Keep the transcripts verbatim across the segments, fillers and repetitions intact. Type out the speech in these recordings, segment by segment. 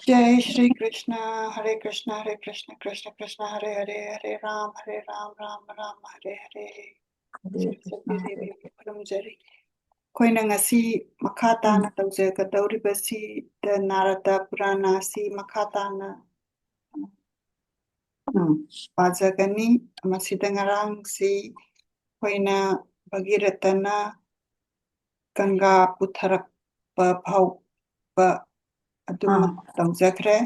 Jai Shri Krishna, Hare Krishna, Hare Krishna, Krishna Krishna, Hare Hare, Hare Ram, Hare Ram, Ram Ram, Hare Hare. ꯁꯤꯜ ꯆꯠꯄꯤꯔꯤꯕ ꯈꯨꯔꯨꯝꯖꯔꯤ꯫ ꯑꯩꯈꯣꯏꯅ ꯉꯁꯤ ꯃꯈꯥ ꯇꯥꯅ ꯎꯝ꯫ ꯇꯧꯖꯒꯗꯧꯔꯤꯕꯁꯤꯗ ꯅꯥꯔꯗ ꯄꯨꯔꯥꯅ ꯑꯁꯤ ꯃꯈꯥ ꯇꯥꯅ ꯎꯝ꯫ ꯄꯥꯖꯒꯅꯤ꯫ ꯃꯁꯤꯗ ꯉꯔꯥꯡꯁꯤ ꯑꯩꯈꯣꯏꯅ ꯚꯒꯤꯔꯊꯅ ꯒꯪꯒꯥ ꯄꯨꯊꯔꯛꯄ ꯐꯥꯎꯕ ꯑꯗꯨꯃ ꯑꯥ꯫ ꯇꯧꯖꯈ꯭ꯔꯦ꯫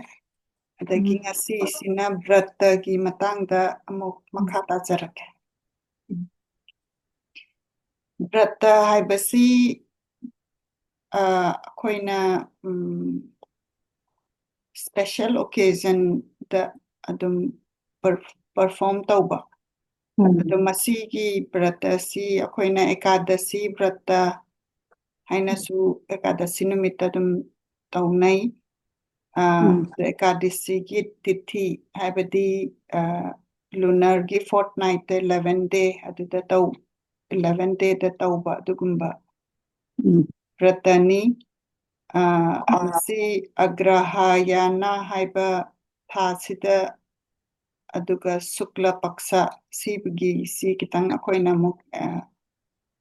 ꯑꯗꯒꯤ ꯎꯝ꯫ ꯉꯁꯤꯁꯤꯅ ꯕ꯭ꯔꯇꯒꯤ ꯃꯇꯥꯡꯗ ꯑꯃꯨꯛ ꯎꯝ꯫ ꯃꯈꯥ ꯇꯥꯖꯔꯛꯀꯦ꯫ ꯎꯝ꯫ ꯕ꯭ꯔꯇ ꯍꯥꯏꯕꯁꯤ, ꯑ, ꯑꯩꯈꯣꯏꯅ, ꯎꯝ, special occasionꯗ ꯑꯗꯨꯝ per-, perform ꯇꯧꯕ꯫ ꯎꯝ꯫ ꯑꯗꯣ ꯃꯁꯤꯒꯤ ꯕ꯭ꯔꯇ ꯑꯁꯤ ꯑꯩꯈꯣꯏꯅ ꯑꯦꯀꯥꯗꯁꯤ ꯕ꯭ꯔꯇ ꯍꯥꯏꯅꯁꯨ ꯑꯦꯀꯥꯗꯁꯤ ꯅꯨꯃꯤꯠꯇ ꯑꯗꯨꯝ ꯇꯧꯅꯩ꯫ ꯑ, ꯎꯝ꯫ ꯑꯗꯣ ꯑꯦꯀꯥꯗꯁꯤꯒꯤ ꯇꯤꯊꯤ ꯍꯥꯏꯕꯗꯤ, ꯑ, lunarꯒꯤ fortnightꯇ eleven day ꯑꯗꯨꯗ ꯇꯧ-, eleven dayꯗ ꯇꯧꯕ ꯑꯗꯨꯒꯨꯝꯕ ꯎꯝ꯫ ꯕ꯭ꯔꯇꯅꯤ꯫ ꯑ, ꯃꯁꯤ ꯑꯒ꯭ꯔꯍꯥꯌꯅ ꯍꯥꯏꯕ ꯊꯥꯁꯤꯗ, ꯑꯗꯨꯒ ꯁꯨꯛꯂ ꯄꯛꯁ ꯁꯤꯒꯤ, ꯁꯤ ꯈꯤꯇꯪ ꯑꯩꯈꯣꯏꯅ ꯑꯃꯨꯛ, ꯑ,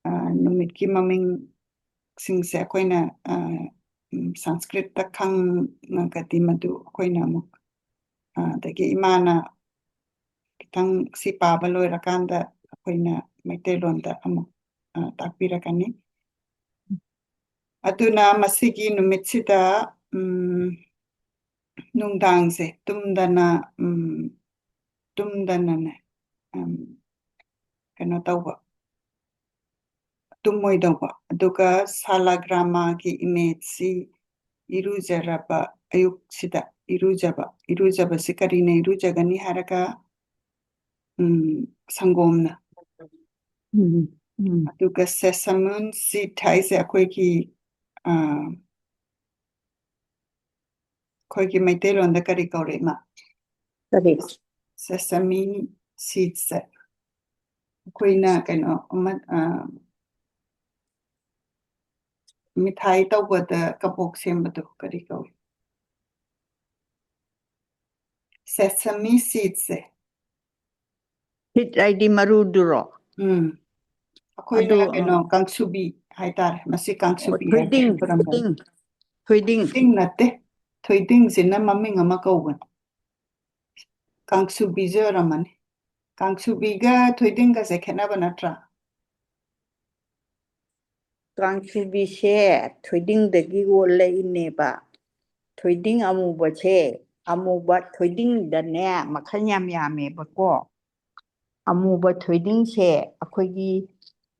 ꯑ, ꯅꯨꯃꯤꯠꯀꯤ ꯃꯃꯤꯡꯁꯤꯡꯁꯦ ꯑꯩꯈꯣꯏꯅ, ꯑ, ꯎꯝ, ꯁꯪꯁꯀ꯭ꯔꯤꯠꯇ ꯈꯪꯉꯒꯗꯤ ꯃꯗꯨ ꯑꯩꯈꯣꯏꯅ ꯑꯃꯨꯛ, ꯑ, ꯑꯗꯒꯤ ꯏꯃꯥꯅ ꯈꯤꯇꯪ ꯁꯤ ꯄꯥꯕ ꯂꯣꯏꯔꯀꯥꯟꯗ ꯑꯩꯈꯣꯏꯅ ꯃꯩꯇꯩꯂꯣꯟꯗ ꯑꯃꯨꯛ, ꯑ, ꯇꯥꯛꯄꯤꯔꯛꯀꯅꯤ꯫ ꯑꯗꯨꯅ ꯃꯁꯤꯒꯤ ꯅꯨꯃꯤꯠꯁꯤꯗ, ꯎꯝ, ꯅꯨꯡꯗꯥꯡꯁꯦ ꯇꯨꯝꯗꯅ, ꯎꯝ, ꯇꯨꯝꯗꯅꯅꯦ, ꯎꯝ, ꯀꯩꯅꯣ ꯇꯧꯕ, ꯇꯨꯝꯃꯣꯏꯗꯧꯕ꯫ ꯑꯗꯨꯒ ꯁꯥꯂꯥꯒ꯭ꯔꯥꯃꯥꯒꯤ ꯏꯃꯦꯖꯁꯤ ꯏꯔꯨꯖꯔꯕ ꯑꯌꯨꯛꯁꯤꯗ ꯏꯔꯨꯖꯕ, ꯏꯔꯨꯖꯕꯁꯤ ꯀꯔꯤꯅ ꯏꯔꯨꯖꯒꯅꯤ ꯍꯥꯏꯔꯒ, ꯎꯝ, ꯁꯪꯒꯣꯝꯅ꯫ ꯎꯝ, ꯎꯝ꯫ ꯑꯗꯨꯒ sesamum seed ꯍꯥꯏꯁꯦ ꯑꯩꯈꯣꯏꯒꯤ, ꯑ, ꯑꯩꯈꯣꯏꯒꯤ ꯃꯩꯇꯩꯂꯣꯟꯗ ꯀꯔꯤ ꯀꯧꯔꯦ, ꯏꯃꯥ? ꯀꯔꯤ? Sesame seeds ꯁꯦ꯫ ꯑꯩꯈꯣꯏꯅ ꯀꯩꯅꯣ ꯑꯃ, ꯑ, ꯃꯤꯊꯥꯏ ꯇꯧꯕꯗ ꯀꯕꯣꯛ ꯁꯦꯝꯕꯗꯣ ꯀꯔꯤ ꯀꯧꯏ? Sesame seeds ꯁꯦ꯫ Seed ꯍꯥꯏꯗꯤ ꯃꯔꯨꯗꯨꯔꯣ? ꯎꯝ꯫ ꯑꯩꯈꯣꯏꯅ ꯑꯗꯨ, ꯀꯩꯅꯣ, ꯑ, ꯀꯥꯡꯁꯨꯕꯤ ꯍꯥꯏꯇꯥꯔꯦ꯫ ꯃꯁꯤ ꯑꯣ, ꯀꯥꯡꯁꯨꯕꯤ ꯍꯥꯏꯅ ꯊꯣꯏꯗꯤꯡ, ꯈꯨꯔꯝꯕꯅꯤ꯫ ꯊꯣꯏꯗꯤꯡ, ꯊꯣꯏꯗꯤꯡ꯫ ꯊꯣꯏꯗꯤꯡ ꯅꯠꯇꯦ꯫ ꯊꯣꯏꯗꯤꯡꯁꯤꯅ ꯃꯃꯤꯡ ꯑꯃ ꯀꯧꯕꯅꯤ꯫ ꯀꯥꯡꯁꯨꯕꯤꯁꯦ ꯑꯣꯏꯔꯝꯃꯅꯤ꯫ ꯀꯥꯡꯁꯨꯕꯤꯒ ꯊꯣꯏꯗꯤꯡꯒꯁꯦ ꯈꯦꯠꯅꯕ ꯅꯠꯇ꯭ꯔꯥ? ꯀꯥꯡꯁꯨꯕꯤꯁꯦ ꯊꯣꯏꯗꯤꯡꯗꯒꯤ ꯑꯣꯜꯂꯛꯏꯅꯦꯕ꯫ ꯊꯣꯏꯗꯤꯡ ꯑꯃꯨꯕꯁꯦ, ꯑꯃꯨꯕ ꯊꯣꯏꯗꯤꯡꯗꯅꯦ ꯃꯈꯜ ꯌꯥꯝ ꯌꯥꯝꯃꯦꯕꯀꯣ꯫ ꯑꯃꯨꯕ ꯊꯣꯏꯗꯤꯡꯁꯦ ꯑꯩꯈꯣꯏꯒꯤ,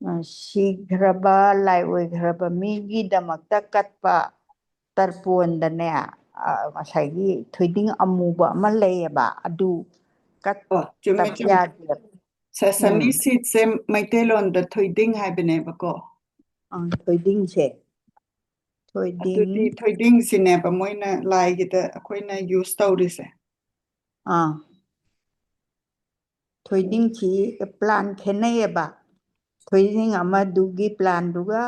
ꯑ, ꯁꯤꯈ꯭ꯔꯕ, ꯂꯥꯏ ꯑꯣꯏꯈ꯭ꯔꯕ ꯃꯤꯒꯤꯗꯃꯛꯇ ꯀꯠꯄ ꯇꯔꯄꯣꯟꯗꯅꯦ, ꯑ, ꯉꯁꯥꯏꯒꯤ ꯊꯣꯏꯗꯤꯡ ꯑꯃꯨꯕ ꯑꯃ ꯂꯩꯌꯦꯕ, ꯑꯗꯨ ꯀꯠ-, ꯑꯣ, ꯆꯨꯝꯃꯦ, ꯇꯕ ꯆꯨꯝꯃꯦ꯫ ꯌꯥꯗꯦꯕ꯫ Sesame ꯎꯝ꯫ seeds ꯁꯦ ꯃꯩꯇꯩꯂꯣꯟꯗ ꯊꯣꯏꯗꯤꯡ ꯍꯥꯏꯕꯅꯦꯕꯀꯣ꯫ ꯑꯪ, ꯊꯣꯏꯗꯤꯡꯁꯦ꯫ ꯊꯣꯏꯗꯤꯡ꯫ ꯑꯗꯨꯗꯤ ꯊꯣꯏꯗꯤꯡꯁꯤꯅꯦꯕ ꯃꯣꯏꯅ ꯂꯥꯏꯒꯤꯗ ꯑꯩꯈꯣꯏꯅ use ꯇꯧꯔꯤꯁꯦ꯫ ꯑꯥ꯫ ꯊꯣꯏꯗꯤꯡꯁꯤ plan ꯈꯦꯠꯅꯩꯌꯦꯕ꯫ ꯊꯣꯏꯗꯤꯡ ꯑꯃꯗꯨꯒꯤ planꯗꯨꯒ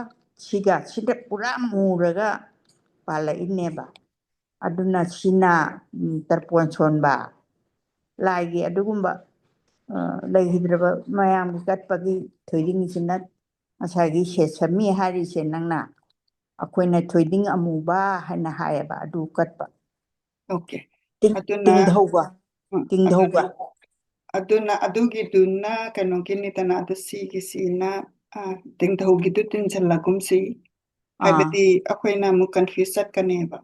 ꯁꯤꯒ, ꯁꯤꯗ ꯄꯨꯔꯥ ꯃꯨꯔꯒ ꯄꯥꯜꯂꯛꯏꯅꯦꯕ꯫ ꯑꯗꯨꯅ ꯁꯤꯅ, ꯎꯝ, ꯇꯔꯄꯣꯟ ꯁꯣꯟꯕ, ꯂꯥꯏꯒꯤ ꯑꯗꯨꯒꯨꯝꯕ, ꯑ, ꯂꯩꯈꯤꯗ꯭ꯔꯕ ꯃꯌꯥꯝꯒꯤ ꯀꯠꯄꯒꯤ ꯊꯣꯏꯗꯤꯡꯁꯤꯅ ꯉꯁꯥꯏꯒꯤ ꯁꯦꯁꯃꯤ ꯍꯥꯏꯔꯤꯁꯦ ꯅꯪꯅ, ꯑꯩꯈꯣꯏꯅ ꯊꯣꯏꯗꯤꯡ ꯑꯃꯨꯕ ꯍꯥꯏꯅ ꯍꯥꯏꯌꯦꯕ, ꯑꯗꯨ ꯀꯠꯄ꯫ Okay꯫ ꯇꯤꯡ-, ꯑꯗꯨꯅ, ꯇꯤꯡꯙꯧꯕ, ꯎꯝ, ꯇꯤꯡꯙꯧꯕ꯫ ꯑꯗꯨꯅ, ꯑꯗꯨꯅ ꯑꯗꯨꯒꯤꯗꯨꯅ ꯀꯩꯅꯣꯒꯤꯅꯤꯗꯅ, ꯑꯗꯨ ꯁꯤꯒꯤꯁꯤꯅ, ꯑ, ꯇꯤꯡꯙꯧꯒꯤꯗꯨ ꯇꯤꯟꯁꯤꯜꯂꯒꯨꯝꯁꯤ꯫ ꯑꯥ꯫ ꯍꯥꯏꯕꯗꯤ ꯑꯩꯈꯣꯏꯅ ꯑꯃꯨꯛ confuse ꯆꯠꯀꯅꯦꯕ꯫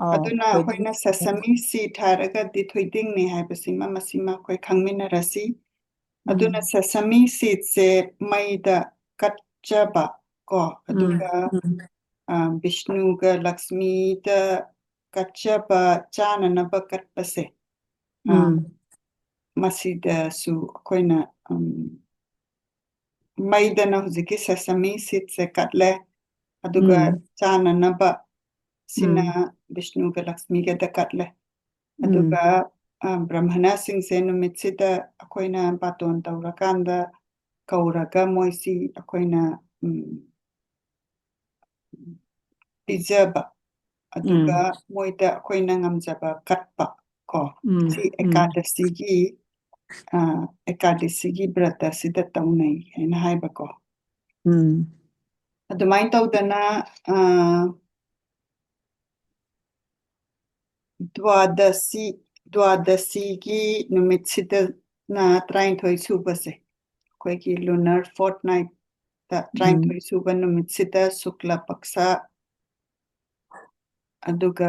ꯑꯧ, ꯑꯗꯨꯅ ꯊꯣꯏꯗꯤꯡ꯫ ꯑꯩꯈꯣꯏꯅ sesame seed ꯍꯥꯏꯔꯒꯗꯤ ꯊꯣꯏꯗꯤꯡꯅꯤ ꯍꯥꯏꯕꯁꯤꯃ, ꯃꯁꯤꯃ ꯑꯩꯈꯣꯏ ꯈꯪꯃꯤꯟꯅꯔꯁꯤ꯫ ꯑꯗꯨꯅ ꯎꯝ꯫ Sesame seed ꯁꯦ ꯃꯩꯗ ꯀꯠꯆꯕ ꯀꯣ, ꯎꯝ, ꯑꯗꯨꯒ, ꯎꯝ꯫ ꯑ, ꯕꯤꯁꯅꯨꯒ ꯂꯛꯁꯃꯤꯗ ꯀꯠꯆꯕ, ꯆꯥꯅꯅꯕ ꯀꯠꯄꯁꯦ꯫ ꯑ, ꯎꯝ꯫ ꯃꯁꯤꯗꯁꯨ ꯑꯩꯈꯣꯏꯅ, ꯎꯝ, ꯃꯩꯗꯅ ꯍꯧꯖꯤꯛꯀꯤ sesame seed ꯁꯦ ꯀꯠꯂꯦ, ꯑꯗꯨꯒ ꯎꯝ꯫ ꯆꯥꯅꯅꯕ ꯁꯤꯅ ꯎꯝ꯫ ꯕꯤꯁꯅꯨꯒ ꯂꯛꯁꯃꯤꯒꯗ ꯀꯠꯂꯦ꯫ ꯎꯝ꯫ ꯑꯗꯨꯒ, ꯑ, ꯕ꯭ꯔꯥꯍꯃꯅꯁꯤꯡꯁꯦ ꯅꯨꯃꯤꯠꯁꯤꯗ ꯑꯩꯈꯣꯏꯅ ꯕꯥꯇꯣꯟ ꯇꯧꯔꯀꯥꯟꯗ ꯀꯧꯔꯒ ꯃꯣꯏꯁꯤ ꯑꯩꯈꯣꯏꯅ, ꯎꯝ, ꯄꯤꯖꯕ, ꯑꯗꯨꯒ ꯎꯝ꯫ ꯃꯣꯏꯗ ꯑꯩꯈꯣꯏꯅ ꯉꯝꯖꯕ ꯀꯠꯄ, ꯀꯣ꯫ ꯎꯝ, ꯁꯤ ꯎꯝ꯫ ꯑꯦꯀꯥꯗꯁꯤꯒꯤ, ꯑ, ꯑꯦꯀꯥꯗꯁꯤꯒꯤ ꯕ꯭ꯔꯇꯁꯤꯗ ꯇꯧꯅꯩ ꯍꯥꯏꯅ ꯍꯥꯏꯕꯀꯣ꯫ ꯎꯝ꯫ ꯑꯗꯨꯃꯥꯏꯅ ꯇꯧꯗꯅ, ꯑ, ꯗ꯭ꯋꯥꯗꯁꯤ, ꯗ꯭ꯋꯥꯗꯁꯤꯒꯤ ꯅꯨꯃꯤꯠꯁꯤꯗꯅ ꯇꯔꯥꯅꯤꯊꯣꯏ ꯁꯨꯕꯁꯦ, ꯑꯩꯈꯣꯏꯒꯤ lunar fortnight ꯇ ꯎꯝ꯫ ꯇꯔꯥꯅꯤꯊꯣꯏ ꯁꯨꯕ ꯅꯨꯃꯤꯠꯁꯤꯗ ꯁꯨꯛꯂ ꯄꯛꯁ, ꯑꯗꯨꯒ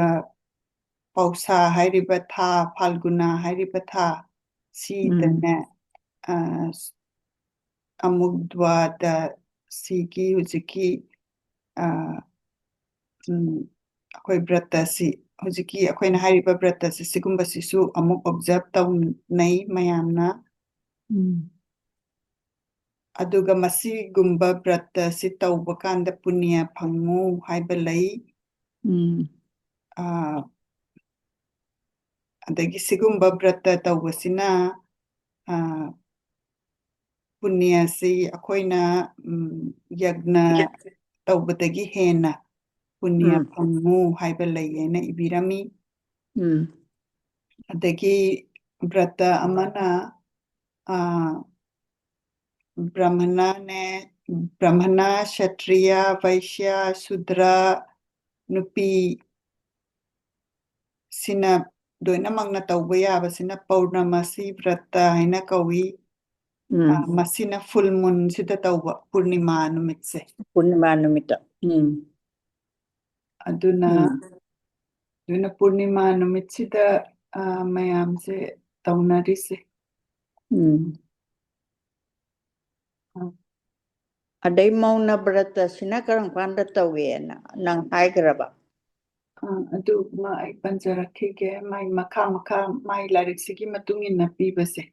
ꯄꯧꯁꯥ ꯍꯥꯏꯔꯤꯕ ꯊꯥ, ꯐꯥꯜꯒꯨꯅꯥ ꯍꯥꯏꯔꯤꯕ ꯊꯥ, ꯎꯝ꯫ ꯁꯤꯗꯅꯦ, ꯑ, ꯑꯃꯨꯛ ꯗ꯭ꯋꯥꯗꯁꯤꯒꯤ ꯍꯧꯖꯤꯛꯀꯤ, ꯑ, ꯎꯝ, ꯑꯩꯈꯣꯏ ꯕ꯭ꯔꯇꯁꯤ, ꯍꯧꯖꯤꯛꯀꯤ ꯑꯩꯈꯣꯏꯅ ꯍꯥꯏꯔꯤꯕ ꯕ꯭ꯔꯇꯁꯤ, ꯁꯤꯒꯨꯝꯕꯁꯤꯁꯨ ꯑꯃꯨꯛ observe ꯇꯧꯅꯩ ꯃꯌꯥꯝꯅ꯫ ꯎꯝ꯫ ꯑꯗꯨꯒ ꯃꯁꯤꯒꯨꯝꯕ ꯕ꯭ꯔꯇꯁꯤ ꯇꯧꯕ ꯀꯥꯟꯗ ꯄꯨꯅ꯭ꯌ ꯐꯪꯉꯨ ꯍꯥꯏꯕ ꯂꯩ꯫ ꯎꯝ꯫ ꯑ, ꯑꯗꯒꯤ ꯁꯤꯒꯨꯝꯕ ꯕ꯭ꯔꯇ ꯇꯧꯕꯁꯤꯅ, ꯑ, ꯄꯨꯅ꯭ꯌꯁꯤ ꯑꯩꯈꯣꯏꯅ, ꯎꯝ, ꯌꯒ꯭ꯅ ꯇꯧꯕꯗꯒꯤ ꯍꯦꯟꯅ ꯄꯨꯅ꯭ꯌ ꯎꯝ꯫ ꯐꯪꯉꯨ ꯍꯥꯏꯕ ꯂꯩ ꯍꯥꯏꯅ ꯏꯕꯤꯔꯝꯃꯤ꯫ ꯎꯝ꯫ ꯑꯗꯒꯤ ꯕ꯭ꯔꯇ ꯑꯃꯅ, ꯑ, ꯕ꯭ꯔꯥꯍꯃꯅꯅꯦ, ꯕ꯭ꯔꯥꯍꯃꯅ, ꯁꯇ꯭ꯔꯤꯌ, ꯚꯩꯁ꯭ꯌ, ꯁꯨꯗ꯭ꯔ, ꯅꯨꯄꯤ, ꯁꯤꯅ ꯂꯣꯏꯅꯃꯛꯅ ꯇꯧꯕ ꯌꯥꯕꯁꯤꯅ ꯄꯧꯔꯅꯃꯁꯤ ꯕ꯭ꯔꯇ ꯍꯥꯏꯅ ꯀꯧꯏ꯫ ꯎꯝ꯫ ꯑ, ꯃꯁꯤꯅ full moon ꯁꯤꯗ ꯇꯧꯕ, ꯄꯨꯔꯅꯤꯃꯥ ꯅꯨꯃꯤꯠꯁꯦ꯫ ꯄꯨꯔꯅꯤꯃꯥ ꯅꯨꯃꯤꯠꯇ꯫ ꯎꯝ꯫ ꯑꯗꯨꯅ, ꯎꯝ꯫ ꯑꯗꯨꯅ ꯄꯨꯔꯅꯤꯃꯥ ꯅꯨꯃꯤꯠꯁꯤꯗ, ꯑ, ꯃꯌꯥꯝꯁꯦ ꯇꯧꯅꯔꯤꯁꯦ꯫ ꯎꯝ꯫ ꯑ꯫ ꯑꯗꯩ ꯃꯧꯅ ꯕ꯭ꯔꯇꯁꯤꯅ ꯀꯔꯝ ꯀꯥꯟꯗ ꯇꯧꯋꯦꯅ ꯅꯪ ꯍꯥꯏꯈ꯭ꯔꯕ? ꯑ, ꯑꯗꯨꯃ ꯑꯩ ꯄꯟꯖꯔꯛꯈꯤꯒꯦ꯫ ꯃꯥꯏ ꯃꯈꯥ ꯃꯈꯥ ꯃꯥꯏ ꯂꯥꯏꯔꯤꯛꯁꯤꯒꯤ ꯃꯇꯨꯡ ꯏꯟꯅ ꯄꯤꯕꯁꯦ꯫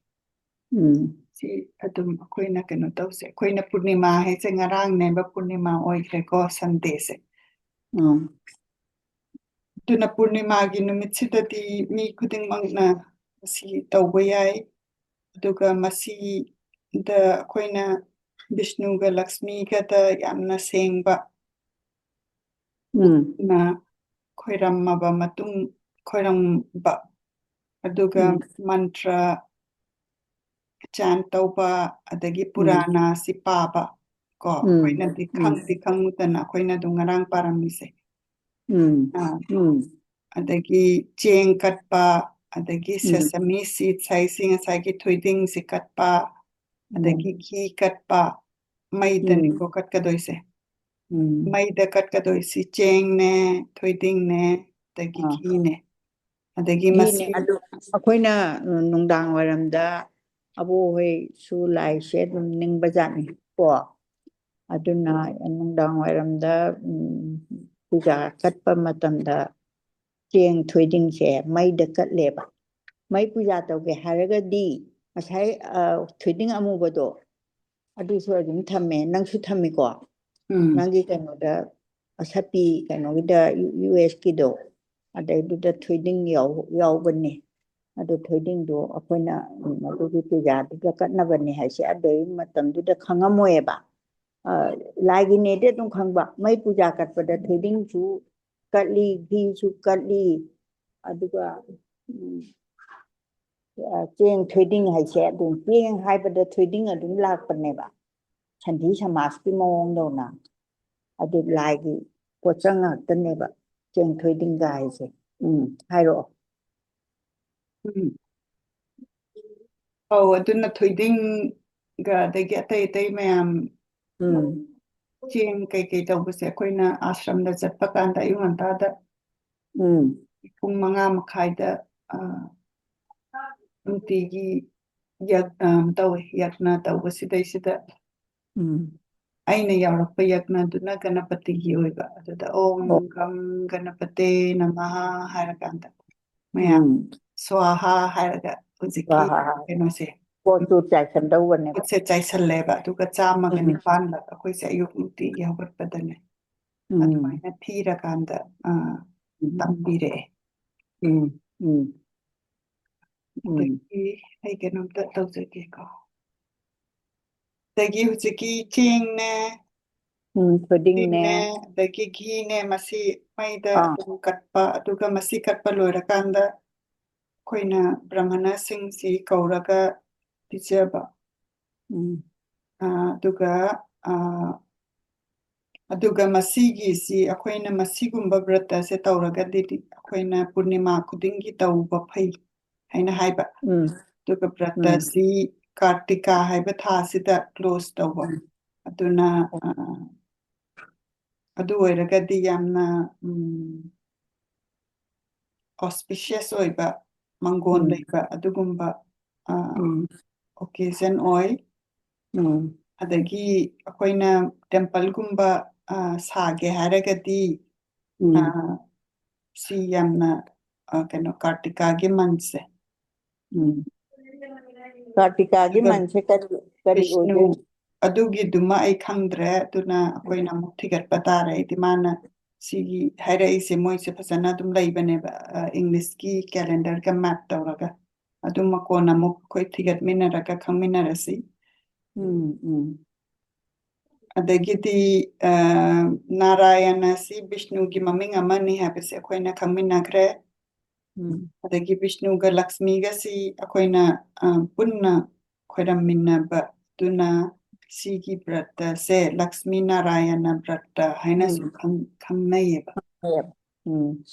ꯎꯝ꯫ ꯁꯤ ꯑꯗꯨꯝ ꯑꯩꯈꯣꯏꯅ ꯀꯩꯅꯣ ꯇꯧꯁꯦ꯫ ꯑꯩꯈꯣꯏꯅ ꯄꯨꯔꯅꯤꯃꯥ ꯍꯥꯏꯁꯦ ꯉꯔꯥꯡꯅꯦꯕ ꯄꯨꯔꯅꯤꯃꯥ ꯑꯣꯏꯈ꯭ꯔꯦꯀꯣ, ꯁꯟꯗꯦꯁꯦ꯫ ꯎꯝ꯫ ꯑꯗꯨꯅ ꯄꯨꯔꯅꯤꯃꯥꯒꯤ ꯅꯨꯃꯤꯠꯁꯤꯗꯗꯤ ꯃꯤ ꯈꯨꯗꯤꯡꯃꯛꯅ ꯃꯁꯤ ꯇꯧꯕ ꯌꯥꯏ꯫ ꯑꯗꯨꯒ ꯃꯁꯤꯗ ꯑꯩꯈꯣꯏꯅ ꯕꯤꯁꯅꯨꯒ ꯂꯛꯁꯃꯤꯒꯗ ꯌꯥꯝꯅ ꯁꯦꯡꯕ ꯎꯝ꯫ ꯄꯨꯛꯅ ꯈꯣꯏꯔꯝꯃꯕ ꯃꯇꯨꯡ, ꯈꯣꯏꯔꯝꯕ ꯑꯗꯨꯒ ꯎꯝ꯫ ꯃꯟꯇ꯭ꯔ ꯆꯥꯟ ꯇꯧꯕ, ꯑꯗꯒꯤ ꯎꯝ꯫ ꯄꯨꯔꯥꯅꯥꯁꯤ ꯄꯥꯕ ꯀꯣ꯫ ꯎꯝ꯫ ꯑꯩꯈꯣꯏꯅꯗꯤ ꯎꯝ꯫ ꯈꯪꯗꯤ ꯈꯪꯉꯨꯗꯅ ꯑꯩꯈꯣꯏꯅ ꯑꯗꯨꯝ ꯉꯔꯥꯡ ꯄꯥꯔꯝꯃꯤꯁꯦ꯫ ꯎꯝ꯫ ꯑꯥ, ꯎꯝ꯫ ꯑꯗꯒꯤ ꯆꯦꯡ ꯀꯠꯄ, ꯑꯗꯒꯤ ꯎꯝ꯫ sesame seeds ꯍꯥꯏꯁꯤ ꯉꯁꯥꯏꯒꯤ ꯊꯣꯏꯗꯤꯡꯁꯤ ꯀꯠꯄ, ꯎꯝ꯫ ꯑꯗꯒꯤ ꯘꯤ ꯀꯠꯄ, ꯎꯝ꯫ ꯃꯩꯗꯅꯤꯀꯣ ꯀꯠꯀꯗꯣꯏꯁꯦ꯫ ꯎꯝ꯫ ꯃꯩꯗ ꯀꯠꯀꯗꯣꯏꯁꯤ ꯆꯦꯡꯅꯦ, ꯊꯣꯏꯗꯤꯡꯅꯦ, ꯑꯗꯒꯤ ꯑꯥ꯫ ꯘꯤꯅꯦ꯫ ꯑꯗꯒꯤ ꯘꯤꯅꯦ꯫ ꯃꯁꯤ ꯑꯗꯨ ꯑꯩꯈꯣꯏꯅ, ꯎꯝ, ꯅꯨꯡꯗꯥꯡ ꯋꯥꯏꯔꯝꯗ ꯑꯕꯣꯛꯍꯣꯏꯁꯨ ꯂꯥꯏꯁꯦ ꯑꯗꯨꯝ ꯅꯤꯡꯕ ꯖꯥꯠꯅꯤ ꯀꯣ꯫ ꯑꯗꯨꯅ ꯅꯨꯡꯗꯥꯡ ꯋꯥꯏꯔꯝꯗ, ꯎꯝ, ꯄꯨꯖꯥ ꯀꯠꯄ ꯃꯇꯝꯗ ꯆꯦꯡ ꯊꯣꯏꯗꯤꯡꯁꯦ ꯃꯩꯗ ꯀꯠꯂꯦꯕ꯫ ꯃꯩ ꯄꯨꯖꯥ ꯇꯧꯒꯦ ꯍꯥꯏꯔꯒꯗꯤ ꯉꯁꯥꯏ, ꯑ, ꯊꯣꯏꯗꯤꯡ ꯑꯃꯨꯕꯗꯣ ꯑꯗꯨꯁꯨ ꯑꯗꯨꯝ ꯊꯝꯃꯦ꯫ ꯅꯪꯁꯨ ꯊꯝꯃꯤꯀꯣ? ꯎꯝ꯫ ꯅꯪꯒꯤ ꯀꯩꯅꯣꯗ, ꯑꯁꯠꯄꯤ ꯀꯩꯅꯣꯒꯤꯗ, ꯌꯨ-, ꯌꯨ ꯑꯦꯁ ꯀꯤꯗꯣ, ꯑꯗꯩꯗꯨꯗ ꯊꯣꯏꯗꯤꯡ ꯌꯥꯎ-, ꯌꯥꯎꯕꯅꯦ꯫ ꯑꯗꯨ ꯊꯣꯏꯗꯤꯡꯗꯣ ꯑꯩꯈꯣꯏꯅ, ꯎꯝ, ꯑꯗꯨꯒꯤ ꯄꯨꯖꯥꯗꯨꯗ ꯀꯠꯅꯕꯅꯦ ꯍꯥꯏꯁꯦ ꯑꯗꯨꯒꯤ ꯃꯇꯝꯗꯨꯗ ꯈꯪꯉꯝꯃꯣꯏꯕ꯫ ꯑ, ꯂꯥꯏꯒꯤꯅꯦꯗꯤ ꯑꯗꯨꯝ ꯈꯪꯕ, ꯃꯩ ꯄꯨꯖꯥ ꯀꯠꯄꯗ ꯊꯣꯏꯗꯤꯡꯁꯨ ꯀꯠꯂꯤ, ꯘꯤꯁꯨ ꯀꯠꯂꯤ, ꯑꯗꯨꯒ, ꯎꯝ, ꯑ, ꯆꯦꯡ ꯊꯣꯏꯗꯤꯡ ꯍꯥꯏꯁꯦ ꯑꯗꯨꯝ, ꯆꯦꯡ ꯍꯥꯏꯕꯗ ꯊꯣꯏꯗꯤꯡ ꯑꯗꯨꯝ ꯂꯥꯛꯄꯅꯦꯕ, ꯁꯟꯙꯤ ꯁꯃꯥꯖꯀꯤ ꯃꯑꯣꯡꯗꯧꯅ꯫ ꯑꯗꯨ ꯂꯥꯏꯒꯤ ꯄꯣꯠꯆꯪ ꯉꯥꯛꯇꯅꯦꯕ ꯆꯦꯡ ꯊꯣꯏꯗꯤꯡꯒ ꯍꯥꯏꯁꯦ꯫ ꯎꯝ, ꯍꯥꯏꯔꯛꯑꯣ꯫ ꯎꯝ꯫ ꯑꯧ, ꯑꯗꯨꯅ ꯊꯣꯏꯗꯤꯡꯒ ꯑꯗꯒꯤ ꯑꯇꯩ ꯑꯇꯩ ꯃꯌꯥꯝ, ꯎꯝ꯫ ꯆꯦꯡ ꯀꯩꯀꯩ ꯇꯧꯕꯁꯦ ꯑꯩꯈꯣꯏꯅ ꯑꯥꯁ꯭ꯔꯝꯗ ꯆꯠꯄ ꯀꯥꯟꯗ ꯑꯌꯨꯛ ꯉꯟꯇꯥꯗ ꯎꯝ꯫ ꯄꯨꯡ ꯃꯉꯥ ꯃꯈꯥꯏꯗ, ꯑ, ꯅꯨꯡꯇꯤꯒꯤ ꯌꯛ-, ꯑ, ꯇꯧꯋꯦ, ꯌꯛꯅ ꯇꯧꯕꯁꯤꯗꯩꯁꯤꯗ ꯎꯝ꯫ ꯑꯩꯅ ꯌꯥꯎꯔꯛꯄ ꯌꯛꯅꯗꯨꯅ ꯒꯅꯄꯇꯤꯒꯤ ꯑꯣꯏꯕ꯫ ꯑꯗꯨꯗ "ꯑꯣꯝ ꯑꯣ꯫ ꯒꯝ ꯒꯅꯄꯇꯦ ꯅꯃꯍ" ꯍꯥꯏꯔꯀꯥꯟꯗ ꯃꯌꯥꯝ ꯎꯝ꯫ "ꯁ꯭ꯋꯥꯍꯥ" ꯍꯥꯏꯔꯒ ꯍꯧꯖꯤꯛꯀꯤ ꯁ꯭ꯋꯥꯍꯥ ꯍꯥꯏ꯫ ꯀꯩꯅꯣꯁꯦ, ꯄꯣꯠꯇꯨ ꯆꯥꯏꯁꯟꯗꯧꯕꯅꯦꯕ꯫ ꯄꯣꯠꯁꯦ ꯆꯥꯏꯁꯜꯂꯦꯕ꯫ ꯑꯗꯨꯒ ꯆꯥꯝꯃꯒ ꯎꯝ꯫ ꯅꯤꯄꯥꯟꯂꯛ ꯑꯩꯈꯣꯏꯁꯦ ꯑꯌꯨꯛ ꯅꯨꯡꯇꯤꯒꯤ ꯍꯧꯒꯠꯄꯗꯅꯦ ꯎꯝ꯫ ꯑꯗꯨꯃꯥꯏꯅ ꯊꯤꯔꯀꯥꯟꯗ, ꯑ, ꯎꯝ꯫ ꯇꯝꯕꯤꯔꯛꯑꯦ꯫ ꯎꯝ, ꯎꯝ꯫ ꯎꯝ꯫ ꯑꯗꯒꯤ ꯑꯩ ꯀꯩꯅꯣꯝꯇ ꯇꯧꯖꯒꯦꯀꯣ꯫ ꯑꯗꯒꯤ ꯍꯧꯖꯤꯛꯀꯤ ꯆꯦꯡꯅꯦ, ꯎꯝ, ꯊꯣꯏꯗꯤꯡꯅꯦ꯫ ꯊꯣꯏꯗꯤꯡꯅꯦ, ꯑꯗꯒꯤ ꯘꯤꯅꯦ, ꯃꯁꯤ ꯃꯩꯗ ꯑꯥ꯫ ꯑꯗꯨꯝ ꯀꯠꯄ, ꯑꯗꯨꯒ ꯃꯁꯤ ꯀꯠꯄ ꯂꯣꯏꯔꯀꯥꯟꯗ ꯑꯩꯈꯣꯏꯅ ꯕ꯭ꯔꯥꯍꯃꯅꯁꯤꯡꯁꯤ ꯀꯧꯔꯒ ꯄꯤꯖꯕ꯫ ꯎꯝ ꯑ, ꯑꯗꯨꯒ ꯑ, ꯑꯗꯨꯒ ꯃꯁꯤꯒꯤꯁꯤ ꯑꯩꯈꯣꯏꯅ ꯃꯁꯤꯒꯨꯝꯕ ꯕ꯭ꯔꯇꯁꯦ ꯇꯧꯔꯒꯗꯤ ꯑꯩꯈꯣꯏꯅ ꯄꯨꯔꯅꯤꯃꯥ ꯈꯨꯗꯤꯡꯒꯤ ꯇꯧꯕ ꯐꯩ ꯍꯥꯏꯅ ꯍꯥꯏꯕ꯫ ꯎꯝ ꯑꯗꯨꯒ ꯕ꯭ꯔꯇꯁꯤ ꯀꯥꯔꯇꯤꯀꯥ ꯍꯥꯏꯕ ꯊꯥꯁꯤꯗ ꯀ꯭ꯂꯣꯖ ꯇꯧꯕ꯫ ꯑꯗꯨꯅ ꯑ, ꯑꯗꯨ ꯑꯣꯏꯔꯒꯗꯤ ꯌꯥꯝꯅ ꯎꯝ ꯑꯣꯁꯄꯤꯁꯤꯌꯁ ꯑꯣꯏꯕ, ꯃꯪꯒꯣꯟ ꯎꯝ ꯂꯩꯕ ꯑꯗꯨꯒꯨꯝꯕ ꯎꯝ ꯑꯣꯀꯦꯖꯟ ꯑꯣꯏ꯫ ꯎꯝ ꯑꯗꯒꯤ ꯑꯩꯈꯣꯏꯅ ꯇꯦꯝꯄꯜꯒꯨꯝꯕ ꯑ, ꯁꯥꯒꯦ ꯍꯥꯏꯔꯒꯗꯤ ꯑ, ꯎꯝ ꯁꯤ ꯌꯥꯝꯅ ꯑ, ꯀꯩꯅꯣ ꯀꯥꯔꯇꯤꯀꯥꯒꯤ ꯃꯟꯁꯦ꯫ ꯎꯝ ꯀꯥꯔꯇꯤꯀꯥꯒꯤ ꯑꯗꯨꯒ ꯃꯟꯁꯦ ꯀꯔꯤ ꯀꯔꯤ ꯕꯤꯁꯅꯨ ꯑꯣꯏꯗꯣꯏꯅꯣ? ꯑꯗꯨꯒꯤꯗꯨꯃ ꯑꯩ ꯈꯪꯗ꯭ꯔꯦ, ꯑꯗꯨꯅ ꯑꯩꯈꯣꯏꯅ ꯑꯃꯨꯛ ꯊꯤꯒꯠꯄ ꯇꯥꯔꯦ꯫ ꯑꯩꯗꯤ ꯃꯥꯅ ꯁꯤꯒꯤ ꯍꯥꯏꯔꯛꯏꯁꯦ ꯃꯣꯏꯁꯦ ꯐꯖꯅ ꯑꯗꯨꯝ ꯂꯩꯕꯅꯦꯕ, ꯏꯪꯂꯤꯁꯀꯤ ꯀꯦꯂꯦꯟꯗꯔꯒ ꯃꯦꯞ ꯇꯧꯔꯒ꯫ ꯑꯗꯨꯝ ꯃꯀꯣꯟ ꯑꯃꯨꯛ ꯑꯩꯈꯣꯏ ꯊꯤꯒꯠꯃꯤꯟꯅꯔꯒ ꯈꯪꯃꯤꯟꯅꯔꯁꯤ꯫ ꯎꯝ ꯎꯝ ꯑꯗꯒꯤꯗꯤ ꯑ, ꯅꯥꯔꯥꯌꯅ ꯑꯁꯤ ꯕꯤꯁꯅꯨꯒꯤ ꯃꯃꯤꯡ ꯑꯃꯅꯤ ꯍꯥꯏꯕꯁꯦ ꯑꯩꯈꯣꯏꯅ ꯈꯪꯃꯤꯟꯅꯈ꯭ꯔꯦ꯫ ꯎꯝ ꯑꯗꯒꯤ ꯕꯤꯁꯅꯨꯒ ꯂꯛꯁꯃꯤꯒꯁꯤ ꯑꯩꯈꯣꯏꯅ ꯑ, ꯄꯨꯟꯅ ꯈꯣꯏꯔꯝꯃꯤꯟꯅꯕ ꯑꯗꯨꯅ ꯁꯤꯒꯤ ꯕ꯭ꯔꯇꯁꯦ ꯂꯛꯁꯃꯤ ꯅꯥꯔꯥꯌꯅ ꯕ꯭ꯔꯇ ꯍꯥꯏꯅꯁꯨ ꯎꯝ ꯈꯪ- ꯈꯪꯅꯩꯌꯦꯕ꯫ ꯎꯝ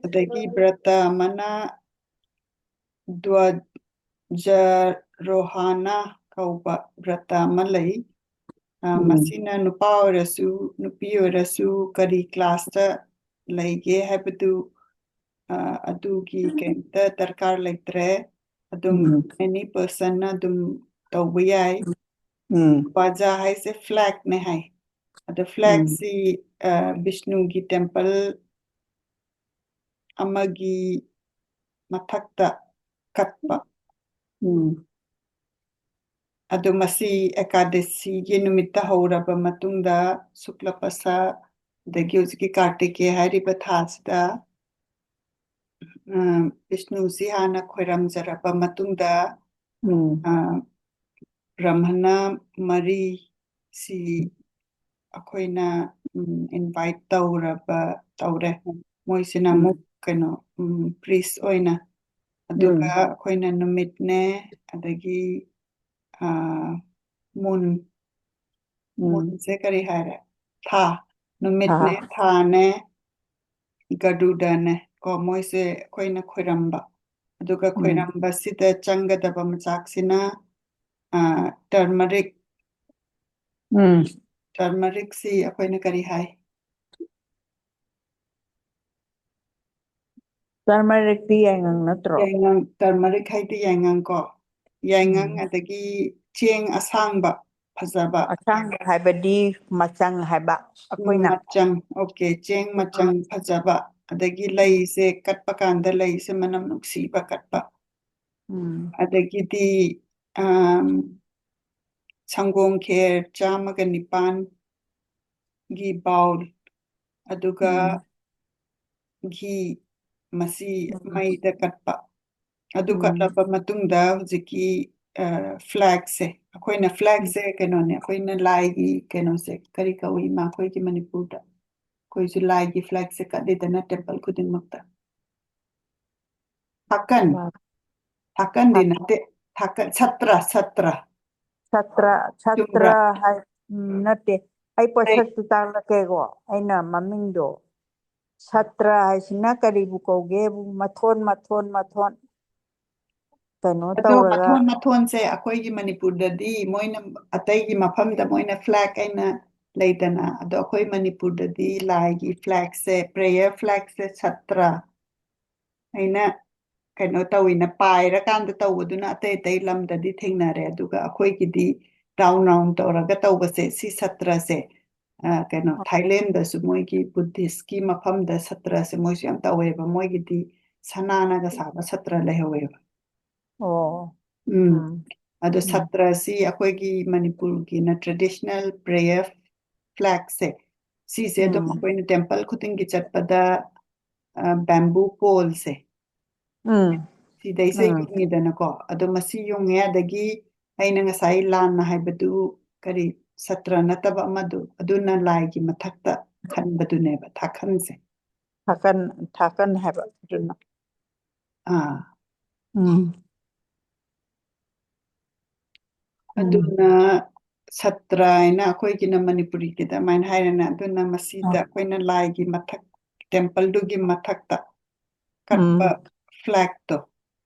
ꯑꯗꯒꯤ ꯕ꯭ꯔꯇ ꯑꯃꯅ ꯗ꯭ꯋꯖꯔꯣꯍꯥꯅ ꯀꯧꯕ ꯕ꯭ꯔꯇ ꯑꯃ ꯂꯩ꯫ ꯑ, ꯎꯝ ꯃꯁꯤꯅ ꯅꯨꯄꯥ ꯑꯣꯏꯔꯁꯨ ꯅꯨꯄꯤ ꯑꯣꯏꯔꯁꯨ ꯀꯔꯤ ꯀ꯭ꯂꯥꯁꯇ ꯂꯩꯒꯦ ꯍꯥꯏꯕꯗꯨ ꯑ, ꯑꯗꯨꯒꯤ ꯀꯩꯝꯇ ꯗꯔꯀꯥꯔ ꯂꯩꯇ꯭ꯔꯦ꯫ ꯑꯗꯨꯝ ꯎꯝ ꯑꯦꯅꯤ ꯄꯔꯁꯟꯅ ꯑꯗꯨꯝ ꯇꯧꯕ ꯌꯥꯏ꯫ ꯎꯝ ꯕꯥꯖꯥ ꯍꯥꯏꯁꯦ ꯐ꯭ꯂꯦꯛꯅꯦ ꯍꯥꯏ꯫ ꯑꯗꯣ ꯎꯝ ꯐ꯭ꯂꯦꯛꯁꯤ ꯑ, ꯕꯤꯁꯅꯨꯒꯤ ꯇꯦꯝꯄꯜ ꯑꯃꯒꯤ ꯃꯊꯛꯇ ꯀꯠꯄ꯫ ꯎꯝ ꯑꯗꯨ ꯃꯁꯤ ꯑꯦꯀꯥꯗꯁꯤꯒꯤ ꯅꯨꯃꯤꯠꯇ ꯍꯧꯔꯕ ꯃꯇꯨꯡꯗ ꯁꯨꯛꯂ ꯄꯁ, ꯑꯗꯒꯤ ꯍꯧꯖꯤꯛꯀꯤ ꯀꯥꯔꯇꯤꯀꯦ ꯍꯥꯏꯔꯤꯕ ꯊꯥꯁꯤꯗ ꯎꯝ, ꯕꯤꯁꯅꯨꯁꯤ ꯍꯥꯟꯅ ꯈꯣꯏꯔꯝꯖꯔꯕ ꯃꯇꯨꯡꯗ ꯎꯝ ꯑ, ꯕ꯭ꯔꯥꯍꯃꯅ ꯃꯔꯤ ꯁꯤ ꯑꯩꯈꯣꯏꯅ ꯏꯟꯚꯥꯏꯠ ꯇꯧꯔꯕ ꯇꯧꯔꯦ꯫ ꯃꯣꯏꯁꯤꯅ ꯎꯝ ꯑꯃꯨꯛ ꯀꯩꯅꯣ ꯄ꯭ꯔꯤꯁ ꯑꯣꯏꯅ ꯑꯗꯨꯒ ꯎꯝ꯫ ꯑꯩꯈꯣꯏꯅ ꯅꯨꯃꯤꯠꯅꯦ, ꯑꯗꯒꯤ ꯑꯥ, moon, ꯎꯝ꯫ moonꯁꯦ ꯀꯔꯤ ꯍꯥꯏꯔꯦ? ꯊꯥ꯫ ꯅꯨꯃꯤꯠꯅꯦ, ꯊꯥ꯫ ꯊꯥꯅꯦ, ꯒꯔꯨꯗꯅꯦ ꯀꯣ, ꯃꯣꯏꯁꯦ ꯑꯩꯈꯣꯏꯅ ꯈꯣꯏꯔꯝꯕ꯫ ꯑꯗꯨꯒ ꯎꯝ꯫ ꯈꯣꯏꯔꯝꯕꯁꯤꯗ ꯆꯪꯒꯗꯕ ꯃꯆꯥꯛꯁꯤꯅ, ꯑꯥ, turmeric꯫ ꯎꯝ꯫ Turmericꯁꯤ ꯑꯩꯈꯣꯏꯅ ꯀꯔꯤ ꯍꯥꯏ? Turmericꯇꯤ ꯌꯥꯏꯉꯪ ꯅꯠꯇ꯭ꯔꯣ? ꯌꯥꯏꯉꯪ, turmeric ꯍꯥꯏꯗꯤ ꯌꯥꯏꯉꯪ ꯀꯣ꯫ ꯌꯥꯏꯉꯪ, ꯎꯝ꯫ ꯑꯗꯒꯤ ꯆꯦꯡ ꯑꯁꯥꯡꯕ ꯐꯖꯕ꯫ ꯑꯁꯥꯡꯕ ꯍꯥꯏꯕꯗꯤ ꯃꯆꯪ ꯍꯥꯏꯕ ꯎꯝ, ꯑꯩꯈꯣꯏꯅ꯫ ꯃꯆꯪ, okay, ꯆꯦꯡ ꯃꯆꯪ ꯐꯖꯕ, ꯑꯗꯒꯤ ꯎꯝ꯫ ꯂꯩꯁꯦ ꯀꯠꯄ ꯀꯥꯟꯗ ꯂꯩꯁꯦ ꯃꯅꯝ ꯅꯨꯡꯁꯤꯕ ꯀꯠꯄ꯫ ꯎꯝ꯫ ꯑꯗꯒꯤꯗꯤ, ꯑꯝ, ꯁꯪꯒꯣꯝ ꯈꯦꯔ ꯆꯥꯝꯃꯒ ꯅꯤꯄꯥꯟꯒꯤ bowl, ꯑꯗꯨꯒ ꯎꯝ꯫ ꯘꯤ, ꯃꯁꯤ ꯎꯝ꯫ ꯃꯩꯗ ꯀꯠꯄ꯫ ꯑꯗꯨ ꯎꯝ꯫ ꯀꯠꯂꯕ ꯃꯇꯨꯡꯗ ꯍꯧꯖꯤꯛꯀꯤ, ꯑ, flagꯁꯦ, ꯑꯩꯈꯣꯏꯅ ꯎꯝ꯫ flagꯁꯦ ꯀꯩꯅꯣꯅꯦ, ꯑꯩꯈꯣꯏꯅ ꯂꯥꯏꯒꯤ ꯀꯩꯅꯣꯁꯦ ꯀꯔꯤ ꯀꯧꯏ ꯏꯃꯥ ꯑꯩꯈꯣꯏꯒꯤ ꯃꯅꯤꯄꯨꯔꯗ? ꯑꯩꯈꯣꯏꯁꯨ ꯂꯥꯏꯒꯤ flagꯁꯦ ꯀꯠꯂꯤꯗꯅ temple ꯈꯨꯗꯤꯡꯃꯛꯇ꯫ ꯊꯥꯀꯟ꯫ ꯑ, ꯊꯥꯀꯟꯗꯤ ꯊꯥꯀꯟ꯫ ꯅꯠꯇꯦ꯫ ꯊꯥꯀꯟ, ꯁꯇ꯭ꯔ, ꯁꯇ꯭ꯔ꯫ ꯁꯇ꯭ꯔ, ꯆꯨꯝꯕ꯭ꯔꯥ? ꯁꯇ꯭ꯔ ꯍꯥꯏ-, ꯎꯝ, ꯅꯠꯇꯦ꯫ ꯑꯩ ꯂꯩ꯫ ꯄꯣꯠꯁꯛꯇꯨ ꯇꯥꯛꯂꯛꯀꯦꯀꯣ꯫ ꯑꯩꯅ ꯃꯃꯤꯡꯗꯣ꯫ ꯁꯇ꯭ꯔ ꯍꯥꯏꯁꯤꯅ ꯀꯔꯤꯕꯨ ꯀꯧꯒꯦꯕꯨ ꯃꯊꯣꯟ, ꯃꯊꯣꯟ, ꯃꯊꯣꯟ ꯀꯩꯅꯣ ꯑꯗꯣ ꯇꯧꯔꯒ꯫ ꯃꯊꯣꯟ ꯃꯊꯣꯟꯁꯦ ꯑꯩꯈꯣꯏꯒꯤ ꯃꯅꯤꯄꯨꯔꯗꯗꯤ ꯃꯣꯏꯅ ꯑꯇꯩꯒꯤ ꯃꯐꯝꯗ ꯃꯣꯏꯅ flag ꯑꯩꯅ ꯂꯩꯗꯅ, ꯑꯗꯣ ꯑꯩꯈꯣꯏ ꯃꯅꯤꯄꯨꯔꯗꯗꯤ ꯂꯥꯏꯒꯤ flagꯁꯦ, prayer flagꯁꯦ ꯁꯇ꯭ꯔ ꯍꯥꯏꯅ ꯀꯩꯅꯣ ꯇꯧꯋꯤꯅ ꯄꯥꯏꯔꯀꯥꯟꯗ ꯇꯧꯕꯗꯨꯅ ꯑꯇꯩ ꯑꯇꯩ ꯂꯝꯗꯗꯤ ꯊꯦꯡꯅꯔꯦ꯫ ꯑꯗꯨꯒ ꯑꯩꯈꯣꯏꯒꯤꯗꯤ round round ꯇꯧꯔꯒ ꯇꯧꯕꯁꯦ, ꯁꯤ ꯁꯇ꯭ꯔꯁꯦ, ꯑ, ꯀꯩꯅꯣ, ꯊꯥꯏꯂꯦꯟꯗꯁꯨ ꯃꯣꯏꯒꯤ Buddhistꯀꯤ ꯃꯐꯝꯗ ꯁꯇ꯭ꯔꯁꯦ ꯃꯣꯏꯁꯨ ꯌꯥꯝ ꯇꯧꯋꯦꯕ꯫ ꯃꯣꯏꯒꯤꯗꯤ ꯁꯅꯥꯅꯒ ꯁꯥꯕ ꯁꯇ꯭ꯔ ꯂꯩꯍꯧꯋꯦꯕ꯫ ꯑꯣ꯫ ꯎꯝ꯫ ꯎꯝ꯫ ꯑꯗꯣ ꯎꯝ꯫ ꯁꯇ꯭ꯔꯁꯤ ꯑꯩꯈꯣꯏꯒꯤ ꯃꯅꯤꯄꯨꯔꯒꯤꯅ traditional prayer flagꯁꯦ, ꯁꯤꯁꯦ ꯑꯗꯨꯝ ꯎꯝ꯫ ꯑꯩꯈꯣꯏꯅ temple ꯈꯨꯗꯤꯡꯒꯤ ꯆꯠꯄꯗ, ꯑ, bamboo poleꯁꯦ, ꯎꯝ꯫ ꯁꯤꯗꯩꯁꯦ ꯎꯝ꯫ ꯌꯨꯡꯉꯤꯗꯅꯀꯣ꯫ ꯑꯗꯣ ꯃꯁꯤ ꯌꯨꯡꯉꯦ, ꯑꯗꯒꯤ ꯑꯩꯅ ꯉꯁꯥꯏ ꯂꯥꯟꯅ ꯍꯥꯏꯕꯗꯨ ꯀꯔꯤ, ꯁꯇ꯭ꯔ ꯅꯠꯇꯕ ꯑꯃꯗꯨ, ꯑꯗꯨꯅ ꯂꯥꯏꯒꯤ ꯃꯊꯛꯇ ꯈꯟꯕꯗꯨꯅꯦꯕ ꯊꯥꯈꯟꯁꯦ꯫ ꯊꯥꯀꯟ, ꯊꯥꯀꯟ ꯍꯥꯏꯕ ꯑꯗꯨꯅ꯫ ꯑꯥ꯫ ꯎꯝ꯫ ꯎꯝ꯫ ꯑꯗꯨꯅ ꯁꯇ꯭ꯔ ꯍꯥꯏꯅ ꯑꯩꯈꯣꯏꯒꯤꯅ ꯃꯅꯤꯄꯨꯔꯤꯒꯤꯗ ꯑꯗꯨꯃꯥꯏꯅ ꯍꯥꯏꯔꯦꯅ꯫ ꯑꯗꯨꯅ ꯃꯁꯤꯗ ꯑꯥ꯫ ꯑꯩꯈꯣꯏꯅ ꯂꯥꯏꯒꯤ ꯃꯊꯛ, templeꯗꯨꯒꯤ ꯃꯊꯛꯇ ꯀꯠꯄ ꯎꯝ꯫ flagꯇꯣ꯫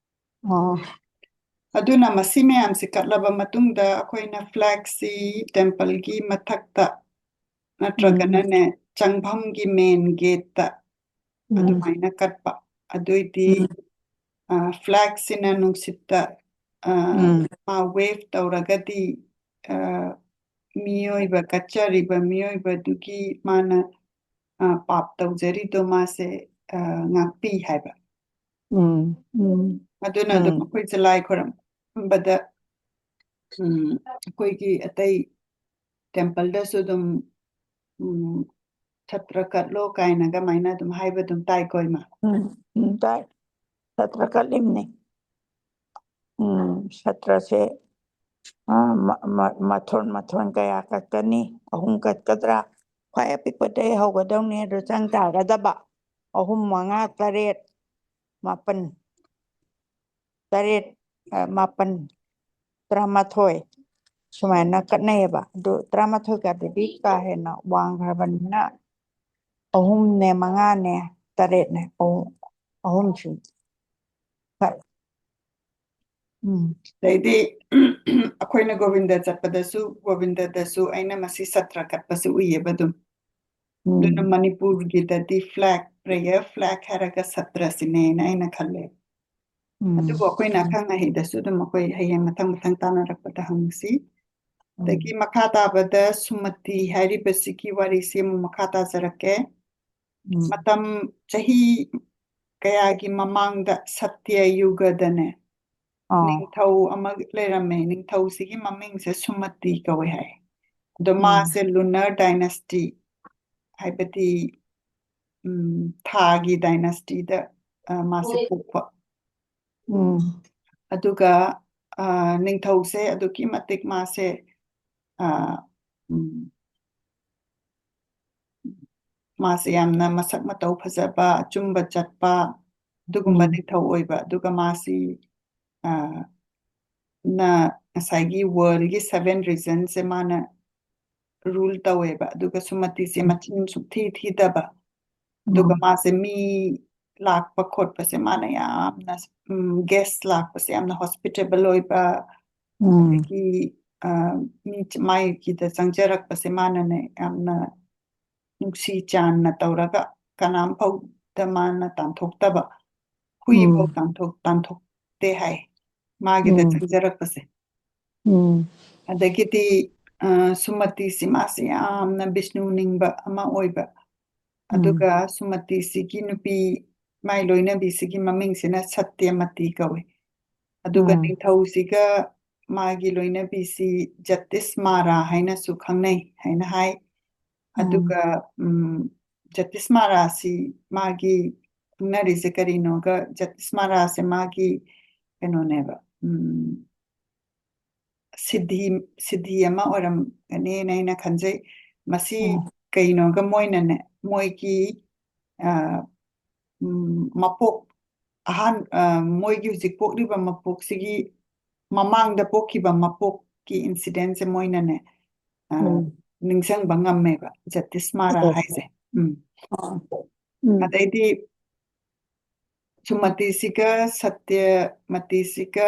ꯑꯣ꯫ ꯑꯗꯨꯅ ꯃꯁꯤ ꯃꯌꯥꯝꯁꯤ ꯀꯠꯂꯕ ꯃꯇꯨꯡꯗ ꯑꯩꯈꯣꯏꯅ flagꯁꯤ templeꯒꯤ ꯃꯊꯛꯇ ꯎꯝ꯫ ꯅꯠꯇ꯭ꯔꯒꯅꯅꯦ, ꯆꯪꯐꯝꯒꯤ main gateꯇ ꯎꯝ꯫ ꯑꯗꯨꯃꯥꯏꯅ ꯀꯠꯄ꯫ ꯑꯗꯨꯏꯗꯤ, ꯎꯝ꯫ ꯑ, flagꯁꯤꯅ ꯅꯨꯡꯁꯤꯠꯇ, ꯑ, ꯎꯝ꯫ ꯃꯥ wave ꯇꯧꯔꯒꯗꯤ, ꯑ, ꯃꯤꯑꯣꯏꯕ, ꯀꯠꯆꯔꯤꯕ ꯃꯤꯑꯣꯏꯕꯗꯨꯒꯤ ꯃꯥꯅ, ꯑ, ꯄꯥꯞ ꯇꯧꯖꯔꯤꯗꯣ ꯃꯥꯁꯦ, ꯑ, ꯉꯥꯛꯄꯤ ꯍꯥꯏꯕ꯫ ꯎꯝ, ꯎꯝ, ꯑꯗꯨꯅ ꯑꯗꯨꯝ ꯎꯝ꯫ ꯑꯩꯈꯣꯏꯁꯦ ꯂꯥꯏ ꯈꯣꯏꯔꯝꯕꯗ, ꯎꯝ, ꯑꯩꯈꯣꯏꯒꯤ ꯑꯇꯩ templeꯗꯁꯨ ꯑꯗꯨꯝ, ꯎꯝ, ꯁꯇ꯭ꯔ ꯀꯠꯂꯣ ꯀꯥꯏꯅꯒ ꯑꯗꯨꯃꯥꯏꯅ ꯑꯗꯨꯝ ꯍꯥꯏꯕ ꯑꯗꯨꯝ ꯇꯥꯏꯀꯣ, ꯏꯃꯥ? ꯎꯝ, ꯎꯝ, ꯇꯥꯏ꯫ ꯁꯇ꯭ꯔ ꯀꯠꯂꯤꯝꯅꯤ꯫ ꯎꯝ, ꯁꯇ꯭ꯔꯁꯦ, ꯑ, ꯃ-, ꯃ-, ꯃꯊꯣꯟ, ꯃꯊꯣꯟ ꯀꯌꯥ ꯀꯠꯀꯅꯤ? ꯑꯍꯨꯝ ꯀꯠꯀꯗ꯭ꯔꯥ? ꯈ꯭ꯋꯥꯏ ꯑꯄꯤꯛꯄꯗꯩ ꯍꯧꯒꯗꯧꯅꯤ, ꯑꯗꯨ ꯆꯪ ꯇꯥꯒꯗꯕ꯫ ꯑꯍꯨꯝ, ꯃꯉꯥ, ꯇꯔꯦꯠ, ꯃꯥꯄꯟ꯫ ꯇꯔꯦꯠ, ꯑ, ꯃꯥꯄꯟ, ꯇꯔꯥꯃꯥꯊꯣꯏ ꯁꯨꯃꯥꯏꯅ ꯀꯠꯅꯩꯌꯦꯕ꯫ ꯑꯗꯨ ꯇꯔꯥꯃꯥꯊꯣꯏ ꯀꯥꯗꯨꯗꯤ ꯀꯥ ꯍꯦꯟꯅ ꯋꯥꯡꯈ꯭ꯔꯕꯅꯤꯅ ꯑꯍꯨꯝꯅꯦ, ꯃꯉꯥꯅꯦ, ꯇꯔꯦꯠꯅꯦ, ꯑꯍꯨꯝ, ꯑꯍꯨꯝꯁꯤ꯫ ꯍꯣꯏ꯫ ꯎꯝ꯫ ꯑꯗꯩꯗꯤ ꯑꯩꯈꯣꯏꯅ ꯒꯣꯕꯤꯟꯗ ꯆꯠꯄꯗꯁꯨ, ꯒꯣꯕꯤꯟꯗꯗꯁꯨ ꯑꯩꯅ ꯃꯁꯤ ꯁꯇ꯭ꯔ ꯀꯠꯄꯁꯨ ꯎꯏꯌꯦꯕ ꯑꯗꯨꯝ꯫ ꯑꯗꯨꯅ ꯎꯝ꯫ ꯃꯅꯤꯄꯨꯔꯒꯤꯗꯗꯤ flag, prayer flag ꯍꯥꯏꯔꯒ ꯁꯇ꯭ꯔꯁꯤꯅꯦꯅ ꯑꯩꯅ ꯈꯜꯂꯦ꯫ ꯎꯝ꯫ ꯑꯗꯨꯕꯨ ꯑꯩꯈꯣꯏꯅ ꯑꯈꯪ ꯑꯍꯩꯗꯁꯨ ꯑꯗꯨꯝ ꯑꯩꯈꯣꯏ ꯍꯌꯦꯡ ꯃꯊꯪ ꯃꯊꯪ ꯇꯥꯟꯅꯔꯛꯄꯗ ꯍꯪꯁꯤ꯫ ꯎꯝ꯫ ꯑꯗꯒꯤ ꯃꯈꯥ ꯇꯥꯕꯗ ꯁꯨꯃꯇꯤ ꯍꯥꯏꯔꯤꯕꯁꯤꯒꯤ ꯋꯥꯔꯤꯁꯤ ꯑꯃꯨꯛ ꯃꯈꯥ ꯇꯥꯖꯔꯛꯀꯦ꯫ ꯎꯝ꯫ ꯃꯇꯝ ꯆꯍꯤ ꯀꯌꯥꯒꯤ ꯃꯃꯥꯡꯗ ꯁꯇ꯭ꯌ ꯌꯨꯒꯗꯅꯦ, ꯑꯥ꯫ ꯅꯤꯡꯊꯧ ꯑꯃ ꯂꯩꯔꯝꯃꯦ꯫ ꯅꯤꯡꯊꯧꯁꯤꯒꯤ ꯃꯃꯤꯡꯁꯦ ꯁꯨꯃꯇꯤ ꯀꯧꯋꯦ ꯍꯥꯏ꯫ ꯑꯗꯣ ꯎꯝ꯫ ꯃꯥꯁꯦ lunar dynasty, ꯍꯥꯏꯕꯗꯤ, ꯎꯝ, ꯊꯥꯒꯤ dynastyꯗ, ꯑ, ꯃꯥꯁꯦ ꯄꯣꯛꯄ꯫ ꯎꯝ꯫ ꯑꯗꯨꯒ, ꯑ, ꯅꯤꯡꯊꯧꯁꯦ ꯑꯗꯨꯛꯀꯤ ꯃꯇꯤꯛ ꯃꯥꯁꯦ, ꯑ, ꯎꯝ, ꯃꯥꯁꯦ ꯌꯥꯝꯅ ꯃꯁꯛ ꯃꯇꯧ ꯐꯖꯕ, ꯑꯆꯨꯝꯕ ꯆꯠꯄ, ꯑꯗꯨꯒꯨꯝꯕ ꯎꯝ꯫ ꯅꯤꯡꯊꯧ ꯑꯣꯏꯕ꯫ ꯑꯗꯨꯒ ꯃꯥꯁꯤ, ꯑ, ꯅ ꯉꯁꯥꯏꯒꯤ worldꯒꯤ seven regionꯁꯦ ꯃꯥꯅ rule ꯇꯧꯋꯦꯕ꯫ ꯑꯗꯨꯒ ꯁꯨꯃꯇꯤꯁꯦ ꯎꯝ꯫ ꯃꯆꯤꯟ ꯁꯨꯡꯊꯤ ꯊꯤꯗꯕ꯫ ꯑꯗꯨꯒ ꯎꯝ꯫ ꯃꯥꯁꯦ ꯃꯤ ꯂꯥꯛꯄ ꯈꯣꯠꯄꯁꯦ ꯃꯥꯅ ꯌꯥꯝꯅ, ꯎꯝ, guest ꯂꯥꯛꯄꯁꯦ ꯌꯥꯝꯅ hospitable ꯑꯣꯏꯕ, ꯎꯝ꯫ ꯑꯗꯒꯤ, ꯑ, ꯃꯤ ꯆ-, ꯃꯥꯒꯤꯗ ꯆꯪꯖꯔꯛꯄꯁꯦ ꯃꯥꯅꯅꯦ ꯌꯥꯝꯅ ꯅꯨꯡꯁꯤ ꯆꯥꯟꯅ ꯇꯧꯔꯒ ꯀꯅꯥꯝ ꯐꯥꯎꯗ ꯃꯥꯅ ꯇꯥꯟꯊꯣꯛꯇꯕ, ꯍꯨꯏꯐꯥꯎ ꯎꯝ꯫ ꯇꯥꯟꯊꯣꯛ-, ꯇꯥꯟꯊꯣꯛꯇꯦ ꯍꯥꯏ ꯃꯥꯒꯤꯗ ꯎꯝ꯫ ꯆꯪꯖꯔꯛꯄꯁꯦ꯫ ꯎꯝ꯫ ꯑꯗꯒꯤꯗꯤ, ꯑ, ꯁꯨꯃꯇꯤꯁꯤ ꯃꯥꯁꯤ ꯌꯥꯝꯅ ꯕꯤꯁꯅꯨ ꯅꯤꯡꯕ ꯑꯃ ꯑꯣꯏꯕ꯫ ꯎꯝ꯫ ꯑꯗꯨꯒ ꯁꯨꯃꯇꯤꯁꯤꯒꯤ ꯅꯨꯄꯤ, ꯃꯥꯏ ꯂꯣꯏꯅꯕꯤꯁꯤꯒꯤ ꯃꯃꯤꯡꯁꯤꯅ ꯁꯇ꯭ꯌꯃꯇꯤ ꯀꯧꯏ꯫ ꯑꯗꯨꯒ ꯎꯝ꯫ ꯅꯤꯡꯊꯧꯁꯤꯒ ꯃꯥꯒꯤ ꯂꯣꯏꯅꯕꯤꯁꯤ ꯖꯇꯤꯁ ꯃꯥꯔꯥ ꯍꯥꯏꯅꯁꯨ ꯈꯪꯅꯩ ꯍꯥꯏꯅ ꯍꯥꯏ꯫ ꯎꯝ꯫ ꯑꯗꯨꯒ, ꯎꯝ, ꯖꯇꯤꯁ ꯃꯥꯔꯥꯁꯤ ꯃꯥꯒꯤ ꯈꯪꯅꯔꯤꯁꯦ ꯀꯔꯤꯅꯣꯒ, ꯖꯇꯤꯁ ꯃꯥꯔꯥꯁꯦ ꯃꯥꯒꯤ ꯀꯩꯅꯣꯅꯦꯕ, ꯎꯝ, ꯁꯤꯗꯤ, ꯁꯤꯗꯤ ꯑꯃ ꯑꯣꯏꯔꯝꯒꯅꯤꯅ ꯑꯩꯅ ꯈꯟꯖꯩ꯫ ꯃꯁꯤ ꯎꯝ꯫ ꯀꯩꯅꯣꯒ ꯃꯣꯏꯅꯅꯦ, ꯃꯣꯏꯒꯤ, ꯑ, ꯎꯝ, ꯃꯄꯣꯛ ꯑꯍꯥꯟ-, ꯑ, ꯃꯣꯏꯒꯤ ꯍꯧꯖꯤꯛ ꯄꯣꯛꯂꯤꯕ ꯃꯄꯣꯛꯁꯤꯒꯤ ꯃꯃꯥꯡꯗ ꯄꯣꯛꯈꯤꯕ ꯃꯄꯣꯛꯀꯤ incidentꯁꯦ ꯃꯣꯏꯅꯅꯦ, ꯑ, ꯎꯝ꯫ ꯅꯤꯡꯁꯤꯡꯕ ꯉꯝꯃꯦꯕ, ꯖꯇꯤꯁ ꯃꯥꯔꯥ ꯑꯣ꯫ ꯍꯥꯏꯁꯦ꯫ ꯎꯝ꯫ ꯑꯥ꯫ ꯎꯝ꯫ ꯑꯗꯩꯗꯤ ꯁꯨꯃꯇꯤꯁꯤꯒ ꯁꯇ꯭ꯌꯃꯇꯤꯁꯤꯒ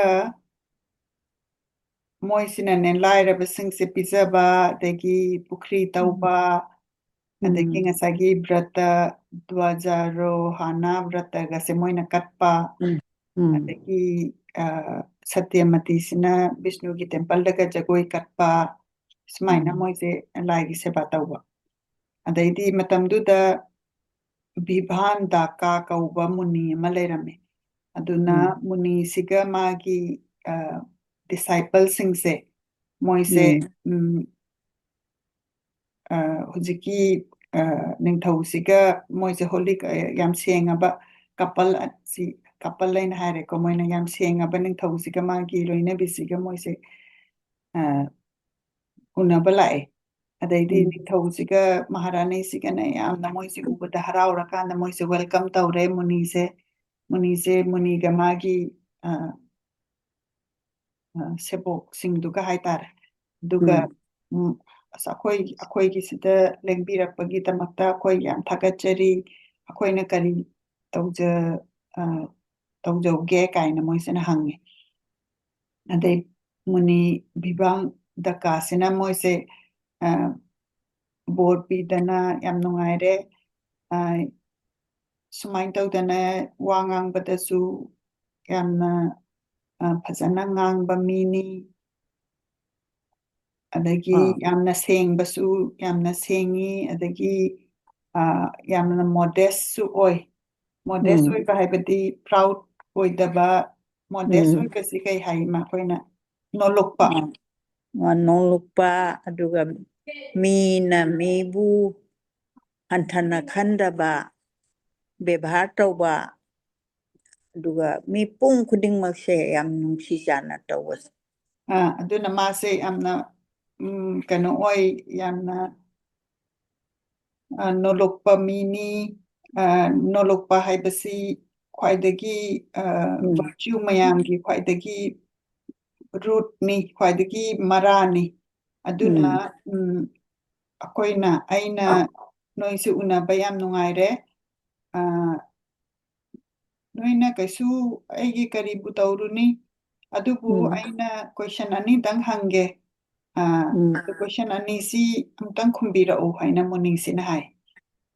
ꯃꯣꯏꯁꯤꯅꯅꯦ ꯂꯥꯏꯔꯕꯁꯤꯡꯁꯦ ꯄꯤꯖꯕ, ꯑꯗꯒꯤ ꯄꯨꯈ꯭ꯔꯤ ꯎꯝ꯫ ꯇꯧꯕ, ꯑꯗꯒꯤ ꯎꯝ꯫ ꯉꯁꯥꯏꯒꯤ ꯕ꯭ꯔꯇ, ꯗ꯭ꯋꯥꯖꯥꯔꯣꯍꯥꯅꯥ ꯕ꯭ꯔꯇꯒꯁꯦ ꯃꯣꯏꯅ ꯀꯠꯄ, ꯎꯝ꯫ ꯎꯝ꯫ ꯑꯗꯒꯤ, ꯑ, ꯁꯇ꯭ꯌꯃꯇꯤꯁꯤꯅ ꯕꯤꯁꯅꯨꯒꯤ templeꯗꯒ ꯖꯒꯣꯏ ꯀꯠꯄ, ꯁꯨꯃꯥꯏꯅ ꯎꯝ꯫ ꯃꯣꯏꯁꯦ ꯂꯥꯏꯒꯤ ꯁꯦꯕꯥ ꯇꯧꯕ꯫ ꯑꯗꯩꯗꯤ ꯃꯇꯝꯗꯨꯗ ꯚꯤꯚꯥꯟꯗꯥꯀꯥ ꯀꯧꯕ ꯃꯨꯅꯤ ꯑꯃ ꯂꯩꯔꯝꯃꯦ꯫ ꯑꯗꯨꯅ ꯎꯝ꯫ ꯃꯨꯅꯤꯁꯤꯒ ꯃꯥꯒꯤ, ꯑ, discipleꯁꯤꯡꯁꯦ, ꯃꯣꯏꯁꯦ, ꯎꯝ꯫ ꯎꯝ, ꯑ, ꯍꯧꯖꯤꯛꯀꯤ, ꯑ, ꯅꯤꯡꯊꯧꯁꯤꯒ ꯃꯣꯏꯁꯦ holy, ꯑ, ꯌꯥꯝ ꯁꯦꯡꯉꯕ couple, ꯑ, ꯁꯤ couple ꯑꯩꯅ ꯍꯥꯏꯔꯦꯀꯣ, ꯃꯣꯏꯅ ꯌꯥꯝ ꯁꯦꯡꯉꯕ ꯅꯤꯡꯊꯧꯁꯤꯒ ꯃꯥꯒꯤ ꯂꯣꯏꯅꯕꯤꯁꯤꯒ ꯃꯣꯏꯁꯦ, ꯑ, ꯎꯅꯕ ꯂꯥꯛꯑꯦ꯫ ꯑꯗꯩꯗꯤ ꯎꯝ꯫ ꯅꯤꯡꯊꯧꯁꯤꯒ ꯃꯍꯥꯔꯥꯅꯤꯁꯤꯒꯅ ꯌꯥꯝꯅ ꯃꯣꯏꯁꯦ ꯎꯕꯗ ꯍꯔꯥꯎꯔꯀꯥꯟꯗ ꯃꯣꯏꯁꯦ welcome ꯇꯧꯔꯦ ꯃꯨꯅꯤꯁꯦ꯫ ꯃꯨꯅꯤꯁꯦ, ꯃꯨꯅꯤꯒ ꯃꯥꯒꯤ, ꯑ, ꯑ, ꯁꯦꯕꯣꯛꯁꯤꯡꯗꯨꯒ ꯍꯥꯏꯇꯥꯔꯦ꯫ ꯑꯗꯨꯒ, ꯎꯝ꯫ ꯎꯝ, ꯑꯁ, ꯑꯩꯈꯣꯏ, ꯑꯩꯈꯣꯏꯒꯤꯁꯤꯗ ꯂꯦꯡꯕꯤꯔꯛꯄꯒꯤꯗꯃꯛꯇ ꯑꯩꯈꯣꯏ ꯌꯥꯝ ꯊꯥꯒꯠꯆꯔꯤ꯫ ꯑꯩꯈꯣꯏꯅ ꯀꯔꯤ ꯇꯧꯖ-, ꯑ, ꯇꯧꯖꯧꯒꯦ ꯀꯥꯏꯅ ꯃꯣꯏꯁꯤꯅ ꯍꯪꯉꯦ꯫ ꯑꯗꯩ ꯃꯨꯅꯤ ꯚꯤꯚꯥꯡꯗꯀꯥꯁꯤꯅ ꯃꯣꯏꯁꯦ, ꯑ, ꯕꯣꯔ ꯄꯤꯗꯅ ꯌꯥꯝ ꯅꯨꯡꯉꯥꯏꯔꯦ꯫ ꯑ, ꯁꯨꯃꯥꯏꯅ ꯇꯧꯗꯅ ꯋꯥ ꯉꯥꯡꯕꯗꯁꯨ ꯌꯥꯝꯅ, ꯑ, ꯐꯖꯅ ꯉꯥꯡꯕ ꯃꯤꯅꯤ꯫ ꯑꯗꯒꯤ ꯑꯥ꯫ ꯌꯥꯝꯅ ꯁꯦꯡꯕꯁꯨ ꯌꯥꯝꯅ ꯁꯦꯡꯉꯤ, ꯑꯗꯒꯤ, ꯑ, ꯌꯥꯝꯅ modest ꯁꯨ ꯑꯣꯏ꯫ Modest ꯎꯝ꯫ ꯑꯣꯏꯕ ꯍꯥꯏꯕꯗꯤ proud ꯑꯣꯏꯗꯕ, modest ꯎꯝ꯫ ꯑꯣꯏꯕꯁꯤ ꯀꯩ ꯍꯥꯏ ꯃꯈꯣꯏꯅ? ꯅꯣꯂꯨꯛꯄ꯫ ꯑ, ꯑ, ꯅꯣꯂꯨꯛꯄ, ꯑꯗꯨꯒ ꯃꯤꯅ ꯃꯤꯕꯨ ꯍꯟꯊꯅ ꯈꯟꯗꯕ, ꯕꯦꯕꯥꯔ ꯇꯧꯕ, ꯑꯗꯨꯒ ꯃꯤꯄꯨꯝ ꯈꯨꯗꯤꯡꯃꯛꯁꯦ ꯌꯥꯝ ꯅꯨꯡꯁꯤ ꯆꯥꯟꯅ ꯇꯧꯕꯁꯦ꯫ ꯑ, ꯑꯗꯨꯅ ꯃꯥꯁꯦ ꯌꯥꯝꯅ, ꯎꯝ, ꯀꯩꯅꯣ ꯑꯣꯏ, ꯌꯥꯝꯅ, ꯑ, ꯅꯣꯂꯨꯛꯄ ꯃꯤꯅꯤ꯫ ꯑ, ꯅꯣꯂꯨꯛꯄ ꯍꯥꯏꯕꯁꯤ ꯈ꯭ꯋꯥꯏꯗꯒꯤ, ꯑ, ꯎꯝ꯫ Virtue ꯃꯌꯥꯝꯒꯤ ꯈ꯭ꯋꯥꯏꯗꯒꯤ root ꯅꯤ, ꯈ꯭ꯋꯥꯏꯗꯒꯤ ꯃꯔꯥꯅꯤ꯫ ꯑꯗꯨꯅ, ꯎꯝ꯫ ꯎꯝ, ꯑꯩꯈꯣꯏꯅ, ꯑꯩꯅ ꯅꯣꯏꯁꯨ ꯎꯅꯕ ꯌꯥꯝ ꯅꯨꯡꯉꯥꯏꯔꯦ꯫ ꯑ, ꯅꯣꯏꯅ ꯀꯩꯁꯨ ꯑꯩꯒꯤ ꯀꯔꯤꯕꯨ ꯇꯧꯔꯨꯅꯤ? ꯑꯗꯨꯕꯨ ꯎꯝ꯫ ꯑꯩꯅ question ꯑꯅꯤꯗꯪ ꯍꯪꯒꯦ꯫ ꯑ, ꯎꯝ꯫ ꯑꯗꯨ question ꯑꯅꯤꯁꯤ ꯑꯃꯨꯛꯇꯪ ꯈꯨꯝꯕꯤꯔꯛꯎ ꯍꯥꯏꯅ ꯃꯨꯅꯤꯁꯤꯅ ꯍꯥꯏ꯫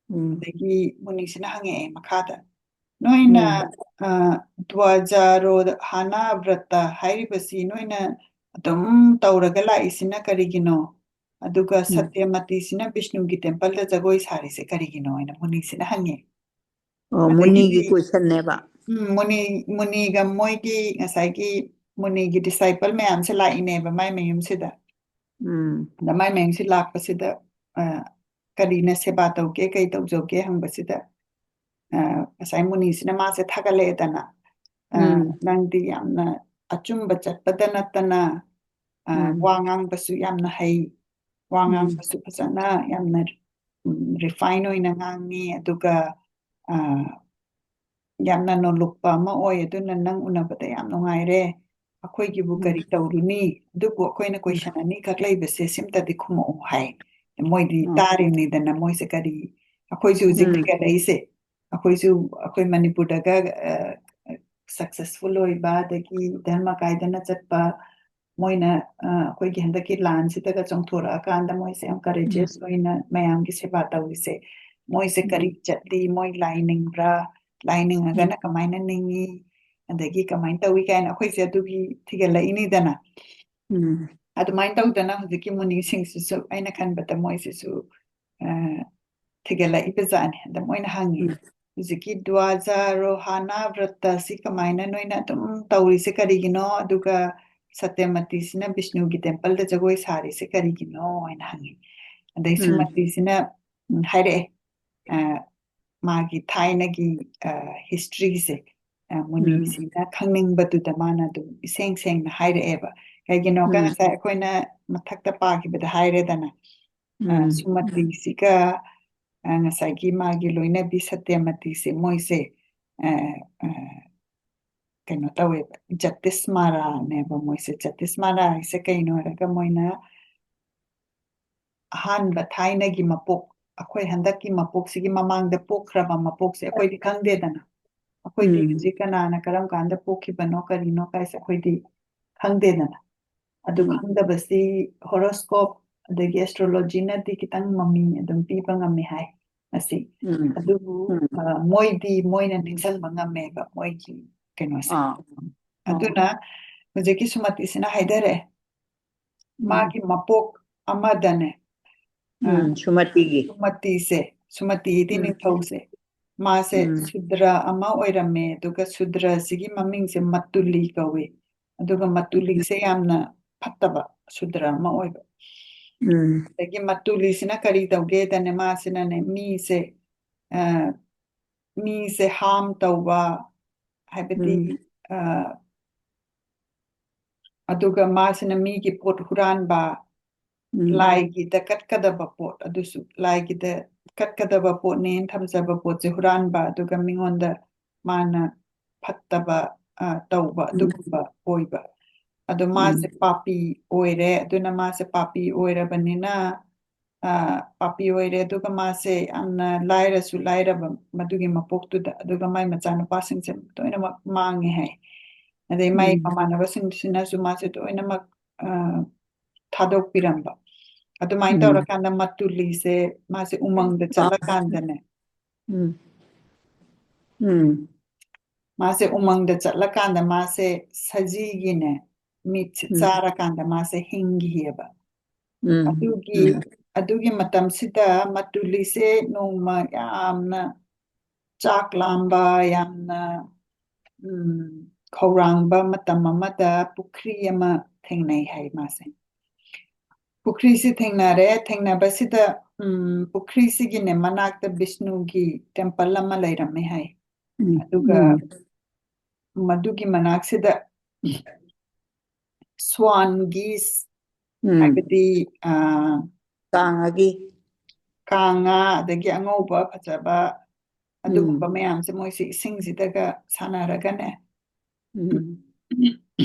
ꯎꯝ꯫ ꯑꯗꯒꯤ ꯃꯨꯅꯤꯁꯤꯅ ꯍꯪꯉꯛꯑꯦ ꯃꯈꯥꯗ, "ꯅꯣꯏꯅ, ꯎꯝ꯫ ꯑ, ꯗ꯭ꯋꯥꯖꯥꯔꯣꯍꯥꯅꯥ ꯕ꯭ꯔꯇ ꯍꯥꯏꯔꯤꯕꯁꯤ ꯅꯣꯏꯅ ꯑꯗꯨꯝ ꯇꯧꯔꯒ ꯂꯥꯛꯏꯁꯤꯅ ꯀꯔꯤꯒꯤꯅꯣ? ꯑꯗꯨꯒ ꯎꯝ꯫ ꯁꯇ꯭ꯌꯃꯇꯤꯁꯤꯅ ꯕꯤꯁꯅꯨꯒꯤ temple ꯗ ꯖꯒꯣꯏ ꯁꯥꯔꯤꯁꯦ ꯀꯔꯤꯒꯤꯅꯣ?" ꯍꯥꯏꯅ ꯃꯨꯅꯤꯁꯤꯅ ꯍꯪꯉꯦ꯫ ꯑꯣ, ꯑꯗꯒꯤꯗꯤ, ꯃꯨꯅꯤꯒꯤ question ꯅꯦꯕ꯫ ꯎꯝ, ꯃꯨꯅꯤ, ꯃꯨꯅꯤꯒ ꯃꯣꯏꯒꯤ ꯉꯁꯥꯏꯒꯤ ꯃꯨꯅꯤꯒꯤ disciple ꯃꯌꯥꯝꯁꯦ ꯂꯥꯛꯏꯅꯦꯕ ꯃꯥꯏ ꯃꯌꯨꯝꯁꯤꯗ꯫ ꯎꯝ꯫ ꯑꯗ ꯃꯥꯏ ꯃꯌꯨꯝꯁꯤ ꯂꯥꯛꯄꯁꯤꯗ, ꯑ, ꯀꯔꯤꯅ ꯁꯦꯕꯥ ꯇꯧꯒꯦ, ꯀꯩ ꯇꯧꯖꯧꯒꯦ ꯍꯪꯕꯁꯤꯗ, ꯑ, ꯉꯁꯥꯏ ꯃꯨꯅꯤꯁꯤꯅ ꯃꯥꯁꯦ ꯊꯥꯒꯠꯂꯛꯑꯦꯗꯅ, ꯑ, ꯎꯝ꯫ "ꯅꯪꯗꯤ ꯌꯥꯝꯅ ꯑꯆꯨꯝꯕ ꯆꯠꯄꯗ ꯅꯠꯇꯅ, ꯑ, ꯎꯝ꯫ ꯋꯥ ꯉꯥꯡꯕꯁꯨ ꯌꯥꯝꯅ ꯍꯩ, ꯋꯥ ꯎꯝ꯫ ꯉꯥꯡꯕꯁꯨ ꯐꯖꯅ ꯌꯥꯝꯅ, ꯎꯝ, refine ꯑꯣꯏꯅ ꯉꯥꯡꯉꯤ, ꯑꯗꯨꯒ, ꯑ, ꯌꯥꯝꯅ ꯅꯣꯂꯨꯛꯄ ꯑꯃ ꯑꯣꯏ, ꯑꯗꯨꯅ ꯅꯪ ꯎꯅꯕꯗ ꯌꯥꯝ ꯅꯨꯡꯉꯥꯏꯔꯦ꯫ ꯑꯩꯈꯣꯏꯒꯤꯕꯨ ꯎꯝ꯫ ꯀꯔꯤ ꯇꯧꯔꯨꯅꯤ? ꯑꯗꯨꯕꯨ ꯑꯩꯈꯣꯏꯅ ꯎꯝ꯫ ꯀꯣꯏꯁꯟ ꯑꯅꯤꯈꯛ ꯂꯩꯕꯁꯦ ꯁꯤꯝꯇꯗꯤ ꯈꯨꯝꯃꯛꯎ ꯍꯥꯏ꯫ ꯃꯣꯏꯗꯤ ꯎꯝ꯫ ꯇꯥꯔꯤꯕꯅꯤꯗꯅ, ꯃꯣꯏꯁꯦ ꯀꯔꯤ, ꯑꯩꯈꯣꯏꯁꯨ ꯍꯧꯖꯤꯛ ꯎꯝ꯫ ꯊꯤꯒꯠꯂꯛꯏꯁꯦ, ꯑꯩꯈꯣꯏꯁꯨ ꯑꯩꯈꯣꯏ ꯃꯅꯤꯄꯨꯔꯗꯒ, ꯑ, ꯁꯛꯁꯦꯁꯐꯨꯜ ꯑꯣꯏꯕ, ꯑꯗꯒꯤ ꯙꯔꯃ ꯀꯥꯏꯗꯅ ꯆꯠꯄ, ꯃꯣꯏꯅ, ꯑ, ꯑꯩꯈꯣꯏꯒꯤ ꯍꯟꯗꯛꯀꯤ ꯂꯥꯟꯁꯤꯗꯒ ꯆꯣꯡꯊꯣꯔꯛꯑꯀꯥꯟꯗ ꯃꯣꯏꯁꯦ ꯌꯥꯝ ꯎꯝ꯫ ꯀꯔꯦꯖꯤꯌꯁ ꯑꯣꯏꯅ ꯃꯌꯥꯝꯒꯤ ꯁꯦꯕꯥ ꯇꯧꯔꯤꯁꯦ, ꯃꯣꯏꯁꯦ ꯀꯔꯤ ꯎꯝ꯫ ꯆꯠꯂꯤ, ꯃꯣꯏ ꯂꯥꯏ ꯅꯤꯡꯕ꯭ꯔꯥ, ꯂꯥꯏ ꯎꯝ꯫ ꯅꯤꯡꯉꯒꯅ ꯀꯃꯥꯏꯅ ꯅꯤꯡꯉꯤ, ꯑꯗꯒꯤ ꯀꯃꯥꯏꯅ ꯇꯧꯏ ꯀꯥꯏꯅ ꯑꯩꯈꯣꯏꯁꯦ ꯑꯗꯨꯒꯤ ꯊꯤꯒꯠꯂꯛꯏꯅꯤꯗꯅ꯫ ꯎꯝ꯫ ꯑꯗꯨꯃꯥꯏꯅ ꯇꯧꯗꯅ ꯍꯧꯖꯤꯛꯀꯤ ꯃꯨꯅꯤꯁꯤꯡꯁꯤꯁꯨ ꯑꯩꯅ ꯈꯟꯕꯗ ꯃꯣꯏꯁꯤꯁꯨ, ꯑ, ꯊꯤꯒꯠꯂꯛꯏꯕ ꯖꯥꯠꯅꯤ꯫ ꯑꯗ ꯃꯣꯏꯅ ꯍꯪꯉꯤ, ꯎꯝ꯫ "ꯍꯧꯖꯤꯛꯀꯤ ꯗ꯭ꯋꯥꯖꯥꯔꯣꯍꯥꯅꯥ ꯕ꯭ꯔꯇꯁꯤ ꯀꯃꯥꯏꯅ ꯅꯣꯏꯅ ꯑꯗꯨꯝ ꯇꯧꯔꯤꯁꯦ ꯀꯔꯤꯒꯤꯅꯣ? ꯑꯗꯨꯒ ꯁꯇ꯭ꯌꯃꯇꯤꯁꯤꯅ ꯕꯤꯁꯅꯨꯒꯤ ꯇꯦꯝꯄꯜꯗ ꯖꯒꯣꯏ ꯁꯥꯔꯤꯁꯦ ꯀꯔꯤꯒꯤꯅꯣ?" ꯍꯥꯏꯅ ꯍꯪꯉꯤ꯫ ꯑꯗꯩ ꯎꯝ꯫ ꯁꯨꯃꯇꯤꯁꯤꯅ, ꯎꯝ, ꯍꯥꯏꯔꯛꯑꯦ, ꯑ, ꯃꯥꯒꯤ ꯊꯥꯏꯅꯒꯤ, ꯑ, ꯍꯤꯁꯇ꯭ꯔꯤꯁꯦ, ꯑ, ꯎꯝ꯫ ꯃꯨꯅꯤꯁꯤꯅ ꯈꯪꯅꯤꯡꯕꯗꯨꯗ ꯃꯥꯅ ꯑꯗꯨꯝ ꯏꯁꯦꯡ ꯁꯦꯡꯅ ꯍꯥꯏꯔꯛꯑꯦꯕ꯫ ꯀꯩꯒꯤꯅꯣꯒ ꯎꯝ꯫ ꯉꯁꯥꯏ ꯑꯩꯈꯣꯏꯅ ꯃꯊꯛꯇ ꯄꯥꯈꯤꯕꯗ ꯍꯥꯏꯔꯦꯗꯅ, ꯑ, ꯎꯝ꯫ ꯁꯨꯃꯇꯤꯁꯤꯒ, ꯑ, ꯉꯁꯥꯏꯒꯤ ꯃꯥꯒꯤ ꯂꯣꯏꯅꯕꯤ ꯁꯇ꯭ꯌꯃꯇꯤꯁꯦ ꯃꯣꯏꯁꯦ, ꯑ, ꯑ, ꯀꯩꯅꯣ ꯇꯧꯋꯦꯕ, ꯖꯇꯤꯁ ꯃꯥꯔꯥꯅꯦꯕ ꯃꯣꯏꯁꯦ꯫ ꯖꯇꯤꯁ ꯃꯥꯔꯥ ꯍꯥꯏꯁꯦ ꯀꯩꯅꯣ ꯍꯥꯏꯔꯒ ꯃꯣꯏꯅ ꯑꯍꯥꯟꯕ ꯊꯥꯏꯅꯒꯤ ꯃꯄꯣꯛ, ꯑꯩꯈꯣꯏ ꯍꯟꯗꯛꯀꯤ ꯃꯄꯣꯛꯁꯤꯒꯤ ꯃꯃꯥꯡꯗ ꯄꯣꯛꯈ꯭ꯔꯕ ꯃꯄꯣꯛꯁꯦ ꯑꯩꯈꯣꯏꯗꯤ ꯈꯪꯗꯦꯗꯅ꯫ ꯑꯩꯈꯣꯏꯗꯤ ꯎꯝ꯫ ꯍꯧꯖꯤꯛ ꯀꯅꯥꯅ ꯀꯔꯝ ꯀꯥꯟꯗ ꯄꯣꯛꯈꯤꯕꯅꯣ ꯀꯔꯤꯅꯣ ꯀꯥꯏꯁꯦ ꯑꯩꯈꯣꯏꯗꯤ ꯈꯪꯗꯦꯗꯅ꯫ ꯑꯗꯨ ꯎꯝ꯫ ꯈꯪꯗꯕꯁꯤ ꯍꯣꯔꯣꯁꯀꯣꯞ ꯑꯗꯒꯤ ꯑꯦꯁꯇ꯭ꯔꯣꯂꯣꯖꯤꯅꯗꯤ ꯈꯤꯇꯪ ꯃꯃꯤ ꯑꯗꯨꯝ ꯄꯤꯕ ꯉꯝꯃꯦ ꯍꯥꯏ ꯃꯁꯤ꯫ ꯎꯝ꯫ ꯑꯗꯨꯕꯨ, ꯎꯝ꯫ ꯑ, ꯃꯣꯏꯗꯤ ꯃꯣꯏꯅ ꯅꯤꯡꯁꯤꯡꯕ ꯉꯝꯃꯦꯕ ꯃꯣꯏꯒꯤ ꯀꯩꯅꯣꯁꯦ꯫ ꯑꯥ꯫ ꯑꯣ꯫ ꯑꯗꯨꯅ ꯍꯧꯖꯤꯛꯀꯤ ꯁꯨꯃꯇꯤꯁꯤꯅ ꯍꯥꯏꯊꯔꯛꯑꯦ꯫ ꯎꯝ꯫ ꯃꯥꯒꯤ ꯃꯄꯣꯛ ꯑꯃꯗꯅꯦ, ꯑ, ꯎꯝ, ꯁꯨꯃꯇꯤꯒꯤ꯫ ꯁꯨꯃꯇꯤꯁꯦ, ꯁꯨꯃꯇꯤꯗꯤ ꯎꯝ꯫ ꯅꯤꯡꯊꯧꯁꯦ, ꯃꯥꯁꯦ ꯎꯝ꯫ ꯁꯨꯗ꯭ꯔ ꯑꯃ ꯑꯣꯏꯔꯝꯃꯦ, ꯑꯗꯨꯒ ꯁꯨꯗ꯭ꯔꯁꯤꯒꯤ ꯃꯃꯤꯡꯁꯦ ꯃꯇꯨꯂꯤ ꯀꯧꯏ꯫ ꯑꯗꯨꯒ ꯃꯇꯨꯂꯤꯁꯦ ꯌꯥꯝꯅ ꯐꯠꯇꯕ ꯁꯨꯗ꯭ꯔ ꯑꯃ ꯑꯣꯏꯕ꯫ ꯎꯝ꯫ ꯑꯗꯒꯤ ꯃꯇꯨꯂꯤꯁꯤꯅ ꯀꯔꯤ ꯇꯧꯒꯦꯗꯅꯦ, ꯃꯥꯁꯤꯅꯅꯦ ꯃꯤꯁꯦ, ꯑ, ꯃꯤꯁꯦ ꯍꯥꯝ ꯇꯧꯕ, ꯍꯥꯏꯕꯗꯤ, ꯎꯝ꯫ ꯑ, ꯑꯗꯨꯒ ꯃꯥꯁꯤꯅ ꯃꯤꯒꯤ ꯄꯣꯠ ꯍꯨꯔꯥꯟꯕ, ꯎꯝ꯫ ꯂꯥꯏꯒꯤꯗ ꯀꯠꯀꯗꯕ ꯄꯣꯠ, ꯑꯗꯨꯁꯨ ꯂꯥꯏꯒꯤꯗ ꯀꯠꯀꯗꯕ ꯄꯣꯠꯅꯦꯅ ꯊꯝꯖꯕ ꯄꯣꯠꯁꯦ ꯍꯨꯔꯥꯟꯕ, ꯑꯗꯨꯒ ꯃꯤꯉꯣꯟꯗ ꯃꯥꯅ ꯐꯠꯇꯕ, ꯑ, ꯇꯧꯕ, ꯎꯝ꯫ ꯑꯗꯨꯒꯨꯝꯕ ꯑꯣꯏꯕ꯫ ꯑꯗꯣ ꯎꯝ꯫ ꯃꯥꯁꯦ ꯄꯥꯄꯤ ꯑꯣꯏꯔꯦ, ꯑꯗꯨꯅ ꯃꯥꯁꯦ ꯄꯥꯄꯤ ꯑꯣꯏꯔꯕꯅꯤꯅ, ꯑ, ꯄꯥꯄꯤ ꯑꯣꯏꯔꯦ, ꯑꯗꯨꯒ ꯃꯥꯁꯦ ꯌꯥꯝꯅ ꯂꯥꯏꯔꯁꯨ ꯂꯥꯏꯔꯕ ꯃꯗꯨꯒꯤ ꯃꯄꯣꯛꯇꯨꯗ, ꯑꯗꯨꯒ ꯃꯥꯏ ꯃꯆꯥꯅꯨꯄꯥꯁꯤꯡꯁꯦ ꯂꯣꯏꯅꯃꯛ ꯃꯥꯡꯉꯦ ꯍꯥꯏ꯫ ꯑꯗꯩ ꯃꯥꯏ ꯎꯝ꯫ ꯃꯃꯥꯟꯅꯕꯁꯤꯡꯁꯤꯅꯁꯨ ꯃꯥꯁꯦ ꯂꯣꯏꯅꯃꯛ, ꯑ, ꯊꯥꯗꯣꯛꯄꯤꯔꯝꯕ꯫ ꯑꯗꯨꯃꯥꯏꯅ ꯎꯝ꯫ ꯇꯧꯔꯀꯥꯟꯗ ꯃꯇꯨꯂꯤꯁꯦ ꯃꯥꯁꯦ ꯎꯃꯪꯗ ꯆꯠꯂꯀꯥꯟꯗꯅꯦ, ꯎꯝ꯫ ꯎꯝ꯫ ꯃꯥꯁꯦ ꯎꯃꯪꯗ ꯆꯠꯂꯀꯥꯟꯗ ꯃꯥꯁꯦ ꯁꯖꯤꯒꯤꯅꯦ, ꯃꯤꯠꯁꯦ ꯎꯝ꯫ ꯆꯥꯔꯀꯥꯟꯗ ꯃꯥꯁꯦ ꯍꯤꯡꯈꯤꯑꯕ꯫ ꯎꯝ꯫ ꯑꯗꯨꯒꯤ, ꯎꯝ꯫ ꯑꯗꯨꯒꯤ ꯃꯇꯝꯁꯤꯗ ꯃꯇꯨꯂꯤꯁꯦ ꯅꯣꯡꯃ ꯌꯥꯝꯅ ꯆꯥꯛ ꯂꯥꯝꯕ, ꯌꯥꯝꯅ, ꯎꯝ, ꯈꯧꯔꯥꯡꯕ ꯃꯇꯝ ꯑꯃꯗ ꯄꯨꯈ꯭ꯔꯤ ꯑꯃ ꯊꯦꯡꯅꯩ ꯍꯥꯏ ꯃꯥꯁꯦ꯫ ꯄꯨꯈ꯭ꯔꯤꯁꯤ ꯊꯦꯡꯅꯔꯦ꯫ ꯊꯦꯡꯅꯕꯁꯤꯗ, ꯎꯝ, ꯄꯨꯈ꯭ꯔꯤꯁꯤꯒꯤꯅꯦ ꯃꯅꯥꯛꯇ ꯕꯤꯁꯅꯨꯒꯤ temple ꯑꯃ ꯂꯩꯔꯝꯃꯦ ꯍꯥꯏ꯫ ꯎꯝ, ꯑꯗꯨꯒ ꯎꯝ꯫ ꯃꯗꯨꯒꯤ ꯃꯅꯥꯛꯁꯤꯗ swanꯒꯤ, ꯎꯝ꯫ ꯍꯥꯏꯕꯗꯤ, ꯑ, ꯀꯥꯡꯉꯒꯤ꯫ ꯀꯥꯡꯉꯥ, ꯑꯗꯒꯤ ꯑꯉꯧꯕ ꯐꯖꯕ, ꯑꯗꯨꯒꯨꯝꯕ ꯎꯝ꯫ ꯃꯌꯥꯝꯁꯦ ꯃꯣꯏꯁꯦ ꯏꯁꯤꯡꯁꯤꯗꯒ ꯁꯥꯟꯅꯔꯒꯅꯦ, ꯎꯝ꯫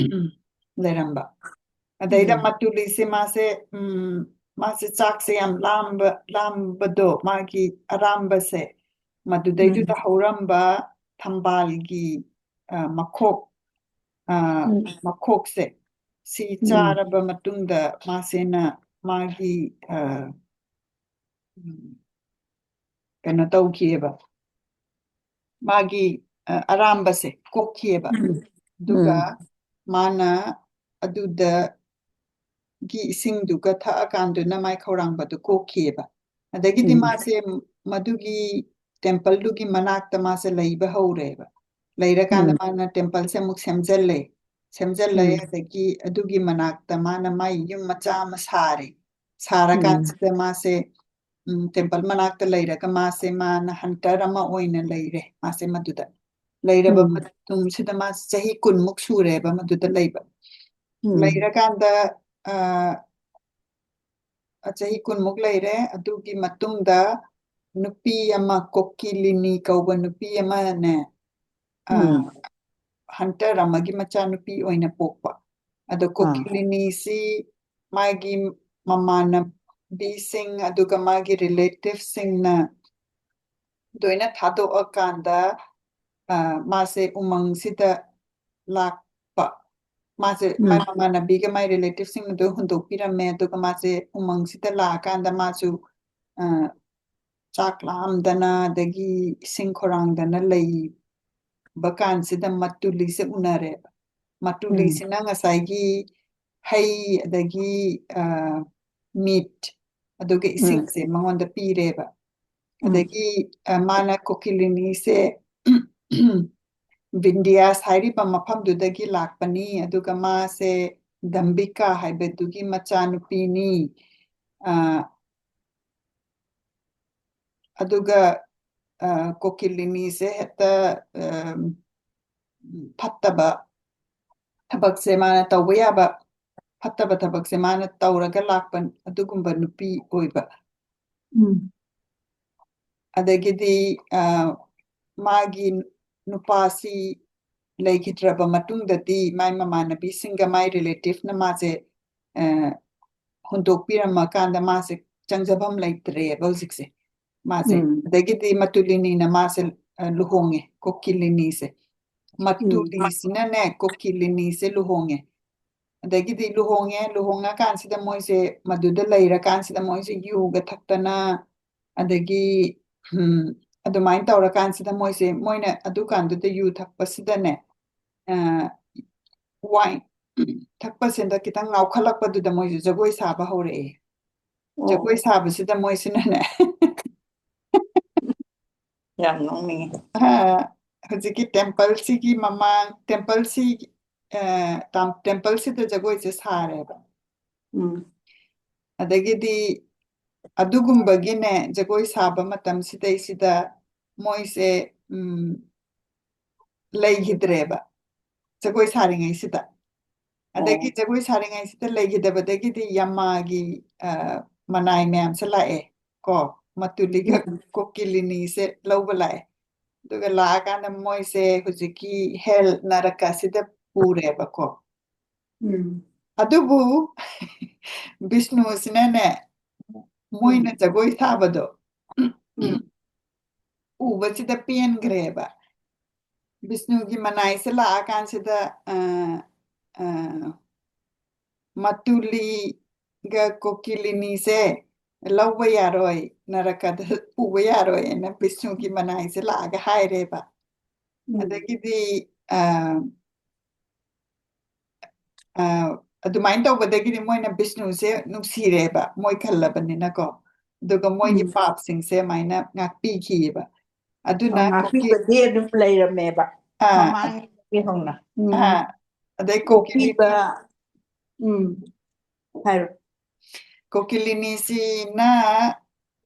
ꯂꯩꯔꯝꯕ꯫ ꯑꯗꯩꯗ ꯎꯝ꯫ ꯃꯇꯨꯂꯤꯁꯦ ꯃꯥꯁꯦ, ꯎꯝ, ꯃꯥꯁꯦ ꯆꯥꯛꯁꯦ ꯌꯥꯝ ꯂꯥꯝꯕ, ꯂꯥꯝꯕꯗꯣ, ꯃꯥꯒꯤ ꯑꯔꯥꯝꯕꯁꯦ, ꯃꯗꯨꯗꯩꯗꯨꯗ ꯎꯝ꯫ ꯍꯧꯔꯝꯕ ꯊꯝꯕꯥꯜꯒꯤ, ꯑ, ꯃꯈꯣꯛ, ꯑ, ꯎꯝ꯫ ꯃꯈꯣꯛꯁꯦ, ꯁꯤ ꯎꯝ꯫ ꯆꯥꯔꯕ ꯃꯇꯨꯡꯗ ꯃꯥꯁꯦꯅ ꯃꯥꯒꯤ, ꯑ, ꯎꯝ, ꯀꯩꯅꯣ ꯇꯧꯈꯤꯑꯕ꯫ ꯃꯥꯒꯤ, ꯑ, ꯑꯔꯥꯝꯕꯁꯦ ꯀꯣꯛꯈꯤꯑꯕ꯫ ꯎꯝ꯫ ꯑꯗꯨꯒ ꯎꯝ꯫ ꯃꯥꯅ ꯑꯗꯨꯗꯒꯤ ꯏꯁꯤꯡꯗꯨꯒ ꯊꯛꯑꯀꯥꯟꯗꯨꯅ ꯃꯥꯏ ꯈꯧꯔꯥꯡꯕꯗꯨ ꯀꯣꯛꯈꯤꯑꯕ꯫ ꯑꯗꯒꯤꯗꯤ ꯎꯝ꯫ ꯃꯥꯁꯦ ꯃꯗꯨꯒꯤ templeꯗꯨꯒꯤ ꯃꯅꯥꯛꯇ ꯃꯥꯁꯦ ꯂꯩꯕ ꯍꯧꯔꯦꯕ꯫ ꯂꯩꯔꯀꯥꯟꯗ ꯎꯝ꯫ ꯃꯥꯅ templeꯁꯦ ꯑꯃꯨꯛ ꯁꯦꯝꯖꯜꯂꯦ꯫ ꯁꯦꯝꯖꯜꯂꯦ, ꯎꯝ꯫ ꯑꯗꯒꯤ ꯑꯗꯨꯒꯤ ꯃꯅꯥꯛꯇ ꯃꯥꯅ ꯃꯥꯏ ꯌꯨꯝ ꯃꯆꯥ ꯑꯃ ꯁꯥꯔꯦ꯫ ꯎꯝ꯫ ꯁꯥꯔꯀꯥꯟꯁꯤꯗ ꯃꯥꯁꯦ, ꯎꯝ, temple ꯃꯅꯥꯛꯇ ꯂꯩꯔꯒ ꯃꯥꯁꯦ, ꯃꯥꯅ hunter ꯑꯃ ꯑꯣꯏꯅ ꯂꯩꯔꯦ, ꯃꯥꯁꯦ ꯃꯗꯨꯗ꯫ ꯂꯩꯔꯕ ꯎꯝ꯫ ꯃꯇꯨꯡꯁꯤꯗ ꯃꯥꯁꯦ ꯆꯍꯤ ꯀꯨꯟꯃꯨꯛ ꯁꯨꯔꯦꯕ ꯃꯗꯨꯗ ꯂꯩꯕ꯫ ꯎꯝ꯫ ꯂꯩꯔꯀꯥꯟꯗ, ꯑ, ꯆꯍꯤ ꯀꯨꯟꯃꯨꯛ ꯂꯩꯔꯦ꯫ ꯑꯗꯨꯒꯤ ꯃꯇꯨꯡꯗ ꯅꯨꯄꯤ ꯑꯃ, ꯀꯣꯀꯤꯂꯤꯅꯤ ꯀꯧꯕ ꯅꯨꯄꯤ ꯑꯃꯅꯦ, ꯑ, ꯎꯝ꯫ Hunter ꯑꯃꯒꯤ ꯃꯆꯥꯅꯨꯄꯤ ꯑꯣꯏꯅ ꯄꯣꯛꯄ꯫ ꯑꯗꯣ ꯑꯥ꯫ ꯀꯣꯀꯤꯂꯤꯅꯤꯁꯤ ꯃꯥꯒꯤ ꯃꯃꯥꯟꯅꯕꯤꯁꯤꯡ ꯑꯗꯨꯒ ꯃꯥꯒꯤ relativeꯁꯤꯡꯅ ꯂꯣꯏꯅ ꯊꯥꯗꯣꯛꯑꯀꯥꯟꯗ, ꯑ, ꯃꯥꯁꯦ ꯎꯃꯪꯁꯤꯗ ꯂꯥꯛꯄ꯫ ꯃꯥꯁꯦ, ꯎꯝ꯫ ꯃꯥꯏ ꯃꯃꯥꯟꯅꯕꯤꯒ ꯃꯥꯏ relativeꯁꯤꯡ ꯑꯗꯨ ꯍꯨꯟꯗꯣꯛꯄꯤꯔꯝꯃꯦ꯫ ꯑꯗꯨꯒ ꯃꯥꯁꯦ ꯎꯃꯪꯁꯤꯗ ꯂꯥꯛꯑꯀꯥꯟꯗ ꯃꯥꯁꯨ, ꯑ, ꯆꯥꯛ ꯂꯥꯝꯗꯅ ꯑꯗꯒꯤ ꯏꯁꯤꯡ ꯈꯧꯔꯥꯡꯗꯅ ꯂꯩꯕ ꯀꯥꯟꯁꯤꯗ ꯃꯇꯨꯂꯤꯁꯦ ꯎꯅꯔꯦꯕ꯫ ꯎꯝ꯫ ꯃꯇꯨꯂꯤꯁꯤꯅ ꯉꯁꯥꯏꯒꯤ ꯍꯩ ꯑꯗꯒꯤ, ꯑ, meat ꯑꯗꯨꯒ ꯎꯝ꯫ ꯏꯁꯤꯡꯁꯦ ꯃꯉꯣꯟꯗ ꯄꯤꯔꯦꯕ꯫ ꯎꯝ꯫ ꯑꯗꯒꯤ, ꯑ, ꯃꯥꯅ ꯀꯣꯀꯤꯂꯤꯅꯤꯁꯦ ꯕꯤꯟꯗꯤꯌꯥꯁ ꯍꯥꯏꯔꯤꯕ ꯃꯐꯝꯗꯨꯗꯒꯤ ꯂꯥꯛꯄꯅꯤ, ꯑꯗꯨꯒ ꯃꯥꯁꯦ ꯗꯝꯕꯤꯀꯥ ꯍꯥꯏꯕꯗꯨꯒꯤ ꯃꯆꯥꯅꯨꯄꯤꯅꯤ꯫ ꯑ, ꯑꯗꯨꯒ, ꯑ, ꯀꯣꯀꯤꯂꯤꯅꯤꯁꯦ ꯍꯦꯛꯇ, ꯑ, ꯐꯠꯇꯕ ꯊꯕꯛꯁꯦ ꯃꯥꯅ ꯇꯧꯕ ꯌꯥꯕ, ꯐꯠꯇꯕ ꯊꯕꯛꯁꯦ ꯃꯥꯅ ꯇꯧꯔꯒ ꯂꯥꯛꯄ ꯑꯗꯨꯒꯨꯝꯕ ꯅꯨꯄꯤ ꯑꯣꯏꯕ꯫ ꯎꯝ꯫ ꯑꯗꯒꯤꯗꯤ, ꯑ, ꯃꯥꯒꯤ ꯅꯨꯄꯥꯁꯤ ꯂꯩꯈꯤꯗ꯭ꯔꯕ ꯃꯇꯨꯡꯗꯗꯤ ꯃꯥꯏ ꯃꯃꯥꯟꯅꯕꯤꯁꯤꯡꯒ ꯃꯥꯏ relativeꯅ ꯃꯥꯁꯦ, ꯑ, ꯍꯨꯟꯗꯣꯛꯄꯤꯔꯝꯃꯀꯥꯟꯗ ꯃꯥꯁꯦ ꯆꯪꯖꯐꯝ ꯂꯩꯇ꯭ꯔꯦꯕ ꯍꯧꯖꯤꯛꯁꯦ꯫ ꯃꯥꯁꯦ꯫ ꯎꯝ꯫ ꯑꯗꯒꯤꯗꯤ ꯃꯇꯨꯂꯤꯅꯤꯅ ꯃꯥꯁꯦ, ꯑ, ꯂꯨꯍꯣꯡꯉꯦ, ꯀꯣꯀꯤꯂꯤꯅꯤꯁꯦ꯫ ꯎꯝ꯫ ꯃꯇꯨꯂꯤꯁꯤꯅꯅꯦ, ꯀꯣꯀꯤꯂꯤꯅꯤꯁꯦ ꯂꯨꯍꯣꯡꯉꯦ꯫ ꯑꯗꯒꯤꯗꯤ ꯂꯨꯍꯣꯡꯉꯦ, ꯂꯨꯍꯣꯡꯉꯀꯥꯟꯁꯤꯗ ꯃꯣꯏꯁꯦ ꯃꯗꯨꯗ ꯂꯩꯔꯀꯥꯟꯁꯤꯗ ꯃꯣꯏꯁꯦ ꯌꯨꯒ ꯊꯛꯇꯅ, ꯑꯗꯒꯤ, ꯎꯝ, ꯑꯗꯨꯃꯥꯏꯅ ꯇꯧꯔꯀꯥꯟꯁꯤꯗ ꯃꯣꯏꯁꯦ, ꯃꯣꯏꯅ ꯑꯗꯨꯀꯥꯟꯗꯨꯗ ꯌꯨ ꯊꯛꯄꯁꯤꯗꯅꯦ, ꯑ, wine ꯊꯛꯄꯁꯤꯗ ꯈꯤꯇꯪ ꯉꯥꯎꯈꯠꯂꯛꯄꯗꯨꯗ ꯃꯣꯏꯁꯦ ꯖꯒꯣꯏ ꯁꯥꯕ ꯍꯧꯔꯛꯑꯦ꯫ ꯑꯣ꯫ ꯖꯒꯣꯏ ꯁꯥꯕꯁꯤꯗ ꯃꯣꯏꯁꯤꯅꯅꯦ, ꯌꯥꯝ ꯅꯣꯛꯅꯤꯡꯉꯤ꯫ ꯑ, ꯍꯧꯖꯤꯛꯀꯤ templeꯁꯤꯒꯤ ꯃꯃꯥꯡ, templeꯁꯤ, ꯑ, ꯇꯥꯝ-, templeꯁꯤꯗ ꯖꯒꯣꯏꯁꯦ ꯁꯥꯔꯦꯕ꯫ ꯎꯝ꯫ ꯑꯗꯒꯤꯗꯤ ꯑꯗꯨꯒꯨꯝꯕꯒꯤꯅꯦ, ꯖꯒꯣꯏ ꯁꯥꯕ ꯃꯇꯝꯁꯤꯗꯩꯁꯤꯗ ꯃꯣꯏꯁꯦ, ꯎꯝ, ꯂꯩꯈꯤꯗ꯭ꯔꯦꯕ ꯖꯒꯣꯏ ꯁꯥꯔꯤꯉꯩꯁꯤꯗ꯫ ꯑꯗꯒꯤ ꯑꯣ꯫ ꯖꯒꯣꯏ ꯁꯥꯔꯤꯉꯩꯁꯤꯗ ꯂꯩꯈꯤꯗꯕꯗꯒꯤꯗꯤ ꯌꯃꯥꯒꯤ, ꯑ, ꯃꯅꯥꯏ ꯃꯌꯥꯝꯁꯦ ꯂꯥꯛꯑꯦ ꯀꯣ, ꯃꯇꯨꯂꯤꯒ ꯎꯝ꯫ ꯀꯣꯀꯤꯂꯤꯅꯤꯁꯦ ꯂꯧꯕ ꯂꯥꯛꯑꯦ꯫ ꯑꯗꯨꯒ ꯂꯥꯛꯑꯀꯥꯟꯗ ꯃꯣꯏꯁꯦ ꯍꯧꯖꯤꯛꯀꯤ ꯍꯦꯜ ꯅꯔꯀ ꯑꯁꯤꯗ ꯄꯨꯔꯦꯕꯀꯣ꯫ ꯎꯝ ꯑꯗꯨꯕꯨ ꯕꯤꯁꯅꯨꯁꯤꯅꯅꯦ, ꯃꯣꯏꯅ ꯖꯒꯣꯏ ꯁꯥꯕꯗꯣ ꯎꯝ ꯎꯕꯁꯤꯗ ꯄꯦꯟꯈ꯭ꯔꯦꯕ꯫ ꯕꯤꯁꯅꯨꯒꯤ ꯃꯅꯥꯏꯁꯦ ꯂꯥꯛꯑꯀꯥꯟꯁꯤꯗ ꯑ, ꯑ, ꯃꯇꯨꯂꯤꯒ ꯀꯣꯀꯤꯂꯤꯅꯤꯁꯦ ꯂꯧꯕ ꯌꯥꯔꯣꯏ, ꯅꯔꯀꯗ ꯄꯨꯕ ꯌꯥꯔꯣꯏꯅ ꯕꯤꯁꯅꯨꯒꯤ ꯃꯅꯥꯏꯁꯦ ꯂꯥꯛꯑꯒ ꯍꯥꯏꯔꯦꯕ꯫ ꯎꯝ ꯑꯗꯒꯤꯗꯤ ꯑ, ꯑ, ꯑꯗꯨꯃꯥꯏꯅ ꯇꯧꯕꯗꯒꯤꯗꯤ ꯃꯣꯏꯅ ꯕꯤꯁꯅꯨꯁꯦ ꯅꯨꯡꯁꯤꯔꯦꯕ, ꯃꯣꯏ ꯈꯜꯂꯕꯅꯤꯅꯀꯣ꯫ ꯑꯗꯨꯒ ꯃꯣꯏꯒꯤ ꯎꯝ ꯄꯥꯞꯁꯤꯡꯁꯦ ꯑꯗꯨꯃꯥꯏꯅ ꯉꯥꯛꯄꯤꯈꯤꯑꯕ꯫ ꯑꯗꯨꯅ ꯀꯣꯀꯤ ꯉꯥꯛꯄꯤꯕꯗꯤ ꯑꯗꯨꯝ ꯂꯩꯔꯝꯃꯦꯕ ꯑꯥ ꯃꯃꯥꯡꯗꯒꯤ ꯍꯧꯅ꯫ ꯎꯝ ꯑꯥ ꯑꯗꯩ ꯀꯣꯀꯤꯂꯤ ꯀꯣꯛꯄꯤꯕ ꯎꯝ ꯍꯥꯏꯔꯣ꯫ ꯀꯣꯀꯤꯂꯤꯅꯤꯁꯤꯅ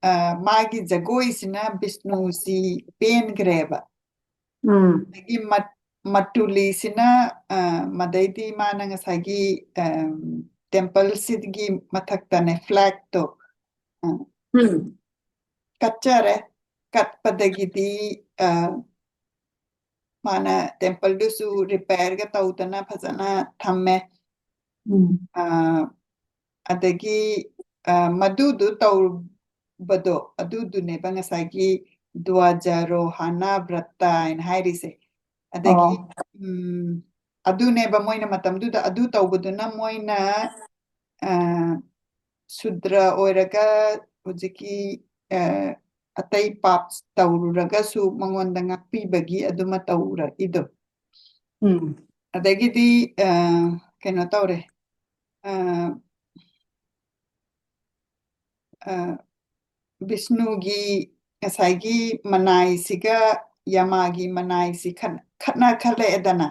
ꯑ, ꯃꯥꯒꯤ ꯖꯒꯣꯏꯁꯤꯅ ꯕꯤꯁꯅꯨꯁꯤ ꯄꯦꯟꯈ꯭ꯔꯦꯕ꯫ ꯎꯝ ꯑꯗꯒꯤ ꯃꯠ- ꯃꯇꯨꯂꯤꯁꯤꯅ ꯑ, ꯃꯗꯩꯗꯤ ꯃꯥꯅ ꯉꯁꯥꯏꯒꯤ ꯇꯦꯝꯄꯜꯁꯤꯒꯤ ꯃꯊꯛꯇꯅꯦ, ꯐ꯭ꯂꯦꯛꯇꯣ ꯎꯝ ꯀꯠꯆꯔꯦ꯫ ꯀꯠꯄꯗꯒꯤꯗꯤ ꯑ, ꯃꯥꯅ ꯇꯦꯝꯄꯜꯗꯨꯁꯨ ꯔꯤꯄꯦꯌꯔꯒ ꯇꯧꯗꯅ ꯐꯖꯅ ꯊꯝꯃꯦ꯫ ꯎꯝ ꯑ, ꯑꯗꯒꯤ ꯑ, ꯃꯗꯨꯗꯨ ꯇꯧꯕꯗꯣ ꯑꯗꯨꯗꯨꯅꯦꯕ ꯉꯁꯥꯏꯒꯤ ꯗ꯭ꯋꯥꯖꯥꯔꯣꯍꯥꯅ ꯕ꯭ꯔꯠꯇ ꯍꯥꯏꯅ ꯍꯥꯏꯔꯤꯁꯦ꯫ ꯑꯗꯒꯤ ꯑꯣ ꯎꯝ, ꯑꯗꯨꯅꯦꯕ ꯃꯣꯏꯅ ꯃꯇꯝꯗꯨꯗ ꯑꯗꯨ ꯇꯧꯕꯗꯨꯅ ꯃꯣꯏꯅ ꯑ, ꯁꯨꯗ꯭ꯔ ꯑꯣꯏꯔꯒ ꯍꯧꯖꯤꯛꯀꯤ ꯑ, ꯑꯇꯩ ꯄꯥꯞ ꯇꯧꯔꯨꯔꯒꯁꯨ ꯃꯉꯣꯟꯗ ꯉꯥꯛꯄꯤꯕꯒꯤ ꯑꯗꯨꯃ ꯇꯧꯔꯛꯏꯗꯣ꯫ ꯎꯝ ꯑꯗꯒꯤꯗꯤ ꯑ, ꯀꯩꯅꯣ ꯇꯧꯔꯦ꯫ ꯑ, ꯑ, ꯕꯤꯁꯅꯨꯒꯤ ꯉꯁꯥꯏꯒꯤ ꯃꯅꯥꯏꯁꯤꯒ ꯌꯃꯥꯒꯤ ꯃꯅꯥꯏꯁꯤ ꯈꯠ- ꯈꯠꯅ ꯈꯜꯂꯛꯑꯦꯗꯅ꯫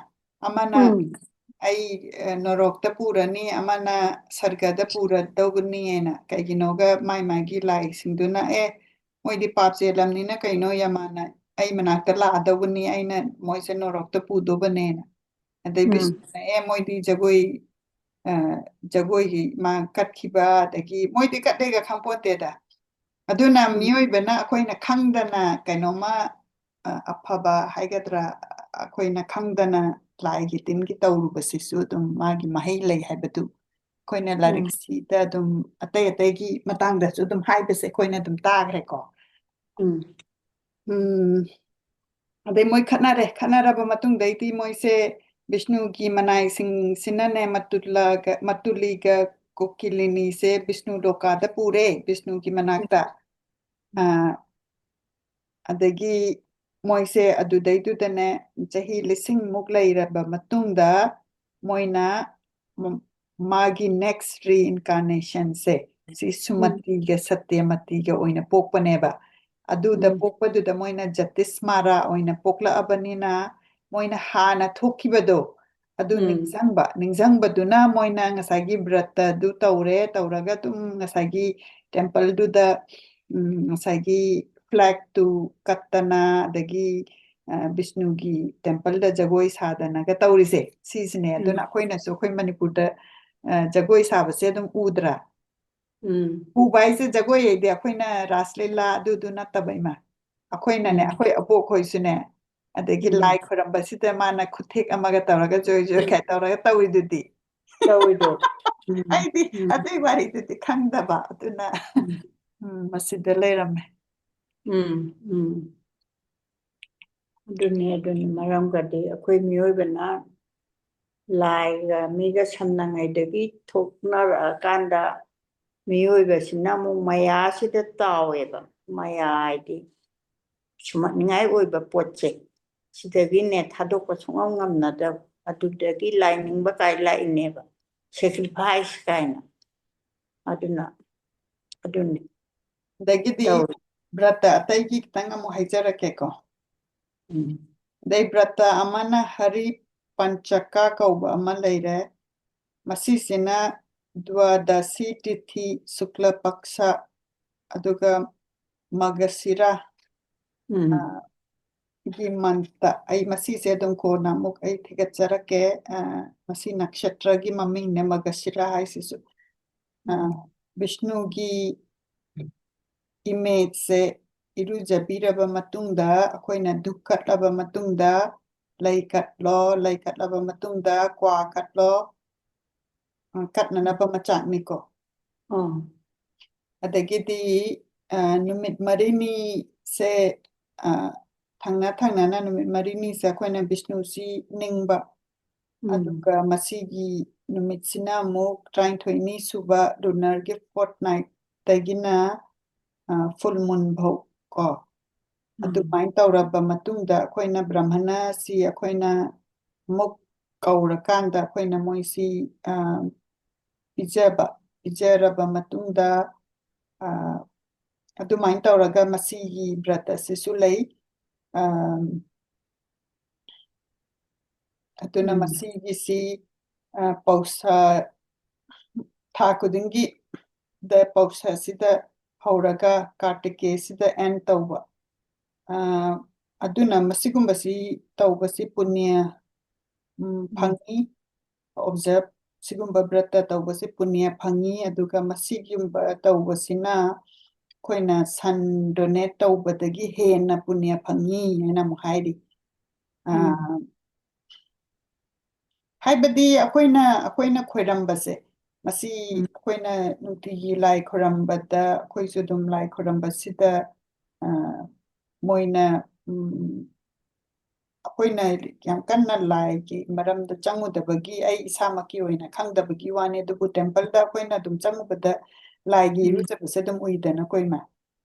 ꯑꯃꯅ ꯎꯝ ꯑꯩ ꯑ, ꯅꯣꯔꯣꯛꯇ ꯄꯨꯔꯅꯤ, ꯑꯃꯅ ꯁꯔꯒꯗ ꯄꯨꯔꯗꯧꯕꯅꯤꯅ꯫ ꯀꯩꯒꯤꯅꯣꯒ ꯃꯥꯏ ꯃꯥꯒꯤ ꯂꯥꯏꯁꯤꯡꯗꯨꯅ ꯑꯦ ꯃꯣꯏꯗꯤ ꯄꯥꯞ ꯆꯦꯜꯂꯝꯅꯤꯅ ꯀꯩꯅꯣ ꯌꯃꯥꯅ ꯑꯩ ꯃꯅꯥꯛꯇ ꯂꯥꯛꯑꯗꯧꯕꯅꯤ, ꯑꯩꯅ ꯃꯣꯏꯁꯦ ꯅꯣꯔꯣꯛꯇ ꯄꯨꯗꯧꯕꯅꯦꯅ꯫ ꯑꯗꯩ ꯎꯝ ꯕꯤꯁꯅꯨꯅ ꯑꯦ ꯃꯣꯏꯗꯤ ꯖꯒꯣꯏ ꯑ, ꯖꯒꯣꯏꯒꯤ ꯃꯥ ꯀꯠꯈꯤꯕ ꯑꯗꯒꯤ ꯃꯣꯏꯗꯤ ꯀꯠꯂꯦꯒ ꯈꯪꯄꯣꯟꯇꯦꯗ꯫ ꯑꯗꯨꯅ ꯎꯝ ꯃꯤꯑꯣꯏꯕꯅ ꯑꯩꯈꯣꯏꯅ ꯈꯪꯗꯅ ꯀꯩꯅꯣꯝꯃ ꯑ, ꯑꯐꯕ ꯍꯥꯏꯒꯗ꯭ꯔꯥ, ꯑꯩꯈꯣꯏꯅ ꯈꯪꯗꯅ ꯂꯥꯏꯒꯤ ꯇꯤꯟꯒꯤ ꯇꯧꯔꯨꯕꯁꯤꯁꯨ ꯑꯗꯨꯝ ꯃꯥꯒꯤ ꯃꯍꯩ ꯂꯩ ꯍꯥꯏꯕꯗꯨ ꯑꯩꯈꯣꯏꯅ ꯎꯝ ꯂꯥꯏꯔꯤꯛꯁꯤꯗ ꯑꯗꯨꯝ ꯑꯇꯩ ꯑꯇꯩꯒꯤ ꯃꯇꯥꯡꯗꯁꯨ ꯑꯗꯨꯝ ꯍꯥꯏꯕꯁꯦ ꯑꯩꯈꯣꯏꯅ ꯑꯗꯨꯝ ꯇꯥꯈ꯭ꯔꯦꯀꯣ꯫ ꯎꯝ ꯎꯝ, ꯑꯗꯩ ꯃꯣꯏ ꯈꯠꯅꯔꯦ꯫ ꯈꯠꯅꯔꯕ ꯃꯇꯨꯡꯗꯩꯗꯤ ꯃꯣꯏꯁꯦ ꯕꯤꯁꯅꯨꯒꯤ ꯃꯅꯥꯏꯁꯤꯡꯁꯤꯅꯅꯦ, ꯃꯇꯨꯂꯒ, ꯃꯇꯨꯂꯤꯒ ꯀꯣꯀꯤꯂꯤꯅꯤꯁꯦ ꯕꯤꯁꯅꯨ ꯂꯣꯀꯥꯗ ꯄꯨꯔꯦ, ꯕꯤꯁꯅꯨꯒꯤ ꯃꯅꯥꯛꯇ꯫ ꯑ, ꯑꯗꯒꯤ ꯃꯣꯏꯁꯦ ꯑꯗꯨꯗꯩꯗꯨꯗꯅꯦ ꯆꯍꯤ ꯂꯤꯁꯤꯡꯃꯨꯛ ꯂꯩꯔꯕ ꯃꯇꯨꯡꯗ ꯃꯣꯏꯅ ꯃ-, ꯃꯥꯒꯤ next reincarnationꯁꯦ ꯁꯤ ꯎꯝ ꯁꯨꯃꯇꯤꯒ ꯁꯇ꯭ꯌꯃꯇꯤꯒ ꯑꯣꯏꯅ ꯄꯣꯛꯄꯅꯦꯕ꯫ ꯑꯗꯨꯗ ꯎꯝ ꯄꯣꯛꯄꯗꯨꯗ ꯃꯣꯏꯅ ꯖꯇꯤꯁ ꯃꯥꯔꯥ ꯑꯣꯏꯅ ꯄꯣꯛꯂꯛꯑꯕꯅꯤꯅ ꯃꯣꯏꯅ ꯍꯥꯟꯅ ꯊꯣꯛꯈꯤꯕꯗꯣ ꯑꯗꯨ ꯎꯝ ꯅꯤꯡꯁꯤꯡꯕ, ꯅꯤꯡꯁꯤꯡꯕꯗꯨꯅ ꯃꯣꯏꯅ ꯉꯁꯥꯏꯒꯤ ꯕ꯭ꯔꯠꯇ ꯑꯗꯨ ꯇꯧꯔꯦ, ꯇꯧꯔꯒ ꯑꯗꯨꯝ ꯉꯁꯥꯏꯒꯤ templeꯗꯨꯗ, ꯎꯝ, ꯉꯁꯥꯏꯒꯤ flagꯇꯨ ꯀꯠꯇꯅ, ꯑꯗꯒꯤ, ꯑ, ꯕꯤꯁꯅꯨꯒꯤ templeꯗ ꯖꯒꯣꯏ ꯁꯥꯗꯅꯒ ꯇꯧꯔꯤꯁꯦ ꯁꯤꯁꯤꯅꯦ꯫ ꯑꯗꯨꯅ ꯎꯝ ꯑꯩꯈꯣꯏꯅꯁꯨ ꯑꯩꯈꯣꯏ ꯃꯅꯤꯄꯨꯔꯗ, ꯑ, ꯖꯒꯣꯏ ꯁꯥꯕꯁꯦ ꯑꯗꯨꯝ ꯎꯗ꯭ꯔꯥ? ꯎꯝ ꯎꯕ ꯍꯥꯏꯁꯦ ꯖꯒꯣꯏ ꯍꯥꯏꯗꯤ ꯑꯩꯈꯣꯏꯅ ꯔꯥꯁ ꯂꯤꯂꯥ ꯑꯗꯨꯗꯨ ꯅꯠꯇꯕ, ꯏꯃꯥ꯫ ꯑꯩꯈꯣꯏꯅꯅꯦ, ꯎꯝ ꯑꯩꯈꯣꯏ ꯑꯕꯣꯛ ꯍꯣꯏꯁꯨꯅꯦ, ꯑꯗꯒꯤ ꯂꯥꯏ ꯎꯝ ꯈꯣꯏꯔꯝꯕꯁꯤꯗ ꯃꯥꯅ ꯈꯨꯠꯊꯦꯛ ꯑꯃꯒ ꯇꯧꯔꯒ ꯖꯣꯏ ꯖꯣꯏ ꯀꯥꯏ ꯇꯧꯔꯒ ꯇꯧꯔꯤꯗꯨꯗꯤ꯫ ꯇꯧꯔꯤꯗꯣ꯫ ꯎꯝ ꯑꯩꯗꯤ ꯎꯝ ꯑꯗꯨꯏ ꯋꯥꯔꯤꯗꯨꯗꯤ ꯈꯪꯗꯕ, ꯑꯗꯨꯅ ꯎꯝ ꯎꯝ, ꯃꯁꯤꯗ ꯂꯩꯔꯝꯃꯦ꯫ ꯎꯝ ꯎꯝ꯫ ꯑꯗꯨꯅꯤ, ꯑꯗꯨꯅꯤ ꯃꯔꯝꯒꯗꯤ ꯑꯩꯈꯣꯏ ꯃꯤꯑꯣꯏꯕꯅ ꯂꯥꯏꯒ ꯃꯤꯒ ꯁꯝꯅꯉꯩꯗꯒꯤ ꯊꯣꯛꯅꯔꯛꯑꯀꯥꯟꯗ ꯃꯤꯑꯣꯏꯕꯁꯤꯅ ꯑꯃꯨꯛ ꯃꯌꯥꯁꯤꯗ ꯇꯥꯎꯋꯦꯕ꯫ ꯃꯌꯥ ꯍꯥꯏꯗꯤ ꯁꯨꯝꯍꯠꯅꯤꯡꯉꯥꯏ ꯑꯣꯏꯕ ꯄꯣꯠꯁꯦ, ꯁꯤꯗꯒꯤꯅꯦ ꯊꯥꯗꯣꯛꯄ ꯁꯨꯡꯉꯝ ꯉꯝꯅꯗꯕ, ꯑꯗꯨꯗꯒꯤ ꯂꯥꯏꯅꯤꯡꯕ ꯀꯥꯏ ꯂꯥꯛꯏꯅꯦꯕ, sacrifice ꯀꯥꯏꯅ꯫ ꯑꯗꯨꯅ ꯑꯗꯨꯅꯤ ꯑꯗꯒꯤꯗꯤ ꯇꯧꯔꯤ꯫ ꯕ꯭ꯔꯠꯇ ꯑꯇꯩꯒꯤ ꯈꯤꯇꯪ ꯑꯃꯨꯛ ꯍꯥꯏꯖꯔꯛꯀꯦꯀꯣ꯫ ꯎꯝ ꯑꯗꯩ ꯕ꯭ꯔꯠꯇ ꯑꯃꯅ ꯍꯔꯤ ꯄꯟꯆꯀ ꯀꯧꯕ ꯑꯃ ꯂꯩꯔꯦ꯫ ꯃꯁꯤꯁꯤꯅ ꯗ꯭ꯋꯥꯗꯁꯤ ꯇꯤꯊꯤ ꯁꯨꯛꯂ ꯄꯛꯁ, ꯑꯗꯨꯒ ꯃꯒꯁꯤꯔꯥ, ꯎꯝ ꯑ, ꯒꯤ ꯃꯟꯇ꯫ ꯑꯩ ꯃꯁꯤꯁꯦ ꯑꯗꯨꯝ ꯀꯣꯟꯅ ꯑꯃꯨꯛ ꯑꯩ ꯊꯤꯒꯠꯆꯔꯛꯀꯦ꯫ ꯑ, ꯃꯁꯤ ꯅꯛꯁꯇ꯭ꯔꯒꯤ ꯃꯃꯤꯡꯅꯦ, ꯃꯒꯁꯤꯔꯥ ꯍꯥꯏꯁꯤꯁꯨ꯫ ꯑ, ꯕꯤꯁꯅꯨꯒꯤ ꯏꯃꯦꯖꯁꯦ ꯏꯔꯨꯖꯕꯤꯔꯕ ꯃꯇꯨꯡꯗ ꯑꯩꯈꯣꯏꯅ ꯙꯨꯞ ꯀꯠꯂꯕ ꯃꯇꯨꯡꯗ ꯂꯩ ꯀꯠꯂꯣ, ꯂꯩ ꯀꯠꯂꯕ ꯃꯇꯨꯡꯗ ꯀ꯭ꯋꯥ ꯀꯠꯂꯣ, ꯑ, ꯀꯠꯅꯅꯕ ꯃꯆꯥꯛꯅꯤꯀꯣ꯫ ꯑꯥ ꯑꯗꯒꯤꯗꯤ ꯑ, ꯅꯨꯃꯤꯠ ꯃꯔꯤꯅꯤꯁꯦ, ꯑ, ꯊꯪꯅ ꯊꯪꯅꯅ ꯅꯨꯃꯤꯠ ꯃꯔꯤꯅꯤꯁꯦ ꯑꯩꯈꯣꯏꯅ ꯕꯤꯁꯅꯨꯁꯤ ꯅꯤꯡꯕ, ꯎꯝ ꯑꯗꯨꯒ ꯃꯁꯤꯒꯤ ꯅꯨꯃꯤꯠꯁꯤꯅ ꯑꯃꯨꯛ ꯇꯔꯥꯅꯤꯊꯣꯏꯅꯤ ꯁꯨꯕ ꯂꯨꯅꯔꯒꯤ ꯐꯣꯔꯠꯅꯥꯏꯠꯇꯒꯤꯅ ꯐꯨꯜ ꯃꯨꯟ ꯐꯥꯎ ꯀꯣ꯫ ꯎꯝ ꯑꯗꯨꯃꯥꯏꯅ ꯇꯧꯔꯕ ꯃꯇꯨꯡꯗ ꯑꯩꯈꯣꯏꯅ ꯕ꯭ꯔꯥꯍꯃꯅꯁꯤ ꯑꯩꯈꯣꯏꯅ ꯑꯃꯨꯛ ꯀꯧꯔꯀꯥꯟꯗ ꯑꯩꯈꯣꯏꯅ ꯃꯣꯏꯁꯤ ꯑ, ꯄꯤꯖꯕ, ꯄꯤꯖꯔꯕ ꯃꯇꯨꯡꯗ ꯑ, ꯑꯗꯨꯃꯥꯏꯅ ꯇꯧꯔꯒ ꯃꯁꯤꯒꯤ ꯕ꯭ꯔꯠ ꯑꯁꯤꯁꯨ ꯂꯩ꯫ ꯑ, ꯑꯗꯨꯅ ꯎꯝ ꯃꯁꯤꯒꯤꯁꯤ ꯑ, ꯄꯧꯁ ꯊꯥ ꯈꯨꯗꯤꯡꯒꯤ ꯗ ꯄꯧꯁ ꯑꯁꯤꯗ ꯍꯧꯔꯒ ꯀꯥꯔꯇꯤꯀꯦꯁꯤꯗ ꯑꯦꯟ ꯇꯧꯕ꯫ ꯑ, ꯑꯗꯨꯅ ꯃꯁꯤꯒꯨꯝꯕꯁꯤ ꯇꯧꯕꯁꯤ ꯄꯨꯅ꯭ꯌ ꯎꯝ, ꯎꯝ ꯐꯪꯉꯤ꯫ ꯑꯣꯕꯖꯔꯞ ꯁꯤꯒꯨꯝꯕ ꯕ꯭ꯔꯠꯇ ꯇꯧꯕꯁꯦ ꯄꯨꯅ꯭ꯌ ꯐꯪꯉꯤ, ꯑꯗꯨꯒ ꯃꯁꯤꯒꯨꯝꯕ ꯇꯧꯕꯁꯤꯅ ꯑꯩꯈꯣꯏꯅ ꯁꯟ ꯗꯣꯅꯦꯠ ꯇꯧꯕꯗꯒꯤ ꯍꯦꯟꯅ ꯄꯨꯅ꯭ꯌ ꯐꯪꯉꯤ ꯍꯥꯏꯅ ꯑꯃꯨꯛ ꯍꯥꯏꯔꯤ꯫ ꯑ, ꯎꯝ ꯍꯥꯏꯕꯗꯤ ꯑꯩꯈꯣꯏꯅ ꯑꯩꯈꯣꯏꯅ ꯈꯣꯏꯔꯝꯕꯁꯦ, ꯃꯁꯤ ꯎꯝ ꯑꯩꯈꯣꯏꯅ ꯅꯨꯡꯇꯤꯒꯤ ꯂꯥꯏ ꯈꯣꯏꯔꯝꯕꯗ ꯑꯩꯈꯣꯏꯁꯨ ꯑꯗꯨꯝ ꯂꯥꯏ ꯈꯣꯏꯔꯝꯕꯁꯤꯗ ꯑ, ꯃꯣꯏꯅ ꯎꯝ, ꯑꯩꯈꯣꯏꯅ ꯌꯥꯝ ꯀꯟꯅ ꯂꯥꯏꯒꯤ ꯃꯔꯝꯗ ꯆꯪꯉꯨꯗꯕꯒꯤ, ꯑꯩ ꯏꯁꯥꯃꯛꯀꯤ ꯑꯣꯏꯅ ꯈꯪꯗꯕꯒꯤ ꯋꯥꯅꯤ, ꯑꯗꯨꯕꯨ ꯇꯦꯝꯄꯜꯗ ꯑꯩꯈꯣꯏꯅ ꯑꯗꯨꯝ ꯆꯪꯉꯨꯕꯗ ꯂꯥꯏꯒꯤ ꯎꯝ ꯏꯔꯨꯖꯕꯁꯦ ꯑꯗꯨꯝ ꯎꯏꯗꯅ ꯑꯩꯈꯣꯏꯅ꯫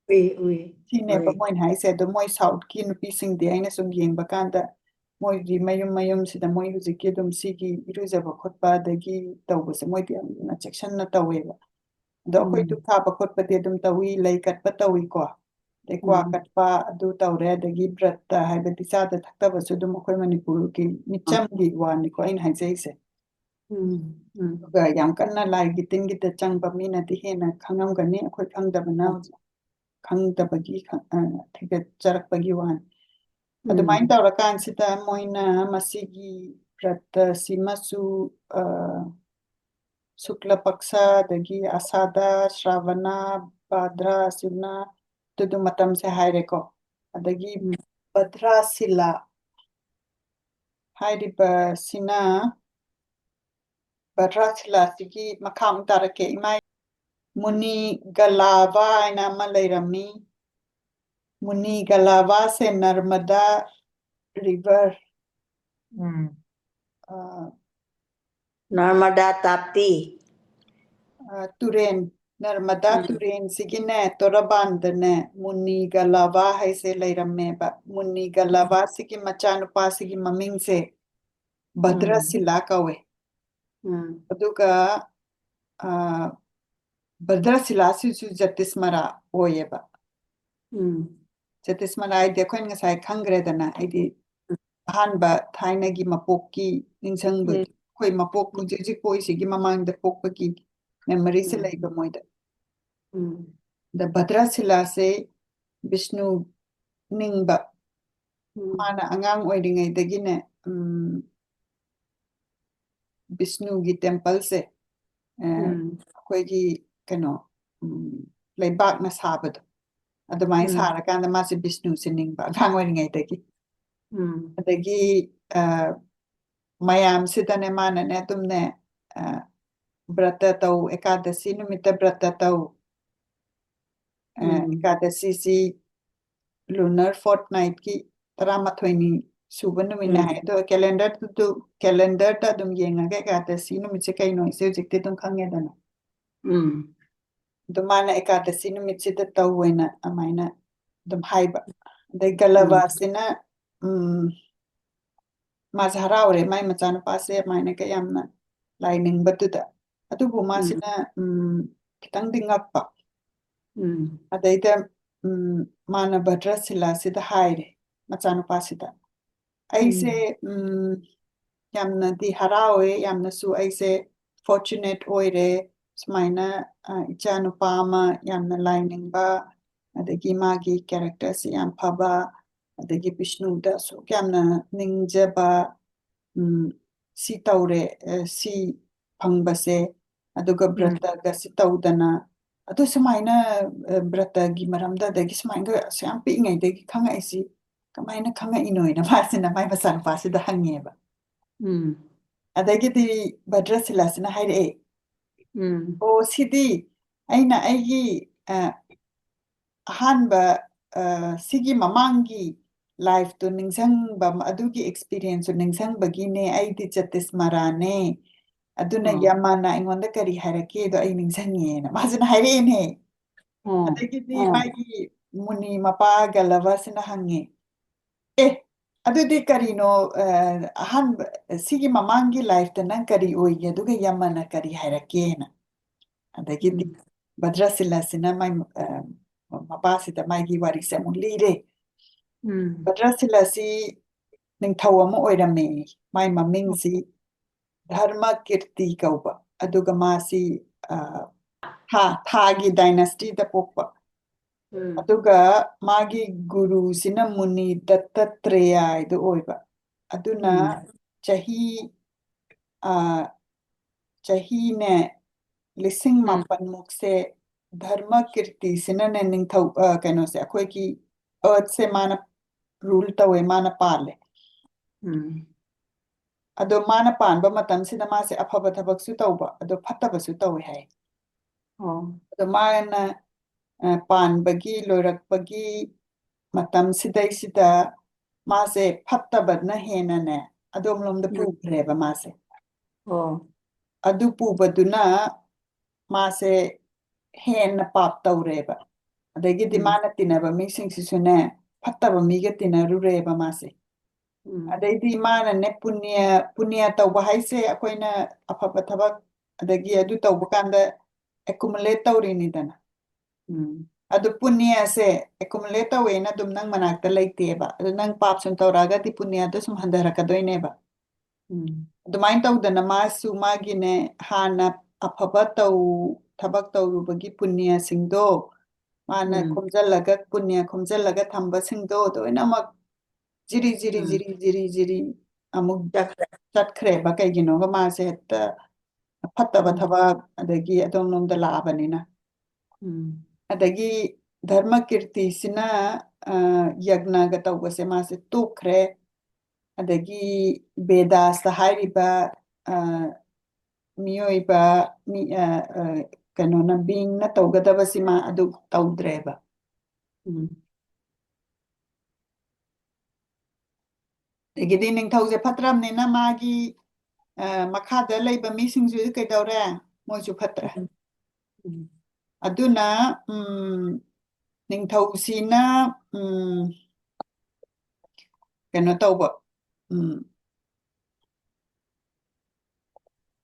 ꯎꯏ ꯎꯏ ꯁꯤꯅꯦꯕ ꯎꯏ ꯃꯣꯏꯅ ꯍꯥꯏꯁꯦ꯫ ꯑꯗꯣ ꯃꯣꯏ ꯁꯥꯎꯠꯀꯤ ꯅꯨꯄꯤꯁꯤꯡꯗꯤ ꯑꯩꯅ ꯁꯨꯝ ꯌꯦꯡꯕ ꯀꯥꯟꯗ ꯃꯣꯏꯒꯤ ꯃꯌꯨꯝ ꯃꯌꯨꯝꯁꯤꯗ ꯃꯣꯏ ꯍꯧꯖꯤꯛꯀꯤ ꯑꯗꯨꯝ ꯁꯤꯒꯤ ꯏꯔꯨꯖꯕ ꯈꯣꯠꯄ ꯑꯗꯒꯤ ꯇꯧꯕꯁꯦ ꯃꯣꯏꯗꯤ ꯌꯥꯝꯅ ꯆꯦꯛꯁꯤꯟꯅ ꯇꯧꯋꯦꯕ꯫ ꯑꯗꯣ ꯑꯩꯈꯣꯏ ꯎꯝ ꯙꯨꯞ ꯊꯥꯕ ꯈꯣꯠꯄꯗꯤ ꯑꯗꯨꯝ ꯇꯧꯏ, ꯂꯩ ꯀꯠꯄ ꯇꯧꯏꯀꯣ, ꯑꯗꯩ ꯀ꯭ꯋꯥ ꯎꯝ ꯀꯠꯄ ꯑꯗꯨ ꯇꯧꯔꯦ, ꯑꯗꯒꯤ ꯕ꯭ꯔꯠꯇ ꯍꯥꯏꯕꯗꯤ ꯆꯥꯗ ꯊꯛꯇꯕꯁꯨ ꯑꯗꯨꯝ ꯑꯩꯈꯣꯏ ꯃꯅꯤꯄꯨꯔꯒꯤ ꯃꯤꯆꯝꯒꯤ ꯋꯥꯅꯤꯀꯣ ꯑꯩꯅ ꯍꯥꯏꯖꯩꯁꯦ꯫ ꯎꯝ ꯎꯝ ꯑꯗꯨꯒ ꯌꯥꯝ ꯀꯟꯅ ꯂꯥꯏꯒꯤ ꯇꯤꯟꯒꯤꯗ ꯆꯪꯕ ꯃꯤꯅꯗꯤ ꯍꯦꯟꯅ ꯈꯪꯉꯝꯒꯅꯤ, ꯑꯩꯈꯣꯏ ꯈꯪꯗꯕꯅ ꯎꯝ ꯍꯧꯖꯤꯛ ꯈꯪꯗꯕꯒꯤ ꯈ-, ꯑ, ꯊꯤꯒꯠꯆꯔꯛꯄꯒꯤ ꯋꯥꯅꯤ꯫ ꯎꯝ ꯑꯗꯨꯃꯥꯏꯅ ꯇꯧꯔꯀꯥꯟꯁꯤꯗ ꯃꯣꯏꯅ ꯃꯁꯤꯒꯤ ꯕ꯭ꯔꯠꯇ ꯁꯤꯃꯁꯨ, ꯑ, ꯁꯨꯛꯂ ꯄꯛꯁ, ꯑꯗꯒꯤ ꯑꯁꯥꯗ, ꯁ꯭ꯔꯥꯕꯅ, ꯚꯥꯗ꯭ꯔ ꯑꯁꯤꯅ ꯑꯗꯨꯗꯨ ꯃꯇꯝꯁꯦ ꯍꯥꯏꯔꯦꯀꯣ꯫ ꯑꯗꯒꯤ ꯎꯝ꯫ ꯚꯗ꯭ꯔꯥꯁꯤꯂꯥ ꯍꯥꯏꯔꯤꯕꯁꯤꯅ, ꯚꯗ꯭ꯔꯥꯁꯤꯂꯥꯁꯤꯒꯤ ꯃꯈꯥ ꯑꯃꯨꯛ ꯇꯥꯔꯛꯀꯦ꯫ ꯏꯃꯥ ꯃꯨꯅꯤ ꯒꯂꯥꯚꯥ ꯍꯥꯏꯅ ꯑꯃ ꯂꯩꯔꯝꯃꯤ꯫ ꯃꯨꯅꯤ ꯒꯂꯥꯚꯥꯁꯦ ꯅꯔꯃꯗꯥ ꯔꯤꯚꯔ, ꯎꯝ꯫ ꯑ, ꯅꯔꯃꯗꯥ ꯇꯥꯞꯇꯤ꯫ ꯑ, ꯇꯨꯔꯦꯟ, ꯅꯔꯃꯗꯥ ꯎꯝ꯫ ꯇꯨꯔꯦꯟꯁꯤꯒꯤꯅꯦ, ꯇꯣꯔꯕꯥꯟꯗꯅꯦ, ꯃꯨꯅꯤ ꯒꯂꯥꯚꯥ ꯍꯥꯏꯁꯦ ꯂꯩꯔꯝꯃꯦꯕ꯫ ꯃꯨꯅꯤ ꯒꯂꯥꯚꯥꯁꯤꯒꯤ ꯃꯆꯥꯅꯨꯄꯥꯁꯤꯒꯤ ꯃꯃꯤꯡꯁꯦ ꯚꯗ꯭ꯔꯁꯤꯂꯥ ꯀꯧꯋꯦ꯫ ꯎꯝ꯫ ꯑꯗꯨꯒ, ꯑ, ꯚꯗ꯭ꯔꯁꯤꯂꯥꯁꯤꯁꯨ ꯖꯇꯤꯁꯃꯔꯥ ꯑꯣꯏꯌꯦꯕ꯫ ꯎꯝ꯫ ꯖꯇꯤꯁꯃꯔꯥ ꯍꯥꯏꯗꯤ ꯑꯩꯈꯣꯏꯅ ꯉꯁꯥꯏ ꯈꯪꯈ꯭ꯔꯦꯗꯅ, ꯍꯥꯏꯗꯤ ꯑꯍꯥꯟꯕ ꯊꯥꯏꯅꯒꯤ ꯃꯄꯣꯛꯀꯤ ꯅꯤꯡꯁꯤꯡꯕ, ꯎꯝ꯫ ꯑꯩꯈꯣꯏ ꯃꯄꯣꯛ, ꯎꯝ꯫ ꯍꯧꯖꯤꯛ ꯍꯧꯖꯤꯛ ꯄꯣꯛꯏꯁꯤꯒꯤ ꯃꯃꯥꯡꯗ ꯄꯣꯛꯄꯒꯤ memoryꯁꯦ ꯎꯝ꯫ ꯂꯩꯕ ꯃꯣꯏꯗ꯫ ꯎꯝ꯫ ꯑꯗ ꯚꯗ꯭ꯔꯁꯤꯂꯥꯁꯦ ꯕꯤꯁꯅꯨ ꯅꯤꯡꯕ, ꯎꯝ꯫ ꯃꯥꯅ ꯑꯉꯥꯡ ꯑꯣꯏꯔꯤꯉꯩꯗꯒꯤꯅꯦ, ꯎꯝ, ꯕꯤꯁꯅꯨꯒꯤ templeꯁꯦ, ꯑ, ꯎꯝ꯫ ꯑꯩꯈꯣꯏꯒꯤ ꯀꯩꯅꯣ, ꯎꯝ, ꯂꯩꯕꯥꯛꯅ ꯁꯥꯕꯗꯣ, ꯑꯗꯨꯃꯥꯏꯅ ꯎꯝ꯫ ꯁꯥꯔꯀꯥꯟꯗ ꯃꯥꯁꯦ ꯕꯤꯁꯅꯨꯁꯦ ꯅꯤꯡꯕ ꯑꯉꯥꯡ ꯑꯣꯏꯔꯤꯉꯩꯗꯒꯤ꯫ ꯎꯝ꯫ ꯑꯗꯒꯤ, ꯑ, ꯃꯌꯥꯝꯁꯤꯗꯅꯦ ꯃꯥꯅꯅꯦ ꯑꯗꯨꯝꯅꯦ, ꯑ, ꯕ꯭ꯔꯇ ꯇꯧ, ꯑꯦꯀꯥꯗꯁꯤ ꯅꯨꯃꯤꯠꯇ ꯕ꯭ꯔꯇ ꯇꯧ, ꯑ, ꯎꯝ꯫ ꯑꯦꯀꯥꯗꯁꯤꯁꯤ lunar fortnightꯀꯤ ꯇꯔꯥꯃꯥꯊꯣꯏꯅꯤ ꯁꯨꯕ ꯅꯨꯃꯤꯠꯅꯦ ꯎꯝ꯫ ꯍꯥꯏ꯫ ꯑꯗꯣ calendarꯗꯨ, calendarꯗ ꯑꯗꯨꯝ ꯌꯦꯡꯉꯒ ꯑꯦꯀꯥꯗꯁꯤ ꯅꯨꯃꯤꯠꯁꯦ ꯀꯩꯅꯣ ꯍꯥꯏꯁꯦ ꯍꯧꯖꯤꯛꯇꯤ ꯑꯗꯨꯝ ꯈꯪꯉꯦꯗꯅ꯫ ꯎꯝ꯫ ꯑꯗꯨ ꯃꯥꯅ ꯑꯦꯀꯥꯗꯁꯤ ꯅꯨꯃꯤꯠꯁꯤꯗ ꯇꯧꯋꯦꯅ ꯑꯗꯨꯃꯥꯏꯅ ꯑꯗꯨꯝ ꯍꯥꯏꯕ꯫ ꯑꯗꯩ ꯎꯝ꯫ ꯒꯂꯚꯥꯁꯤꯅ, ꯎꯝ, ꯃꯥꯁꯦ ꯍꯔꯥꯎꯔꯦ, ꯃꯥꯏ ꯃꯆꯥꯅꯨꯄꯥꯁꯦ ꯑꯗꯨꯃꯥꯏꯅ ꯀꯌꯥꯝꯅ ꯂꯥꯏ ꯅꯤꯡꯕꯗꯨꯗ꯫ ꯑꯗꯨꯕꯨ ꯎꯝ꯫ ꯃꯥꯁꯤꯅ, ꯎꯝ, ꯈꯤꯇꯪꯗꯤ ꯉꯛꯄ꯫ ꯎꯝ꯫ ꯑꯗꯩꯗ, ꯎꯝ, ꯃꯥꯅ ꯚꯗ꯭ꯔꯁꯤꯂꯥꯁꯤꯗ ꯍꯥꯏꯔꯦ, ꯃꯆꯥꯅꯨꯄꯥꯁꯤꯗ, "ꯑꯩꯁꯦ, ꯎꯝ꯫ ꯎꯝ, ꯌꯥꯝꯅꯗꯤ ꯍꯔꯥꯎꯋꯦ, ꯌꯥꯝꯅꯁꯨ ꯑꯩꯁꯦ fortunate ꯑꯣꯏꯔꯦ, ꯁꯨꯃꯥꯏꯅ, ꯑ, ꯏꯆꯥ ꯅꯨꯄꯥ ꯑꯃ ꯌꯥꯝꯅ ꯂꯥꯏ ꯅꯤꯡꯕ, ꯑꯗꯒꯤ ꯃꯥꯒꯤ characterꯁꯤ ꯌꯥꯝ ꯐꯕ, ꯑꯗꯒꯤ ꯕꯤꯁꯅꯨꯗ ꯑꯁꯨꯛ ꯌꯥꯝꯅ ꯅꯤꯡꯖꯕ, ꯎꯝ, ꯁꯤ ꯇꯧꯔꯦ, ꯑ, ꯁꯤ ꯐꯪꯕꯁꯦ, ꯑꯗꯨꯒ ꯎꯝ꯫ ꯕ꯭ꯔꯇꯒꯁꯤ ꯇꯧꯗꯅ, ꯑꯗꯨ ꯁꯨꯃꯥꯏꯅ, ꯑ, ꯕ꯭ꯔꯇꯒꯤ ꯃꯔꯝꯗ, ꯑꯗꯒꯤ ꯁꯨꯃꯥꯏꯅ ꯑꯁꯨꯛ ꯌꯥꯝ ꯄꯤꯛꯏꯉꯩꯗꯒꯤ ꯈꯪꯉꯛꯏꯁꯤ ꯀꯃꯥꯏꯅ ꯈꯪꯉꯛꯏꯅꯣꯅ ꯃꯥꯁꯤꯅ ꯃꯥꯏ ꯃꯆꯥꯅꯨꯄꯥꯁꯤꯗ ꯍꯪꯉꯦꯕ꯫ ꯎꯝ꯫ ꯑꯗꯒꯤꯗꯤ ꯚꯗ꯭ꯔꯁꯤꯂꯥꯁꯤꯅ ꯍꯥꯏꯔꯛꯑꯦ, ꯎꯝ꯫ "ꯑꯣ, ꯁꯤꯗꯤ ꯑꯩꯅ ꯑꯩꯒꯤ, ꯑ, ꯑꯍꯥꯟꯕ, ꯑ, ꯁꯤꯒꯤ ꯃꯃꯥꯡꯒꯤ ꯂꯥꯏꯐꯇꯣ ꯅꯤꯡꯁꯤꯡꯕ, ꯑꯗꯨꯒꯤ ꯑꯦꯛꯁꯄꯤꯔꯤꯌꯦꯟꯁꯇꯣ ꯅꯤꯡꯁꯤꯡꯕꯒꯤꯅꯦ, ꯑꯩꯗꯤ ꯖꯇꯤꯁꯃꯥꯔꯥꯅꯦ꯫ ꯑꯗꯨꯅ ꯑꯣ꯫ ꯌꯃꯥꯅ ꯑꯩꯉꯣꯟꯗ ꯀꯔꯤ ꯍꯥꯏꯔꯛꯀꯦꯗꯣ ꯑꯩ ꯅꯤꯡꯁꯤꯡꯉꯦꯅ" ꯃꯥꯁꯤꯅ ꯍꯥꯏꯔꯛꯑꯦꯅꯦ꯫ ꯑꯣ꯫ ꯑꯗꯒꯤꯗꯤ ꯑꯣ꯫ ꯃꯥꯒꯤ ꯃꯨꯅꯤ ꯃꯄꯥ ꯒꯂꯚꯁꯤꯅ ꯍꯪꯉꯦ, "ꯑꯦ, ꯑꯗꯨꯗꯤ ꯀꯔꯤꯅꯣ, ꯑ, ꯑꯍꯥꯟꯕ, ꯁꯤꯒꯤ ꯃꯃꯥꯡꯒꯤ ꯂꯥꯏꯐꯇ ꯅꯪ ꯀꯔꯤ ꯑꯣꯏꯒꯦ? ꯑꯗꯨꯒ ꯌꯃꯅ ꯀꯔꯤ ꯍꯥꯏꯔꯛꯀꯦꯅ?" ꯑꯗꯒꯤꯗꯤ ꯎꯝ꯫ ꯚꯗ꯭ꯔꯁꯤꯂꯥꯁꯤꯅ ꯃꯥꯏ, ꯑ, ꯃꯄꯥꯁꯤꯗ ꯃꯥꯒꯤ ꯋꯥꯔꯤꯁꯦ ꯑꯃꯨꯛ ꯂꯤꯔꯦ꯫ ꯎꯝ꯫ ꯚꯗ꯭ꯔꯁꯤꯂꯥꯁꯤ ꯅꯤꯡꯊꯧ ꯑꯃ ꯑꯣꯏꯔꯝꯃꯦ꯫ ꯃꯥꯏ ꯃꯃꯤꯡꯁꯤ ꯙꯔꯃ ꯀꯤꯔꯇꯤ ꯀꯧꯕ꯫ ꯑꯗꯨꯒ ꯃꯥꯁꯤ, ꯑ, ꯊꯥ, ꯊꯥꯒꯤ ꯗꯥꯏꯅꯦꯁꯇꯤꯗ ꯄꯣꯛꯄ꯫ ꯎꯝ꯫ ꯑꯗꯨꯒ ꯃꯥꯒꯤ ꯒꯨꯔꯨꯁꯤꯅ ꯃꯨꯅꯤ ꯗꯠꯇꯇ꯭ꯔꯦꯌꯥ ꯍꯥꯏꯗꯨ ꯑꯣꯏꯕ꯫ ꯑꯗꯨꯅ ꯎꯝ꯫ ꯆꯍꯤ, ꯑ, ꯆꯍꯤꯅꯦ ꯂꯤꯁꯤꯡ ꯎꯝ꯫ ꯃꯥꯄꯟꯃꯨꯛꯁꯦ ꯙꯔꯃ ꯀꯤꯔꯇꯤꯁꯤꯅꯅꯦ ꯅꯤꯡꯊꯧ, ꯑ, ꯀꯩꯅꯣꯁꯦ, ꯑꯩꯈꯣꯏꯒꯤ ꯑꯔꯊꯁꯦ ꯃꯥꯅ ꯔꯨꯜ ꯇꯧꯋꯦ, ꯃꯥꯅ ꯄꯥꯜꯂꯦ꯫ ꯎꯝ꯫ ꯑꯗꯣ ꯃꯥꯅ ꯄꯥꯟꯕ ꯃꯇꯝꯁꯤꯗ ꯃꯥꯁꯦ ꯑꯐꯕ ꯊꯕꯛꯁꯨ ꯇꯧꯕ, ꯑꯗꯣ ꯐꯠꯇꯕꯁꯨ ꯇꯧꯋꯦ ꯍꯥꯏ꯫ ꯑꯣ꯫ ꯑꯗꯣ ꯃꯥꯅ, ꯑ, ꯄꯥꯟꯕꯒꯤ, ꯂꯣꯏꯔꯛꯄꯒꯤ ꯃꯇꯝꯁꯤꯗꯩꯁꯤꯗ ꯃꯥꯁꯦ ꯐꯠꯇꯕꯅ ꯍꯦꯟꯅꯅꯦ, ꯑꯗꯣꯝꯂꯣꯝꯗ ꯎꯝ꯫ ꯄꯨꯈ꯭ꯔꯦꯕ ꯃꯥꯁꯦ꯫ ꯑꯣ꯫ ꯑꯗꯨ ꯄꯨꯕꯗꯨꯅ ꯃꯥꯁꯦ ꯍꯦꯟꯅ ꯄꯥꯞ ꯇꯧꯔꯦꯕ꯫ ꯑꯗꯒꯤꯗꯤ ꯎꯝ꯫ ꯃꯥꯅ ꯇꯤꯟꯅꯕ ꯃꯤꯁꯤꯡꯁꯤꯁꯨꯅꯦ, ꯐꯠꯇꯕ ꯃꯤꯒ ꯇꯤꯟꯅꯔꯨꯔꯦꯕ ꯃꯥꯁꯦ꯫ ꯎꯝ꯫ ꯑꯗꯩꯗꯤ ꯃꯥꯅꯅꯦ, ꯄꯨꯅ꯭ꯌ, ꯄꯨꯅ꯭ꯌ ꯇꯧꯕ ꯍꯥꯏꯁꯦ ꯑꯩꯈꯣꯏꯅ ꯑꯐꯕ ꯊꯕꯛ, ꯑꯗꯒꯤ ꯑꯗꯨ ꯇꯧꯕ ꯀꯥꯟꯗ accumulate ꯇꯧꯔꯤꯅꯤꯗꯅ꯫ ꯎꯝ꯫ ꯑꯗꯨ ꯄꯨꯅ꯭ꯌꯁꯦ accumulate ꯇꯧꯋꯦꯅ ꯑꯗꯨꯝ ꯅꯪ ꯃꯅꯥꯛꯇ ꯂꯩꯇꯦꯕ꯫ ꯑꯗꯨ ꯅꯪ ꯄꯥꯞ ꯁꯨꯝ ꯇꯧꯔꯛꯑꯒꯗꯤ ꯄꯨꯅ꯭ꯌꯗꯣ ꯁꯨꯝ ꯍꯟꯊꯔꯛꯀꯗꯣꯏꯅꯦꯕ꯫ ꯎꯝ꯫ ꯑꯗꯨꯃꯥꯏꯅ ꯇꯧꯗꯅ ꯃꯥꯁꯨ ꯃꯥꯒꯤꯅꯦ, ꯍꯥꯟꯅ ꯑꯐꯕ ꯇꯧ-, ꯊꯕꯛ ꯇꯧꯔꯨꯕꯒꯤ ꯄꯨꯅ꯭ꯌꯁꯤꯡꯗꯣ, ꯃꯥꯅ ꯎꯝ꯫ ꯈꯣꯝꯖꯜꯂꯒ, ꯄꯨꯅ꯭ꯌ ꯈꯣꯝꯖꯜꯂꯒ ꯊꯝꯕꯁꯤꯡꯗꯣ ꯂꯣꯏꯅꯃꯛ ꯖꯤꯔꯤ, ꯖꯤꯔꯤ, ꯎꯝ꯫ ꯖꯤꯔꯤ, ꯖꯤꯔꯤ, ꯖꯤꯔꯤ ꯑꯃꯨꯛ ꯆꯠꯈ꯭ꯔꯦ꯫ ꯆꯠꯈ꯭ꯔꯦꯕ꯫ ꯀꯩꯒꯤꯅꯣꯒ ꯃꯥꯁꯦ ꯍꯦꯛꯇ ꯐꯠꯇꯕ ꯎꯝ꯫ ꯊꯕꯛ, ꯑꯗꯒꯤ ꯑꯗꯣꯝꯂꯣꯝꯗ ꯂꯥꯛꯑꯕꯅꯤꯅ꯫ ꯎꯝ꯫ ꯑꯗꯒꯤ ꯙꯔꯃ ꯀꯤꯔꯇꯤꯁꯤꯅ, ꯑ, ꯌꯒ꯭ꯅꯒ ꯇꯧꯕꯁꯦ ꯃꯥꯁꯦ ꯇꯣꯛꯈ꯭ꯔꯦ꯫ ꯑꯗꯒꯤ ꯕꯦꯗꯥꯁꯇ ꯍꯥꯏꯔꯤꯕ, ꯑ, ꯃꯤꯑꯣꯏꯕ, ꯃꯤ, ꯑ, ꯑ, ꯀꯩꯅꯣꯅ, ꯕꯤꯡꯅ ꯇꯧꯒꯗꯕꯁꯤꯃ ꯑꯗꯨ ꯇꯧꯗ꯭ꯔꯦꯕ꯫ ꯎꯝ꯫ ꯑꯗꯒꯤꯗꯤ ꯅꯤꯡꯊꯧꯁꯦ ꯐꯠꯇ꯭ꯔꯕꯅꯤꯅ ꯃꯥꯒꯤ, ꯑ, ꯃꯈꯥꯗ ꯂꯩꯕ ꯃꯤꯁꯤꯡꯁꯨ ꯀꯩꯗꯧꯔꯦ? ꯃꯣꯏꯁꯨ ꯐꯠꯇ꯭ꯔꯦ꯫ ꯎꯝ꯫ ꯎꯝ꯫ ꯑꯗꯨꯅ, ꯎꯝ, ꯅꯤꯡꯊꯧꯁꯤꯅ, ꯎꯝ, ꯀꯩꯅꯣ ꯇꯧꯕ, ꯎꯝ,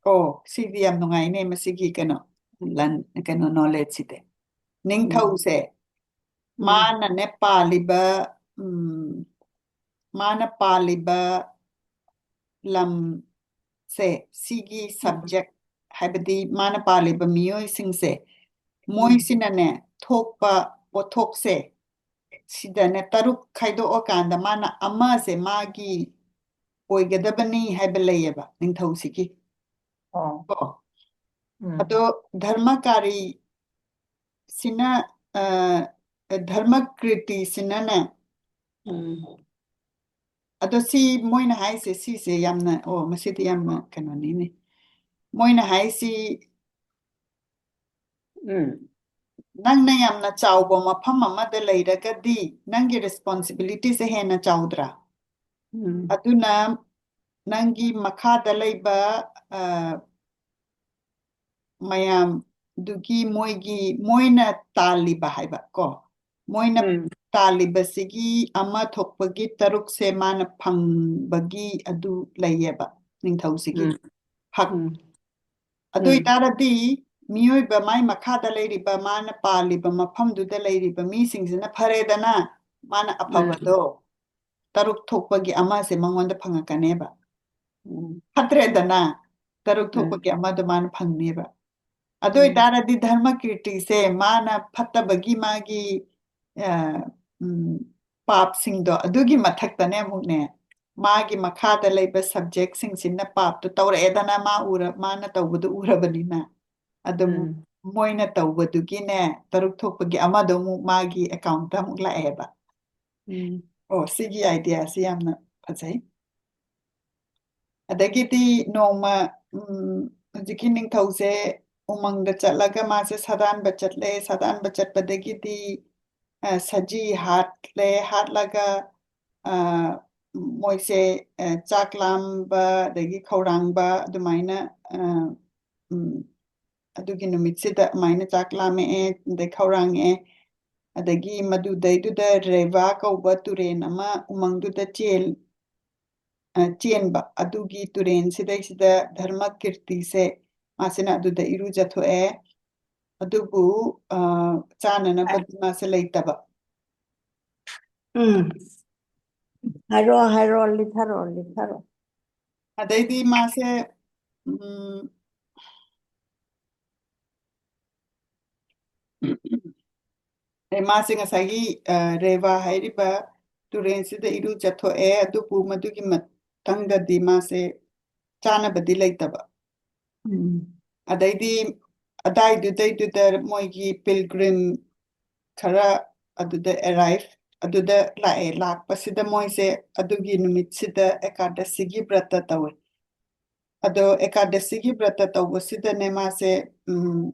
ꯑꯣ, ꯁꯤꯗꯤ ꯌꯥꯝ ꯅꯨꯡꯉꯥꯏꯅꯦ, ꯃꯁꯤꯒꯤ ꯀꯩꯅꯣ, ꯂꯟ-, ꯀꯩꯅꯣ, ꯅꯣꯂꯦꯖꯁꯤꯗꯤ꯫ ꯎꯝ꯫ ꯅꯤꯡꯊꯧꯁꯦ, ꯎꯝ꯫ ꯃꯥꯅꯅꯦ ꯄꯥꯜꯂꯤꯕ, ꯎꯝ, ꯃꯥꯅ ꯄꯥꯜꯂꯤꯕ ꯂꯝꯁꯦ, ꯁꯤꯒꯤ ꯎꯝ꯫ ꯁꯕꯖꯦꯛ, ꯍꯥꯏꯕꯗꯤ ꯃꯥꯅ ꯄꯥꯜꯂꯤꯕ ꯃꯤꯑꯣꯏꯁꯤꯡꯁꯦ, ꯎꯝ꯫ ꯃꯣꯏꯁꯤꯅꯅꯦ ꯊꯣꯛꯄ ꯄꯣꯠꯊꯣꯛꯁꯦ, ꯁꯤꯗꯅꯦ ꯇꯔꯨꯛ ꯈꯥꯏꯗꯣꯛꯑꯀꯥꯟꯗ ꯃꯥꯅ ꯑꯃꯁꯦ ꯃꯥꯒꯤ ꯑꯣꯏꯒꯗꯕꯅꯤ ꯍꯥꯏꯕ ꯂꯩꯌꯦꯕ ꯅꯤꯡꯊꯧꯁꯤꯒꯤ꯫ ꯑꯣ꯫ ꯀꯣ? ꯎꯝ꯫ ꯑꯗꯣ ꯙꯔꯃꯀꯥꯔꯤ ꯁꯤꯅ, ꯑ, ꯙꯔꯃ ꯀ꯭ꯔꯤꯇꯤꯁꯤꯅꯅꯦ, ꯎꯝ꯫ ꯑꯗꯣ ꯁꯤ ꯃꯣꯏꯅ ꯍꯥꯏꯁꯦ, ꯁꯤꯁꯦ ꯌꯥꯝꯅ, ꯑꯣ, ꯃꯁꯤꯗꯤ ꯌꯥꯝꯅ ꯀꯩꯅꯣꯅꯤꯅꯦ꯫ ꯃꯣꯏꯅ ꯍꯥꯏꯁꯤ, ꯎꯝ꯫ ꯅꯪꯅ ꯌꯥꯝꯅ ꯆꯥꯎꯕ ꯃꯐꯝ ꯑꯃꯗ ꯂꯩꯔꯒꯗꯤ ꯅꯪꯒꯤ ꯔꯦꯁꯄꯣꯟꯁꯤꯕꯤꯂꯤꯇꯤꯁꯦ ꯍꯦꯟꯅ ꯆꯥꯎꯗ꯭ꯔꯥ? ꯎꯝ꯫ ꯑꯗꯨꯅ ꯅꯪꯒꯤ ꯃꯈꯥꯗ ꯂꯩꯕ, ꯑ, ꯃꯌꯥꯝꯗꯨꯒꯤ ꯃꯣꯏꯒꯤ, ꯃꯣꯏꯅ ꯇꯥꯜꯂꯤꯕ ꯍꯥꯏꯕ ꯀꯣ, ꯃꯣꯏꯅ ꯎꯝ꯫ ꯇꯥꯜꯂꯤꯕꯁꯤꯒꯤ ꯑꯃ ꯊꯣꯛꯄꯒꯤ ꯇꯔꯨꯛꯁꯦ ꯃꯥꯅ ꯐꯪꯕꯒꯤ ꯑꯗꯨ ꯂꯩꯌꯦꯕ ꯅꯤꯡꯊꯧꯁꯤꯒꯤ ꯎꯝ꯫ ꯍꯛ꯫ ꯎꯝ꯫ ꯑꯗꯨ ꯎꯝ꯫ ꯑꯣꯏꯇꯥꯔꯗꯤ ꯃꯤꯑꯣꯏꯕ ꯃꯥꯏ ꯃꯈꯥꯗ ꯂꯩꯔꯤꯕ, ꯃꯥꯅ ꯄꯥꯜꯂꯤꯕ ꯃꯐꯝꯗꯨꯗ ꯂꯩꯔꯤꯕ ꯃꯤꯁꯤꯡꯁꯤꯅ ꯐꯔꯦꯗꯅ, ꯃꯥꯅ ꯎꯝ꯫ ꯑꯐꯕꯗꯣ ꯇꯔꯨꯛ ꯊꯣꯛꯄꯒꯤ ꯑꯃꯁꯦ ꯃꯉꯣꯟꯗ ꯐꯪꯉꯛꯀꯅꯦꯕ꯫ ꯎꯝ꯫ ꯐꯠꯇ꯭ꯔꯦꯗꯅ, ꯇꯔꯨꯛ ꯎꯝ꯫ ꯊꯣꯛꯄꯒꯤ ꯑꯃꯗꯣ ꯃꯥꯅ ꯐꯪꯅꯦꯕ꯫ ꯑꯗꯨ ꯎꯝ꯫ ꯑꯣꯏꯇꯥꯔꯗꯤ ꯙꯔꯃ ꯀꯤꯔꯇꯤꯁꯦ ꯃꯥꯅ ꯐꯠꯇꯕꯒꯤ ꯃꯥꯒꯤ, ꯑ, ꯎꯝ, ꯄꯥꯞꯁꯤꯡꯗꯣ ꯑꯗꯨꯒꯤ ꯃꯊꯛꯇꯅꯦ ꯑꯃꯨꯛꯅꯦ ꯃꯥꯒꯤ ꯃꯈꯥꯗ ꯂꯩꯕ ꯁꯕꯖꯦꯛꯁꯤꯡꯁꯤꯅ ꯄꯥꯞꯇꯣ ꯇꯧꯔꯛꯑꯦꯗꯅ, ꯃꯥ ꯎꯔ-, ꯃꯥꯅ ꯇꯧꯕꯗꯣ ꯎꯔꯕꯅꯤꯅ꯫ ꯑꯗꯨꯝ ꯎꯝ꯫ ꯃꯣꯏꯅ ꯇꯧꯕꯗꯨꯒꯤꯅꯦ, ꯇꯔꯨꯛ ꯊꯣꯛꯄꯒꯤ ꯑꯃꯗꯣ ꯑꯃꯨꯛ ꯃꯥꯒꯤ ꯑꯦꯀꯥꯎꯟꯠꯇ ꯑꯃꯨꯛ ꯂꯥꯛꯑꯦꯕ꯫ ꯎꯝ ꯑꯣ, ꯁꯤꯒꯤ ꯑꯥꯏꯗꯤꯌꯥꯁꯤ ꯌꯥꯝꯅ ꯐꯖꯩ꯫ ꯑꯗꯒꯤꯗꯤ ꯅꯣꯡꯃ, ꯎꯝ, ꯍꯧꯖꯤꯛꯀꯤ ꯅꯤꯡꯊꯧꯁꯦ ꯎꯃꯪꯗ ꯆꯠꯂꯒ ꯃꯥꯁꯦ ꯁꯥꯗꯥꯟꯕ ꯆꯠꯂꯦ꯫ ꯁꯥꯗꯥꯟꯕ ꯆꯠꯄꯗꯒꯤꯗꯤ, ꯑ, ꯁꯖꯤ ꯍꯥꯠꯂꯦ꯫ ꯍꯥꯠꯂꯒ, ꯑ, ꯃꯣꯏꯁꯦ, ꯑ, ꯆꯥꯛ ꯂꯥꯝꯕ, ꯑꯗꯒꯤ ꯈꯧꯔꯥꯡꯕ, ꯑꯗꯨꯃꯥꯏꯅ, ꯑ, ꯎꯝ, ꯑꯗꯨꯒꯤ ꯅꯨꯃꯤꯠꯁꯤꯗ ꯑꯗꯨꯃꯥꯏꯅ ꯆꯥꯛ ꯂꯥꯝꯃꯛꯑꯦ, ꯑꯗꯩ ꯈꯧꯔꯥꯡꯉꯛꯑꯦ꯫ ꯑꯗꯒꯤ ꯃꯗꯨꯗꯩꯗꯨꯗ ꯔꯦꯚꯥ ꯀꯧꯕ ꯇꯨꯔꯦꯟ ꯑꯃ ꯎꯃꯪꯗꯨꯗ ꯆꯦꯜ-, ꯑ, ꯆꯦꯟꯕ, ꯑꯗꯨꯒꯤ ꯇꯨꯔꯦꯟꯁꯤꯗꯩꯁꯤꯗ ꯙꯔꯃ ꯀꯤꯔꯇꯤꯁꯦ, ꯃꯥꯁꯤꯅ ꯑꯗꯨꯗ ꯏꯔꯨꯖꯊꯣꯛꯑꯦ꯫ ꯑꯗꯨꯕꯨ, ꯑ, ꯆꯥꯅꯅꯕꯗꯤ ꯃꯥꯁꯦ ꯂꯩꯇꯕ꯫ ꯎꯝ꯫ ꯍꯥꯏꯔꯣ, ꯍꯥꯏꯔꯣ, ꯂꯤꯊꯔꯣ, ꯂꯤꯊꯔꯣ꯫ ꯑꯗꯩꯗꯤ ꯃꯥꯁꯦ, ꯎꯝ, ꯑꯦ, ꯃꯥꯁꯦ ꯉꯁꯥꯏꯒꯤ, ꯑ, ꯔꯦꯚꯥ ꯍꯥꯏꯔꯤꯕ ꯇꯨꯔꯦꯟꯁꯤꯗ ꯏꯔꯨꯖꯊꯣꯛꯑꯦ, ꯑꯗꯨꯕꯨ ꯃꯗꯨꯒꯤ ꯃꯊꯪꯗꯗꯤ ꯃꯥꯁꯦ ꯆꯥꯅꯕꯗꯤ ꯂꯩꯇꯕ꯫ ꯎꯝ꯫ ꯑꯗꯩꯗꯤ ꯑꯗꯥꯏꯗꯨꯗꯩꯗꯨꯗ ꯃꯣꯏꯒꯤ pilgrim ꯈꯔ ꯑꯗꯨꯗ arrive, ꯑꯗꯨꯗ ꯂꯥꯛꯑꯦ꯫ ꯂꯥꯛꯄꯁꯤꯗ ꯃꯣꯏꯁꯦ ꯑꯗꯨꯒꯤ ꯅꯨꯃꯤꯠꯁꯤꯗ ꯑꯦꯀꯥꯗꯁꯤꯒꯤ ꯕ꯭ꯔꯇ ꯇꯧꯋꯦ꯫ ꯑꯗꯣ ꯑꯦꯀꯥꯗꯁꯤꯒꯤ ꯕ꯭ꯔꯇ ꯇꯧꯕꯁꯤꯗꯅꯦ ꯃꯥꯁꯦ, ꯎꯝ,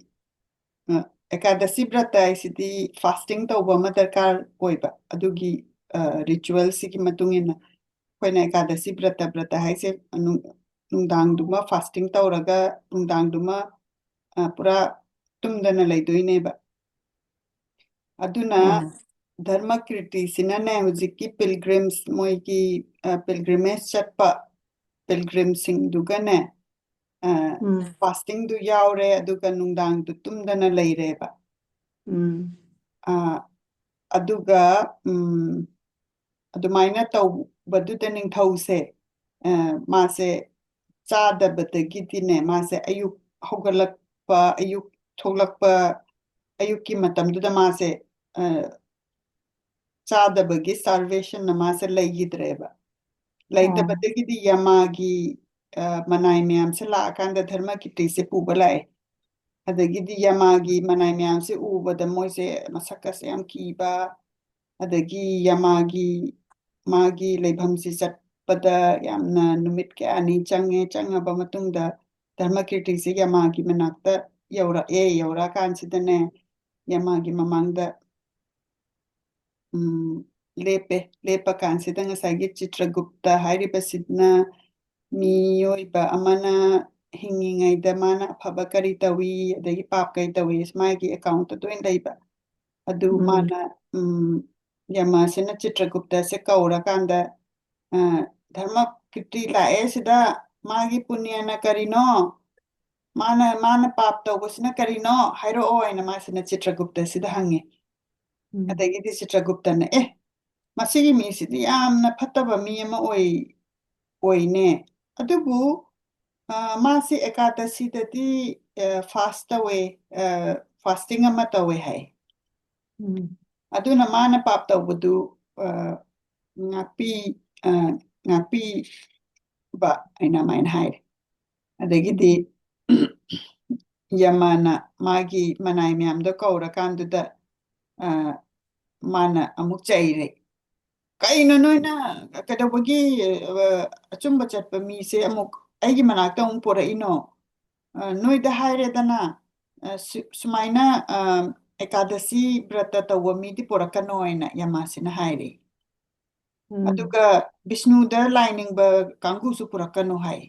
ꯑ, ꯑꯦꯀꯥꯗꯁꯤ ꯕ꯭ꯔꯇ ꯍꯥꯏꯁꯤꯗꯤ fasting ꯇꯧꯕ ꯑꯃ ꯗꯔꯀꯥꯔ ꯑꯣꯏꯕ, ꯑꯗꯨꯒꯤ, ꯑ, ritual ꯁꯤꯒꯤ ꯃꯇꯨꯡ ꯏꯟꯅ꯫ ꯑꯩꯈꯣꯏꯅ ꯑꯦꯀꯥꯗꯁꯤ ꯕ꯭ꯔꯇ, ꯕ꯭ꯔꯇ ꯍꯥꯏꯁꯦ ꯅꯨꯡ-, ꯅꯨꯡꯗꯥꯡꯗꯨꯃ fasting ꯇꯧꯔꯒ ꯅꯨꯡꯗꯥꯡꯗꯨꯃ, ꯑ, ꯄꯨꯔꯥ ꯇꯨꯝꯗꯅ ꯂꯩꯗꯣꯏꯅꯦꯕ꯫ ꯑꯗꯨꯅ ꯎꯝ꯫ ꯙꯔꯃ ꯀꯤꯔꯇꯤꯁꯤꯅꯅꯦ ꯍꯧꯖꯤꯛꯀꯤ pilgrims, ꯃꯣꯏꯒꯤ, ꯑ, pilgrimage ꯆꯠꯄ pilgrim ꯁꯤꯡꯗꯨꯒꯅꯦ, ꯑ, ꯎꯝ꯫ fasting ꯗꯨ ꯌꯥꯎꯔꯦ, ꯑꯗꯨꯒ ꯅꯨꯡꯗꯥꯡꯗꯨ ꯇꯨꯝꯗꯅ ꯂꯩꯔꯦꯕ꯫ ꯎꯝ꯫ ꯑ, ꯑꯗꯨꯒ, ꯎꯝ, ꯑꯗꯨꯃꯥꯏꯅ ꯇꯧꯕꯗꯨꯗ ꯅꯤꯡꯊꯧꯁꯦ, ꯑ, ꯃꯥꯁꯦ ꯆꯥꯗꯕꯗꯒꯤꯗꯤꯅꯦ, ꯃꯥꯁꯦ ꯑꯌꯨꯛ ꯍꯧꯒꯠꯂꯛꯄ, ꯑꯌꯨꯛ ꯊꯣꯛꯂꯛꯄ, ꯑꯌꯨꯛꯀꯤ ꯃꯇꯝꯗꯨꯗ ꯃꯥꯁꯦ, ꯑ, ꯆꯥꯗꯕꯒꯤ starvation ꯅ ꯃꯥꯁꯦ ꯂꯩꯈꯤꯗ꯭ꯔꯦꯕ꯫ ꯑꯣ꯫ ꯂꯩꯇꯕꯗꯒꯤꯗꯤ ꯌꯃꯥꯒꯤ, ꯑ, ꯃꯅꯥꯏ ꯃꯌꯥꯝꯁꯦ ꯂꯥꯛꯑꯀꯥꯟꯗ ꯙꯔꯃ ꯀꯤꯔꯇꯤꯁꯦ ꯄꯨꯕ ꯂꯥꯛꯑꯦ꯫ ꯑꯗꯒꯤꯗꯤ ꯌꯃꯥꯒꯤ ꯃꯅꯥꯏ ꯃꯌꯥꯝꯁꯦ ꯎꯕꯗ ꯃꯣꯏꯁꯦ ꯃꯁꯛꯀꯁꯦ ꯌꯥꯝ ꯀꯤꯕ, ꯑꯗꯒꯤ ꯌꯃꯥꯒꯤ, ꯃꯥꯒꯤ ꯂꯩꯐꯝꯁꯤ ꯆꯠꯄꯗ ꯌꯥꯝꯅ ꯅꯨꯃꯤꯠ ꯀꯌꯥꯅꯤ ꯆꯪꯉꯦ꯫ ꯆꯪꯉꯕ ꯃꯇꯨꯡꯗ ꯙꯔꯃꯀꯤꯔꯇꯤꯁꯦ ꯌꯃꯥꯒꯤ ꯃꯅꯥꯛꯇ ꯌꯧꯔꯛꯑꯦ꯫ ꯌꯧꯔꯛꯑꯀꯥꯟꯁꯤꯗꯅꯦ, ꯌꯃꯥꯒꯤ ꯃꯃꯥꯡꯗ, ꯎꯝ, ꯂꯦꯞꯄꯦ꯫ ꯂꯦꯞꯄ ꯀꯥꯟꯁꯤꯗ ꯉꯁꯥꯏꯒꯤ ꯆꯤꯇ꯭ꯔꯒꯨꯞꯇ ꯍꯥꯏꯔꯤꯕꯁꯤꯅ ꯃꯤꯑꯣꯏꯕ ꯑꯃꯅ ꯍꯤꯡꯉꯤꯉꯩꯗ ꯃꯥꯅ ꯑꯐꯕ ꯀꯔꯤ ꯇꯧꯏ, ꯑꯗꯒꯤ ꯄꯥꯞ ꯀꯔꯤ ꯇꯧꯏ, ꯃꯥꯒꯤ ꯑꯦꯀꯥꯎꯟꯇ ꯂꯣꯏ ꯂꯩꯕ꯫ ꯑꯗꯨ ꯎꯝ꯫ ꯃꯥꯅ, ꯎꯝ, ꯌꯃꯁꯤꯅ ꯆꯤꯇ꯭ꯔꯒꯨꯞꯇꯁꯦ ꯀꯧꯔꯀꯥꯟꯗ, ꯑ, "ꯙꯔꯃꯀꯤꯔꯇꯤ ꯂꯥꯛꯑꯦ, ꯁꯤꯗ ꯃꯥꯒꯤ ꯄꯨꯅ꯭ꯌꯅ ꯀꯔꯤꯅꯣ? ꯃꯥꯅ, ꯃꯥꯅ ꯄꯥꯞ ꯇꯧꯕꯁꯤꯅ ꯀꯔꯤꯅꯣ? ꯍꯥꯏꯔꯛꯑꯣ," ꯍꯥꯏꯅ ꯃꯥꯁꯤꯅ ꯆꯤꯇ꯭ꯔꯒꯨꯞꯇꯁꯤꯗ ꯍꯪꯉꯦ꯫ ꯎꯝ꯫ ꯑꯗꯒꯤꯗꯤ ꯆꯤꯇ꯭ꯔꯒꯨꯞꯇꯅ, "ꯑꯦ, ꯃꯁꯤꯒꯤ ꯃꯤꯁꯤꯗꯤ ꯌꯥꯝꯅ ꯐꯠꯇꯕ ꯃꯤ ꯑꯃ ꯑꯣꯏ-, ꯑꯣꯏꯅꯦ꯫ ꯑꯗꯨꯕꯨ, ꯑ, ꯃꯥꯁꯤ ꯑꯦꯀꯥꯗꯁꯤꯗꯗꯤ, ꯑ, ꯐꯥꯁ ꯇꯧꯋꯦ, ꯑ, ꯐꯥꯁꯇꯤꯡ ꯑꯃ ꯇꯧꯋꯦ ꯍꯥꯏ꯫ ꯎꯝ꯫ ꯑꯗꯨꯅ ꯃꯥꯅ ꯄꯥꯞ ꯇꯧꯕꯗꯨ, ꯑ, ꯉꯥꯛꯄꯤ-, ꯑ, ꯉꯥꯛꯄꯤꯕ," ꯍꯥꯏꯅ ꯑꯗꯨꯃꯥꯏꯅ ꯍꯥꯏꯔꯦ꯫ ꯑꯗꯒꯤꯗꯤ ꯎꯝ꯫ ꯌꯃꯅ ꯃꯥꯒꯤ ꯃꯅꯥꯏ ꯃꯌꯥꯝꯗꯣ ꯀꯧꯔꯀꯥꯟꯗꯨꯗ, ꯑ, ꯃꯥꯅ ꯑꯃꯨꯛ ꯆꯩꯔꯦ꯫ "ꯀꯩꯅꯣ ꯅꯣꯏꯅ ꯀꯩꯗꯧꯕꯒꯤ, ꯑ, ꯑꯆꯨꯝꯕ ꯆꯠꯄ ꯃꯤꯁꯦ ꯑꯃꯨꯛ ꯑꯩꯒꯤ ꯃꯅꯥꯛꯇ ꯑꯃꯨꯛ ꯄꯣꯔꯛꯏꯅꯣ? ꯑ, ꯅꯣꯏꯗ ꯍꯥꯏꯔꯦꯗꯅ, ꯑ, ꯁꯨ-, ꯁꯨꯃꯥꯏꯅ, ꯑ, ꯑꯦꯀꯥꯗꯁꯤ ꯕ꯭ꯔꯇ ꯇꯧꯕ ꯃꯤꯗꯤ ꯄꯣꯔꯛꯀꯅꯣ," ꯍꯥꯏꯅ ꯌꯃꯁꯤꯅ ꯍꯥꯏꯔꯦ꯫ ꯎꯝ꯫ ꯑꯗꯨꯒ ꯕꯤꯁꯅꯨꯗ ꯂꯥꯏ ꯅꯤꯡꯕ ꯀꯥꯡꯕꯨꯁꯨ ꯄꯨꯔꯛꯀꯅꯨ ꯍꯥꯏ꯫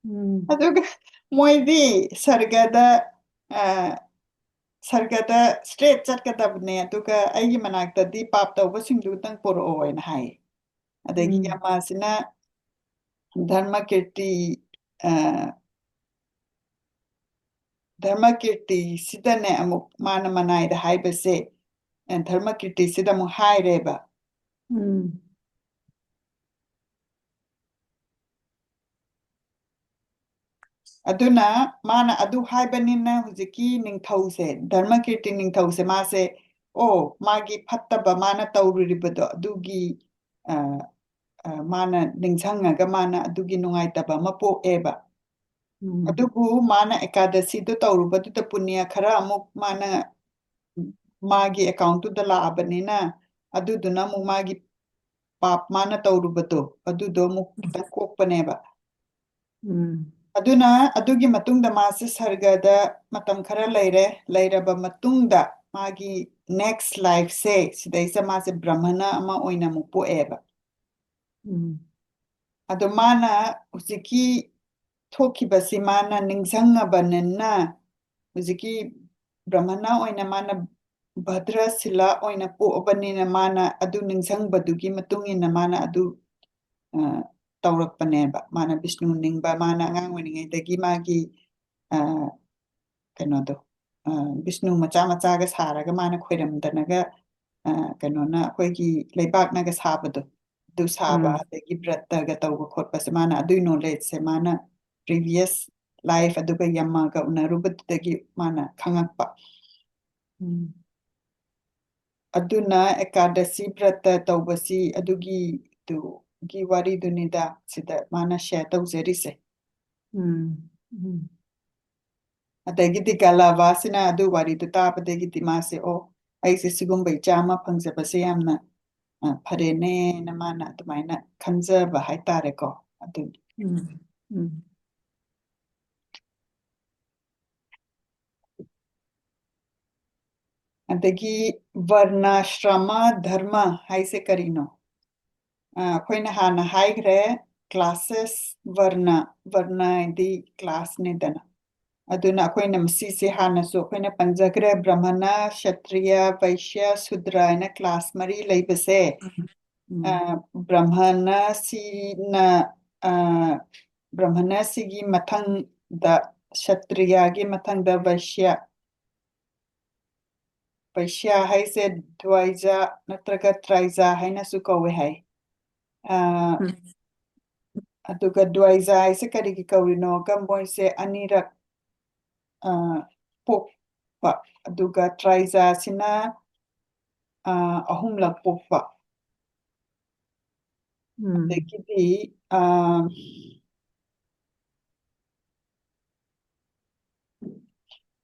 ꯎꯝ꯫ ꯑꯗꯨꯒ ꯃꯣꯏꯗꯤ ꯁꯔꯒꯗ, ꯑ, ꯁꯔꯒꯗ ꯁ꯭ꯇ꯭ꯔꯦꯠ ꯆꯠꯀꯗꯕꯅꯦ, ꯑꯗꯨꯒ ꯑꯩꯒꯤ ꯃꯅꯥꯛꯇꯗꯤ ꯄꯥꯞ ꯇꯧꯕꯁꯤꯡꯗꯨꯇꯪ ꯄꯨꯔꯛꯑꯣ ꯍꯥꯏꯅ ꯍꯥꯏ꯫ ꯑꯗꯒꯤ ꯎꯝ꯫ ꯌꯃꯁꯤꯅ ꯙꯔꯃꯀꯤꯔꯇꯤ, ꯑ, ꯙꯔꯃꯀꯤꯔꯇꯤꯁꯤꯗꯅꯦ ꯑꯃꯨꯛ ꯃꯥꯅ ꯃꯅꯥꯏꯗ ꯍꯥꯏꯕꯁꯦ, ꯑ, ꯙꯔꯃꯀꯤꯔꯇꯤꯁꯤꯗ ꯑꯃꯨꯛ ꯍꯥꯏꯔꯦꯕ꯫ ꯎꯝ꯫ ꯑꯗꯨꯅ ꯃꯥꯅ ꯑꯗꯨ ꯍꯥꯏꯕꯅꯤꯅ ꯍꯧꯖꯤꯛꯀꯤ ꯅꯤꯡꯊꯧꯁꯦ, ꯙꯔꯃꯀꯤꯔꯇꯤ ꯅꯤꯡꯊꯧꯁꯦ, ꯃꯥꯁꯦ, ꯑꯣ, ꯃꯥꯒꯤ ꯐꯠꯇꯕ ꯃꯥꯅ ꯇꯧꯔꯨꯔꯤꯕꯗꯣ ꯑꯗꯨꯒꯤ, ꯑ, ꯑ, ꯃꯥꯅ ꯅꯤꯡꯁꯤꯡꯉꯒ ꯃꯥꯅ ꯑꯗꯨꯒꯤ ꯅꯨꯡꯉꯥꯏꯇꯕ ꯑꯃ ꯄꯣꯛꯑꯦꯕ꯫ ꯎꯝ꯫ ꯑꯗꯨꯕꯨ ꯃꯥꯅ ꯑꯦꯀꯥꯗꯁꯤꯗꯨ ꯇꯧꯔꯨꯕꯗꯨꯗ ꯄꯨꯅ꯭ꯌ ꯈꯔ ꯑꯃꯨꯛ ꯃꯥꯅ ꯃꯥꯒꯤ ꯑꯦꯀꯥꯎꯟꯠꯇꯨꯗ ꯂꯥꯛꯑꯕꯅꯤꯅ, ꯑꯗꯨꯗꯨꯅ ꯑꯃꯨꯛ ꯃꯥꯒꯤ ꯄꯥꯞ ꯃꯥꯅ ꯇꯧꯔꯨꯕꯗꯣ ꯑꯗꯨꯗꯣ ꯑꯃꯨꯛ ꯈꯤꯇꯪ ꯀꯣꯛꯄꯅꯦꯕ꯫ ꯎꯝ꯫ ꯑꯗꯨꯅ ꯑꯗꯨꯒꯤ ꯃꯇꯨꯡꯗ ꯃꯥꯁꯦ ꯁꯔꯒꯗ ꯃꯇꯝ ꯈꯔ ꯂꯩꯔꯦ꯫ ꯂꯩꯔꯕ ꯃꯇꯨꯡꯗ ꯃꯥꯒꯤ next lifeꯁꯦ ꯁꯤꯗꯩꯁꯤꯗ ꯃꯥꯁꯦ ꯕ꯭ꯔꯥꯍꯃꯅ ꯑꯃ ꯑꯣꯏꯅ ꯑꯃꯨꯛ ꯄꯣꯛꯑꯦꯕ꯫ ꯎꯝ꯫ ꯑꯗꯣ ꯃꯥꯅ ꯍꯧꯖꯤꯛꯀꯤ ꯊꯣꯛꯈꯤꯕꯁꯤ ꯃꯥꯅ ꯅꯤꯡꯁꯤꯡꯉꯕꯅꯤꯅ, ꯍꯧꯖꯤꯛꯀꯤ ꯕ꯭ꯔꯥꯍꯃꯅ ꯑꯣꯏꯅ ꯃꯥꯅ ꯚꯗ꯭ꯔꯁꯤꯂꯥ ꯑꯣꯏꯅ ꯄꯣꯛꯑꯕꯅꯤꯅ, ꯃꯥꯅ ꯑꯗꯨ ꯅꯤꯡꯁꯤꯡꯕꯗꯨꯒꯤ ꯃꯇꯨꯡ ꯏꯟꯅ ꯃꯥꯅ ꯑꯗꯨ, ꯑ, ꯇꯧꯔꯛꯄꯅꯦꯕ꯫ ꯃꯥꯅ ꯕꯤꯁꯅꯨ ꯅꯤꯡꯕ, ꯃꯥꯅ ꯑꯉꯥꯡ ꯑꯣꯏꯔꯤꯉꯩꯗꯒꯤ ꯃꯥꯒꯤ, ꯑ, ꯀꯩꯅꯣꯗꯣ, ꯑ, ꯕꯤꯁꯅꯨ ꯃꯆꯥ ꯃꯆꯥꯒ ꯁꯥꯔꯒ ꯃꯥꯅ ꯈꯣꯏꯔꯝꯗꯅꯒ, ꯑ, ꯀꯩꯅꯣꯅ ꯑꯩꯈꯣꯏꯒꯤ ꯂꯩꯕꯥꯛꯅꯒ ꯁꯥꯕꯗꯣ, ꯑꯗꯨ ꯁꯥꯕ, ꯎꯝ꯫ ꯑꯗꯒꯤ ꯕ꯭ꯔꯠꯇꯒ ꯇꯧꯕ ꯈꯣꯠꯄꯁꯦ ꯃꯥꯅ ꯑꯗꯨꯒꯤ knowledgeꯁꯦ ꯃꯥꯅ previous life ꯑꯗꯨꯒ ꯌꯃꯒ ꯎꯅꯔꯨꯕꯗꯨꯗꯒꯤ ꯃꯥꯅ ꯈꯪꯉꯛꯄ꯫ ꯎꯝ꯫ ꯑꯗꯨꯅ ꯑꯦꯀꯥꯗꯁꯤ ꯕ꯭ꯔꯠꯇ ꯇꯧꯕꯁꯤ ꯑꯗꯨꯒꯤꯗꯨꯒꯤ ꯋꯥꯔꯤꯗꯨꯅꯤꯗ ꯁꯤꯗ ꯃꯥꯅ share ꯇꯧꯖꯔꯤꯁꯦ꯫ ꯎꯝ꯫ ꯎꯝ꯫ ꯑꯗꯒꯤꯗꯤ ꯒꯥꯂꯥꯕꯥꯁꯤꯅ ꯑꯗꯨ ꯋꯥꯔꯤꯗꯨ ꯇꯥꯕꯗꯒꯤꯗꯤ ꯃꯥꯁꯦ, "ꯑꯣ, ꯑꯩꯁꯦ ꯁꯤꯒꯨꯝꯕ ꯏꯆꯥ ꯑꯃ ꯐꯪꯖꯕꯁꯦ ꯌꯥꯝꯅ, ꯑ, ꯐꯔꯦꯅꯦꯅ" ꯃꯥꯅ ꯑꯗꯨꯃꯥꯏꯅ ꯈꯟꯖꯕ ꯍꯥꯏꯇꯥꯔꯦꯀꯣ꯫ ꯑꯗꯨꯅꯤ꯫ ꯎꯝ꯫ ꯎꯝ꯫ ꯑꯗꯒꯤ ꯚꯔꯅꯥꯁ꯭ꯔꯃ ꯙꯔꯃ ꯍꯥꯏꯁꯦ ꯀꯔꯤꯅꯣ? ꯑ, ꯑꯩꯈꯣꯏꯅ ꯍꯥꯟꯅ ꯍꯥꯏꯈ꯭ꯔꯦ, classes, ꯚꯔꯅ, ꯚꯔꯅ ꯍꯥꯏꯗꯤ classꯅꯤꯗꯅ꯫ ꯑꯗꯨꯅ ꯑꯩꯈꯣꯏꯅ ꯃꯁꯤꯁꯦ ꯍꯥꯟꯅꯁꯨ ꯑꯩꯈꯣꯏꯅ ꯄꯟꯖꯈ꯭ꯔꯦ, ꯕ꯭ꯔꯥꯍꯃꯅ, ꯁꯇ꯭ꯔꯤꯌ, ꯚꯩꯁ꯭ꯌ, ꯁꯨꯗ꯭ꯔ ꯍꯥꯏꯅ class ꯃꯔꯤ ꯂꯩꯕꯁꯦ꯫ ꯎꯝ꯫ ꯑ, ꯕ꯭ꯔꯥꯍꯃꯅꯁꯤꯅ, ꯑ, ꯕ꯭ꯔꯥꯍꯃꯅꯁꯤꯒꯤ ꯃꯊꯪꯗ ꯁꯇ꯭ꯔꯤꯌꯥꯒꯤ ꯃꯊꯪꯗ ꯚꯩꯁ꯭ꯌ꯫ ꯚꯩꯁ꯭ꯌ ꯍꯥꯏꯁꯦ ꯗ꯭ꯋꯥꯏꯖ ꯅꯠꯇ꯭ꯔꯒ ꯇ꯭ꯔꯥꯏꯖ ꯍꯥꯏꯅꯁꯨ ꯀꯧꯋꯦ ꯍꯥꯏ꯫ ꯑ, ꯎꯝ꯫ ꯑꯗꯨꯒ ꯗ꯭ꯋꯥꯏꯖ ꯍꯥꯏꯁꯦ ꯀꯔꯤꯒꯤ ꯀꯧꯔꯤꯅꯣꯒ ꯃꯣꯏꯁꯦ ꯑꯅꯤꯔꯛ, ꯑ, ꯄꯣꯛꯄ, ꯑꯗꯨꯒ ꯇ꯭ꯔꯥꯏꯖꯥꯁꯤꯅ, ꯑ, ꯑꯍꯨꯝꯂꯛ ꯄꯣꯛꯄ꯫ ꯎꯝ꯫ ꯑꯗꯒꯤꯗꯤ, ꯑ,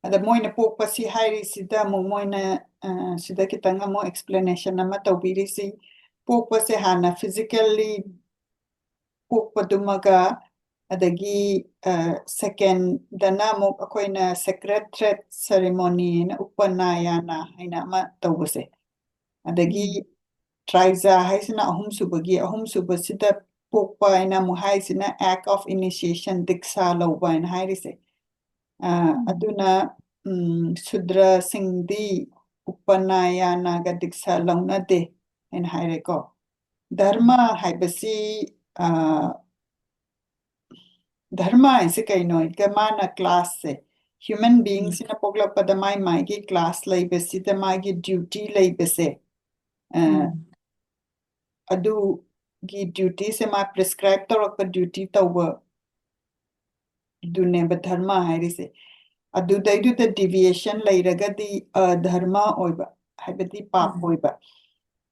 ꯑꯗ ꯃꯣꯏꯅ ꯄꯣꯛꯄꯁꯤ ꯍꯥꯏꯔꯤꯁꯤꯗ ꯑꯃꯨꯛ ꯃꯣꯏꯅ ꯑ, ꯁꯤꯗ ꯈꯤꯇꯪ ꯑꯃꯨꯛ explanation ꯑꯃ ꯇꯧꯕꯤꯔꯤꯁꯤ, ꯄꯣꯛꯄꯁꯦ ꯍꯥꯟꯅ physically ꯄꯣꯛꯄꯗꯨꯃꯒ, ꯑꯗꯒꯤ ꯁꯦꯀꯦꯟꯗꯅ ꯑꯃꯨꯛ ꯑꯩꯈꯣꯏꯅ sacred thread ceremony ꯍꯥꯏꯅ ꯎꯄꯅꯥꯌꯥꯅ ꯍꯥꯏꯅ ꯑꯃ ꯇꯧꯕꯁꯦ, ꯑꯗꯒꯤ ꯇ꯭ꯔꯥꯏꯖꯥ ꯍꯥꯏꯁꯤꯅ ꯑꯍꯨꯝꯁꯨꯕꯒꯤ, ꯑꯍꯨꯝꯁꯨꯕꯁꯤꯗ ꯄꯣꯛꯄ ꯍꯥꯏꯅ ꯑꯃꯨꯛ ꯍꯥꯏꯁꯤꯅ act of initiation, ꯗꯤꯛꯁꯥ ꯂꯧꯕ ꯍꯥꯏꯅ ꯍꯥꯏꯔꯤꯁꯦ꯫ ꯑ, ꯑꯗꯨꯅ ꯎꯝ, ꯁꯨꯗ꯭ꯔꯁꯤꯡꯗꯤ ꯎꯄꯅꯥꯌꯥꯅꯥꯒ ꯗꯤꯛꯁꯥ ꯂꯧꯅꯗꯦ ꯍꯥꯏꯅ ꯍꯥꯏꯔꯦꯀꯣ꯫ ꯙꯔꯃ ꯍꯥꯏꯕꯁꯤ ꯑ, ꯙꯔꯃ ꯍꯥꯏꯁꯦ ꯀꯩꯅꯣ? ꯃꯥꯅ ꯀ꯭ꯂꯥꯁꯁꯦ, human beingꯁꯤꯅ ꯄꯣꯛꯂꯛꯄꯗ ꯃꯥꯏ ꯃꯥꯏꯒꯤ ꯀ꯭ꯂꯥꯁ ꯂꯩꯕꯁꯤꯗ ꯃꯥꯒꯤ ꯗ꯭ꯌꯨꯇꯤ ꯂꯩꯕꯁꯦ, ꯑ, ꯑꯗꯨꯒꯤ ꯗ꯭ꯌꯨꯇꯤꯁꯦ ꯃꯥ ꯄ꯭ꯔꯤꯁꯀ꯭ꯔꯥꯏꯕ ꯇꯧꯔꯛꯄ ꯗ꯭ꯌꯨꯇꯤ ꯇꯧꯕ ꯑꯗꯨꯅꯦꯕ ꯙꯔꯃ ꯍꯥꯏꯔꯤꯁꯦ꯫ ꯑꯗꯨꯗꯩꯗꯨꯗ ꯗꯤꯚꯤꯌꯦꯁꯟ ꯂꯩꯔꯒꯗꯤ ꯑꯙꯔꯃ ꯑꯣꯏꯕ, ꯍꯥꯏꯕꯗꯤ ꯄꯥꯞ ꯎꯝ꯫ ꯑꯣꯏꯕ꯫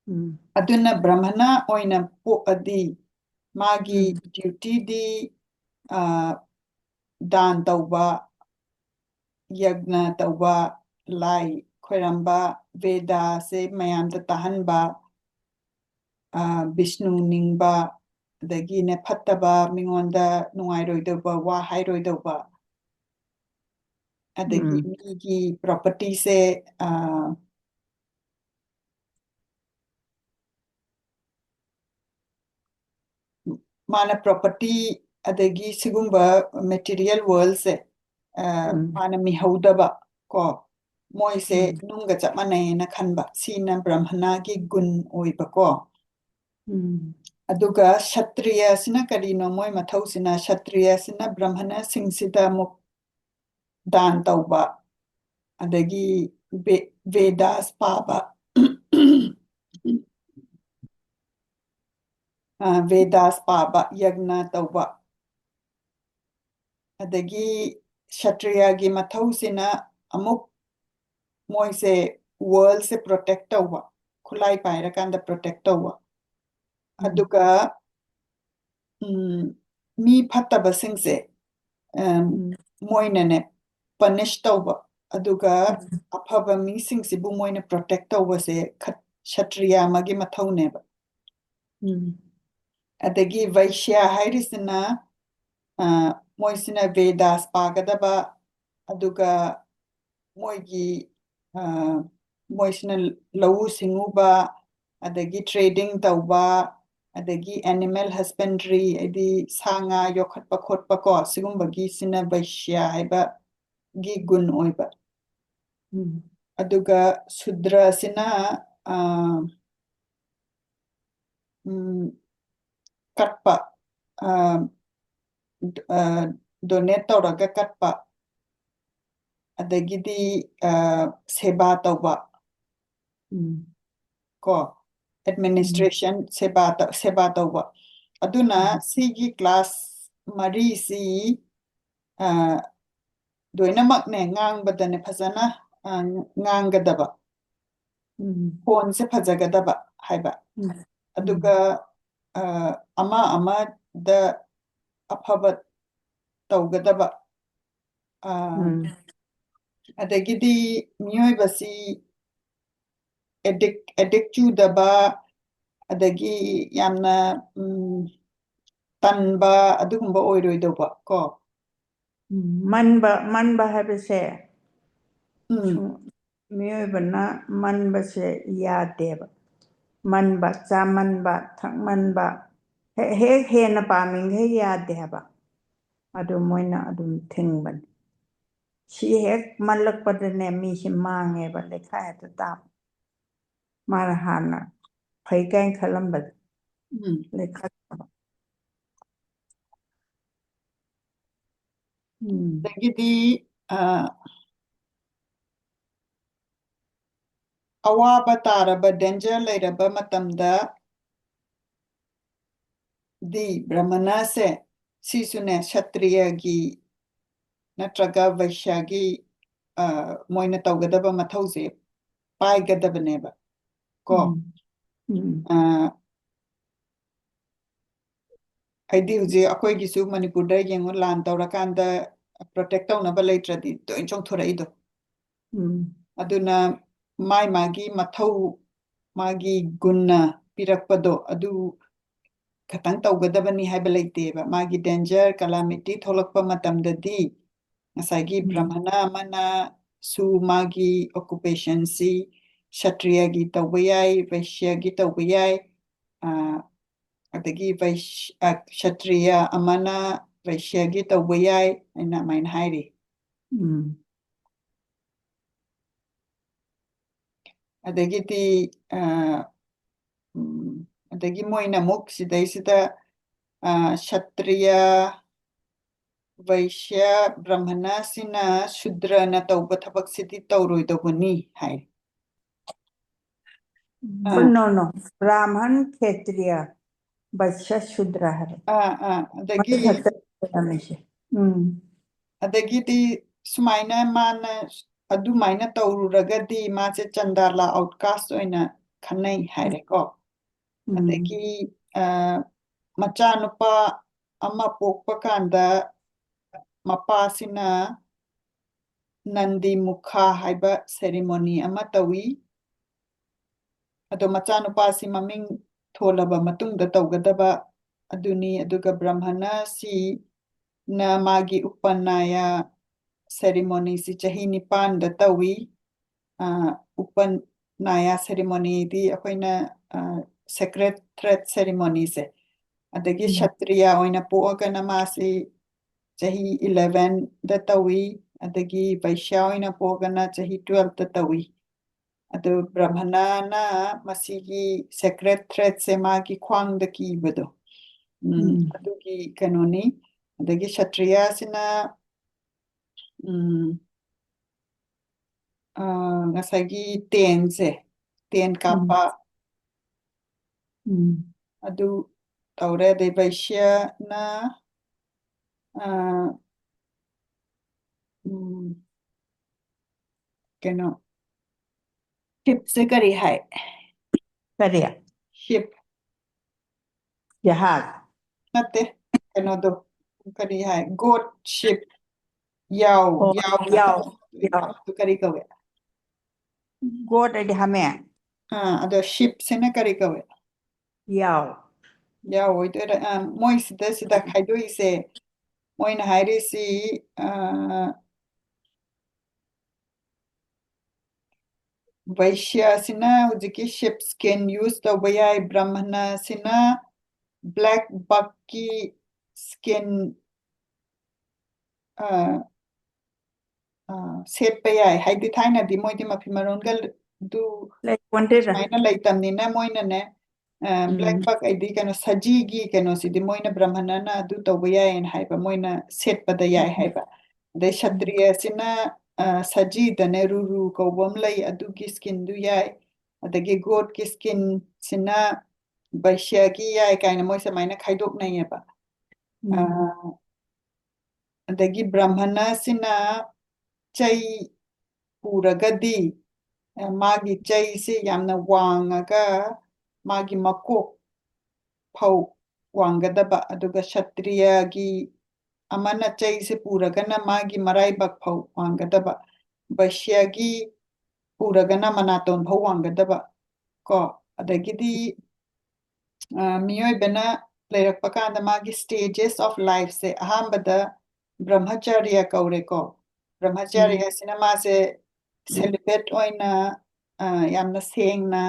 ꯎꯝ꯫ ꯑꯗꯨꯅ ꯕ꯭ꯔꯥꯍꯃꯅ ꯑꯣꯏꯅ ꯄꯣꯛꯑꯗꯤ ꯃꯥꯒꯤ ꯎꯝ꯫ ꯗ꯭ꯌꯨꯇꯤꯗꯤ ꯑ, ꯗꯥꯟ ꯇꯧꯕ, ꯌꯒ꯭ꯅ ꯇꯧꯕ, ꯂꯥꯏ ꯈꯣꯏꯔꯝꯕ, ꯚꯦꯗꯥꯁꯦ ꯃꯌꯥꯝꯗ ꯇꯥꯍꯟꯕ, ꯑ, ꯕꯤꯁꯅꯨ ꯅꯤꯡꯕ, ꯑꯗꯒꯤꯅꯦ ꯐꯠꯇꯕ, ꯃꯤꯉꯣꯟꯗ ꯅꯨꯡꯉꯥꯏꯔꯣꯏꯗꯧꯕ ꯋꯥ ꯍꯥꯏꯔꯣꯏꯗꯧꯕ, ꯑꯗꯒꯤ ꯎꯝ꯫ ꯃꯤꯒꯤ ꯄ꯭ꯔꯣꯄꯔꯇꯤꯁꯦ ꯑ, ꯃꯥꯅ ꯄ꯭ꯔꯣꯄꯔꯇꯤ ꯑꯗꯒꯤ ꯁꯤꯒꯨꯝꯕ ꯃꯦꯇꯤꯔꯤꯌꯦꯜ ꯋꯥꯔꯜꯁꯦ ꯑ, ꯎꯝ꯫ ꯃꯥꯅ ꯃꯤꯍꯧꯗꯕ ꯀꯣ, ꯃꯣꯏꯁꯦ ꯎꯝ꯫ ꯅꯨꯡꯒ ꯆꯞ ꯃꯥꯟꯅꯩꯅ ꯈꯟꯕ, ꯁꯤꯅ ꯕ꯭ꯔꯍꯃꯅꯥꯒꯤ ꯒꯨꯟ ꯑꯣꯏꯕꯀꯣ꯫ ꯎꯝ꯫ ꯑꯗꯨꯒ ꯁꯇ꯭ꯔꯤꯌꯥꯁꯤꯅ ꯀꯔꯤꯅꯣ? ꯃꯣꯏ ꯃꯊꯧꯁꯤꯅ, ꯁꯇ꯭ꯔꯤꯌꯥꯁꯤꯅ ꯕ꯭ꯔꯍꯃꯅꯁꯤꯡꯁꯤꯗ ꯑꯃꯨꯛ ꯗꯥꯟ ꯇꯧꯕ, ꯑꯗꯒꯤ ꯚꯦ-, ꯚꯦꯗꯥꯁ ꯄꯥꯕ, ꯑ, ꯚꯦꯗꯥꯁ ꯄꯥꯕ, ꯌꯒ꯭ꯅ ꯇꯧꯕ, ꯑꯗꯒꯤ ꯁꯇ꯭ꯔꯤꯌꯥꯒꯤ ꯃꯊꯧꯁꯤꯅ ꯑꯃꯨꯛ ꯃꯣꯏꯁꯦ ꯋꯥꯔꯜꯁꯦ ꯄ꯭ꯔꯣꯇꯦꯛ ꯇꯧꯕ, ꯈꯨꯠꯂꯥꯏ ꯄꯥꯏꯔꯀꯥꯟꯗ ꯄ꯭ꯔꯣꯇꯦꯛ ꯇꯧꯕ꯫ ꯎꯝ꯫ ꯑꯗꯨꯒ ꯎꯝ, ꯃꯤ ꯐꯠꯇꯕꯁꯤꯡꯁꯦ, ꯑꯝ, ꯎꯝ꯫ ꯃꯣꯏꯅꯅꯦ punish ꯇꯧꯕ, ꯑꯗꯨꯒ ꯑꯐꯕ ꯃꯤꯁꯤꯡꯁꯤꯕꯨ ꯃꯣꯏꯅ protect ꯇꯧꯕꯁꯦ ꯈꯠ-, ꯁꯇ꯭ꯔꯤꯌꯥ ꯑꯃꯒꯤ ꯃꯊꯧꯅꯦꯕ꯫ ꯑꯗꯒꯤ ꯚꯩꯁ꯭ꯌꯥ ꯍꯥꯏꯔꯤꯁꯤꯅ, ꯑ, ꯃꯣꯏꯁꯤꯅ ꯚꯦꯗꯥꯁ ꯄꯥꯒꯗꯕ, ꯑꯗꯨꯒ ꯃꯣꯏꯒꯤ, ꯑ, ꯃꯣꯏꯁꯤꯅ ꯂꯧꯎ ꯁꯤꯡꯎꯕ, ꯑꯗꯒꯤ trading ꯇꯧꯕ, ꯑꯗꯒꯤ animal husbandry, ꯍꯥꯏꯗꯤ ꯁꯥ ꯉꯥ ꯌꯣꯛꯈꯠꯄ ꯈꯣꯠꯄ ꯀꯣ, ꯁꯤꯒꯨꯝꯕꯒꯤꯁꯤꯅ ꯚꯩꯁ꯭ꯌꯥ ꯍꯥꯏꯕꯒꯤ ꯒꯨꯟ ꯑꯣꯏꯕ꯫ ꯑꯗꯨꯒ ꯁꯨꯗ꯭ꯔꯁꯤꯅ, ꯑ, ꯎꯝ, ꯀꯠꯄ, ꯑ, ꯑ, donate ꯇꯧꯔꯒ ꯀꯠꯄ, ꯑꯗꯒꯤꯗꯤ, ꯑ, ꯁꯦꯕꯥ ꯇꯧꯕ, ꯀꯣ, administration, ꯁꯦꯕꯥ ꯇ-, ꯁꯦꯕꯥ ꯇꯧꯕ꯫ ꯑꯗꯨꯅ ꯁꯤꯒꯤ class ꯃꯔꯤꯁꯤ, ꯑ, ꯂꯣꯏꯅꯃꯛꯅꯦ ꯉꯥꯡꯕꯗꯅꯦ ꯐꯖꯅ, ꯑ, ꯉꯥꯡꯒꯗꯕ꯫ ꯈꯣꯟꯁꯦ ꯐꯖꯒꯗꯕ ꯍꯥꯏꯕ꯫ ꯑꯗꯨꯒ, ꯑ, ꯑꯃ ꯑꯃꯗ ꯑꯐꯕ ꯇꯧꯒꯗꯕ꯫ ꯑ, ꯑꯗꯒꯤꯗꯤ ꯃꯤꯑꯣꯏꯕꯁꯤ addict, addict ꯆꯨꯗꯕ, ꯑꯗꯒꯤ ꯌꯥꯝꯅ, ꯎꯝ, ꯇꯟꯕ ꯑꯗꯨꯒꯨꯝꯕ ꯑꯣꯏꯔꯣꯏꯗꯧꯕ ꯀꯣ꯫ ꯎꯝ, ꯃꯟꯕ, ꯃꯟꯕ ꯍꯥꯏꯕꯁꯦ, ꯎꯝ꯫ ꯁꯨꯝ ꯃꯤꯑꯣꯏꯕꯅ ꯃꯟꯕꯁꯦ ꯌꯥꯗꯦꯕ꯫ ꯃꯟꯕ, ꯆꯥꯃꯟꯕ, ꯊꯛꯃꯟꯕ, ꯍꯦꯛ, ꯍꯦꯛ ꯍꯦꯟꯅ ꯄꯥꯝꯃꯤꯈꯩ ꯌꯥꯗꯦ ꯍꯥꯏꯕ꯫ ꯑꯗꯨ ꯃꯣꯏꯅ ꯑꯗꯨꯝ ꯊꯤꯡꯕꯅꯤ꯫ ꯁꯤ ꯍꯦꯛ ꯃꯜꯂꯛꯄꯗꯅꯦ ꯃꯤꯁꯦ ꯃꯥꯡꯉꯦꯕ, ꯂꯩꯈꯥ ꯍꯦꯛꯇ ꯇꯥꯕ꯫ ꯃꯥꯅ ꯍꯥꯟꯅ ꯐꯩ ꯀꯥꯏꯅ ꯈꯜꯂꯝꯕꯗꯣ꯫ ꯎꯝ꯫ ꯂꯩꯈꯥ ꯇꯥꯕ꯫ ꯎꯝ꯫ ꯑꯗꯒꯤꯗꯤ, ꯑ, ꯑꯋꯥꯕ ꯇꯥꯔꯕ, danger ꯂꯩꯔꯕ ꯃꯇꯝꯗ ꯗꯤ ꯕ꯭ꯔꯃꯅꯁꯦ, ꯁꯤꯁꯨꯅꯦ ꯁꯇ꯭ꯔꯤꯌꯒꯤ ꯅꯠꯇ꯭ꯔꯒ ꯚꯩꯁ꯭ꯌꯥꯒꯤ, ꯑ, ꯃꯣꯏꯅ ꯇꯧꯒꯗꯕ ꯃꯊꯧꯁꯦ ꯄꯥꯏꯒꯗꯕꯅꯦꯕ ꯀꯣ꯫ ꯎꯝ꯫ ꯎꯝ꯫ ꯑ, ꯍꯥꯏꯗꯤ ꯍꯧꯖꯤꯛ ꯑꯩꯈꯣꯏꯒꯤꯁꯨ ꯃꯅꯤꯄꯨꯔꯗ ꯌꯦꯡꯉꯨ, ꯂꯥꯟ ꯇꯧꯔꯀꯥꯟꯗ, ꯄ꯭ꯔꯣꯇꯦꯛ ꯇꯧꯅꯕ ꯂꯩꯇ꯭ꯔꯗꯤ ꯂꯣꯏ ꯆꯣꯡꯊꯣꯔꯛꯏꯗꯣ꯫ ꯎꯝ ꯑꯗꯨꯅ ꯃꯥꯏ ꯃꯥꯒꯤ ꯃꯊꯧ, ꯃꯥꯒꯤ ꯒꯨꯟꯅ ꯄꯤꯔꯛꯄꯗꯣ ꯑꯗꯨ ꯈꯇꯪ ꯇꯧꯒꯗꯕꯅꯤ ꯍꯥꯏꯕ ꯂꯩꯇꯦꯕ꯫ ꯃꯥꯒꯤ danger, calamity ꯊꯣꯛꯂꯛꯄ ꯃꯇꯝꯗꯗꯤ ꯉꯁꯥꯏꯒꯤ ꯎꯝ ꯕ꯭ꯔꯥꯍꯃꯅ ꯑꯃꯅꯁꯨ ꯃꯥꯒꯤ occupationꯁꯤ ꯁꯇ꯭ꯔꯤꯌꯒꯤ ꯇꯧꯕ ꯌꯥꯏ, ꯚꯩꯁ꯭ꯌꯒꯤ ꯇꯧꯕ ꯌꯥꯏ, ꯑ, ꯑꯗꯒꯤ ꯚꯩꯁ-, ꯑ, ꯁꯇ꯭ꯔꯤꯌ ꯑꯃꯅ ꯚꯩꯁ꯭ꯌꯒꯤ ꯇꯧꯕ ꯌꯥꯏ ꯍꯥꯏꯅ ꯑꯗꯨꯃꯥꯏꯅ ꯍꯥꯏꯔꯤ꯫ ꯎꯝ ꯑꯗꯒꯤꯗꯤ ꯑ, ꯎꯝ, ꯑꯗꯒꯤ ꯃꯣꯏꯅ ꯑꯃꯨꯛ ꯁꯤꯗꯩꯁꯤꯗ ꯑ, ꯁꯇ꯭ꯔꯤꯌ, ꯚꯩꯁ꯭ꯌ, ꯕ꯭ꯔꯥꯍꯃꯅꯁꯤꯅ ꯁꯨꯗ꯭ꯔꯅ ꯇꯧꯕ ꯊꯕꯛꯁꯤꯗꯤ ꯇꯧꯔꯣꯏꯗꯧꯕꯅꯤ ꯍꯥꯏ꯫ ꯑ, ꯅꯣ ꯅꯣ, ꯕ꯭ꯔꯥꯍꯃꯟ, ꯈꯦꯇ꯭ꯔꯤꯌ, ꯚꯩꯁ꯭ꯌ, ꯁꯨꯗ꯭ꯔ ꯍꯥꯏꯕ ꯑ, ꯑ, ꯑꯗꯒꯤ ꯃꯊꯛꯇ ꯂꯩꯔꯝꯃꯤꯁꯦ꯫ ꯎꯝ ꯑꯗꯒꯤꯗꯤ ꯁꯨꯃꯥꯏꯅ ꯃꯥꯅ ꯑꯗꯨꯃꯥꯏꯅ ꯇꯧꯔꯨꯔꯒꯗꯤ ꯃꯥꯁꯦ ꯆꯟꯗꯥꯂꯥ, outcast ꯑꯣꯏꯅ ꯈꯟꯅꯩ ꯍꯥꯏꯔꯦꯀꯣ꯫ ꯎꯝ ꯑꯗꯒꯤ ꯑ, ꯃꯆꯥꯅꯨꯄꯥ ꯑꯃ ꯄꯣꯛꯄ ꯀꯥꯟꯗ ꯃꯄꯥꯁꯤꯅ ꯅꯟꯗꯤ ꯃꯨꯈꯥ ꯍꯥꯏꯕ ceremony ꯑꯃ ꯇꯧꯏ꯫ ꯑꯗꯣ ꯃꯆꯥꯅꯨꯄꯥꯁꯤ ꯃꯃꯤꯡ ꯊꯣꯜꯂꯕ ꯃꯇꯨꯡꯗ ꯇꯧꯒꯗꯕ ꯑꯗꯨꯅꯤ꯫ ꯑꯗꯨꯒ ꯕ꯭ꯔꯥꯍꯃꯅꯁꯤꯅ ꯃꯥꯒꯤ ꯎꯄꯅꯥꯌ ceremonyꯁꯤ ꯆꯍꯤ ꯅꯤꯄꯥꯟꯗ ꯇꯧꯏ꯫ ꯑ, ꯎꯄꯅꯥꯌ ceremonyꯗꯤ ꯑꯩꯈꯣꯏꯅ ꯑ, sacred thread ceremonyꯁꯦ꯫ ꯑꯗꯒꯤ ꯎꯝ ꯁꯇ꯭ꯔꯤꯌ ꯑꯣꯏꯅ ꯄꯣꯛꯑꯒꯅ ꯃꯥꯁꯤ ꯆꯍꯤ elevenꯗ ꯇꯧꯏ, ꯑꯗꯒꯤ ꯚꯩꯁ꯭ꯌ ꯑꯣꯏꯅ ꯄꯣꯛꯑꯒꯅ ꯆꯍꯤ twelveꯇ ꯇꯧꯏ꯫ ꯑꯗꯨ ꯕ꯭ꯔꯥꯍꯃꯅꯅ ꯃꯁꯤꯒꯤ sacred threadꯁꯦ ꯃꯥꯒꯤ ꯈ꯭ꯋꯥꯡꯗ ꯀꯤꯕꯗꯣ, ꯎꯝ, ꯎꯝ ꯑꯗꯨꯒꯤ ꯀꯩꯅꯣꯅꯤ꯫ ꯑꯗꯒꯤ ꯁꯇ꯭ꯔꯤꯌꯁꯤꯅ ꯎꯝ, ꯑ, ꯉꯁꯥꯏꯒꯤ ꯇꯦꯟꯁꯦ, ꯇꯦꯟ ꯎꯝ ꯀꯥꯞꯄ ꯎꯝ ꯑꯗꯨ ꯇꯧꯔꯦ꯫ ꯑꯗꯩ ꯚꯩꯁ꯭ꯌꯅ ꯑ, ꯎꯝ, ꯀꯩꯅꯣ, shipꯁꯦ ꯀꯔꯤ ꯍꯥꯏ? ꯀꯔꯤ? Ship ꯖꯍꯥꯖ꯫ ꯅꯠꯇꯦ, ꯀꯩꯅꯣꯗꯣ, ꯀꯔꯤ ꯍꯥꯏ? Goat, sheep. ꯌꯥꯎ ꯑꯣ, ꯌꯥꯎꯅ ꯌꯥꯎ, ꯍꯥꯏꯕꯗꯣ ꯌꯥꯎ꯫ ꯑꯗꯨ ꯀꯔꯤ ꯀꯧꯏ? Goat ꯍꯥꯏꯗꯤ ꯍꯥꯃꯦꯡ꯫ ꯑꯥ ꯑꯗꯣ sheep ꯁꯤꯅ ꯀꯔꯤ ꯀꯧꯏ? ꯌꯥꯎ꯫ ꯌꯥꯎ ꯑꯣꯏꯗꯣꯏꯔꯥ? ꯑꯥ, ꯃꯣꯏꯁꯤꯗ ꯁꯤꯗ ꯈꯥꯏꯗꯣꯛꯏꯁꯦ, ꯃꯣꯏꯅ ꯍꯥꯏꯔꯤꯁꯤ, ꯑꯥ, ꯕꯩꯁ꯭ꯌꯥꯁꯤꯅ ꯍꯧꯖꯤꯛꯀꯤ sheep skin use ꯇꯧꯕ ꯌꯥꯏ, ꯕ꯭ꯔꯥꯍꯃꯅꯁꯤꯅ black buckꯀꯤ skin, ꯑꯥ, ꯑꯥ, ꯁꯦꯠꯄ ꯌꯥꯏ꯫ ꯍꯥꯏꯗꯤ ꯊꯥꯏꯅꯗꯤ ꯃꯣꯏꯗꯤ ꯃꯐꯤ ꯃꯔꯣꯟꯒ ꯑꯗꯨ ꯂꯩ ꯄꯣꯟꯇꯦꯗ꯫ ꯁꯨꯃꯥꯏꯅ ꯂꯩꯇꯝꯅꯤꯅ ꯃꯣꯏꯅꯅꯦ, ꯑ, black ꯎꯝ꯫ buck ꯍꯥꯏꯗꯤ ꯀꯩꯅꯣ ꯁꯖꯤꯒꯤ ꯀꯩꯅꯣꯁꯤꯗꯤ ꯃꯣꯏꯅ ꯕ꯭ꯔꯥꯍꯃꯅꯅ ꯑꯗꯨ ꯇꯧꯕ ꯌꯥꯏꯌꯦꯅ ꯍꯥꯏꯕ, ꯃꯣꯏꯅ ꯁꯦꯠꯄꯗ ꯌꯥꯏ ꯍꯥꯏꯕ꯫ ꯑꯗꯩ ꯁꯇ꯭ꯔꯤꯌꯥꯁꯤꯅ, ꯑ, ꯁꯖꯤꯗꯅꯦ ꯔꯨꯔꯨ ꯀꯧꯕ ꯑꯃ ꯂꯩ, ꯑꯗꯨꯒꯤ skinꯗꯨ ꯌꯥꯏ꯫ ꯑꯗꯒꯤ goatꯀꯤ skinꯁꯤꯅ ꯕꯩꯁ꯭ꯌꯒꯤ ꯌꯥꯏ ꯀꯥꯏꯅ ꯃꯣꯏ ꯁꯨꯃꯥꯏꯅ ꯈꯥꯏꯗꯣꯛꯅꯩꯌꯦꯕ꯫ ꯑ, ꯎꯝ꯫ ꯑꯗꯒꯤ ꯕ꯭ꯔꯥꯍꯃꯅꯁꯤꯅ ꯆꯩ ꯄꯨꯔꯒꯗꯤ, ꯑ, ꯃꯥꯒꯤ ꯆꯩꯁꯤ ꯌꯥꯝꯅ ꯋꯥꯡꯉꯒ ꯃꯥꯒꯤ ꯃꯀꯣꯛ ꯐꯧ ꯋꯥꯡꯒꯗꯕ, ꯑꯗꯨꯒ ꯁꯇ꯭ꯔꯤꯌꯒꯤ ꯑꯃꯅ ꯆꯩꯁꯦ ꯄꯨꯔꯒꯅ ꯃꯥꯒꯤ ꯃꯔꯥꯏꯕꯛ ꯐꯧ ꯋꯥꯡꯒꯗꯕ, ꯕꯩꯁ꯭ꯌꯒꯤ ꯄꯨꯔꯒꯅ ꯃꯅꯥꯇꯣꯟ ꯐꯧ ꯋꯥꯡꯒꯗꯕ ꯀꯣ꯫ ꯑꯗꯒꯤꯗꯤ, ꯑ, ꯃꯤꯑꯣꯏꯕꯅ ꯂꯩꯔꯛꯄ ꯀꯥꯟꯗ ꯃꯥꯒꯤ stages of lifeꯁꯦ ꯑꯍꯥꯟꯕꯗ ꯕ꯭ꯔꯍ꯭ꯃꯆꯥꯔꯤꯌꯥ ꯀꯧꯔꯦꯀꯣ꯫ ꯕ꯭ꯔꯍ꯭ꯃꯆꯥꯔꯤꯌꯥꯁꯤꯅ ꯃꯥꯁꯦ celibate ꯑꯣꯏꯅ, ꯑ, ꯌꯥꯝꯅ ꯁꯦꯡꯅ,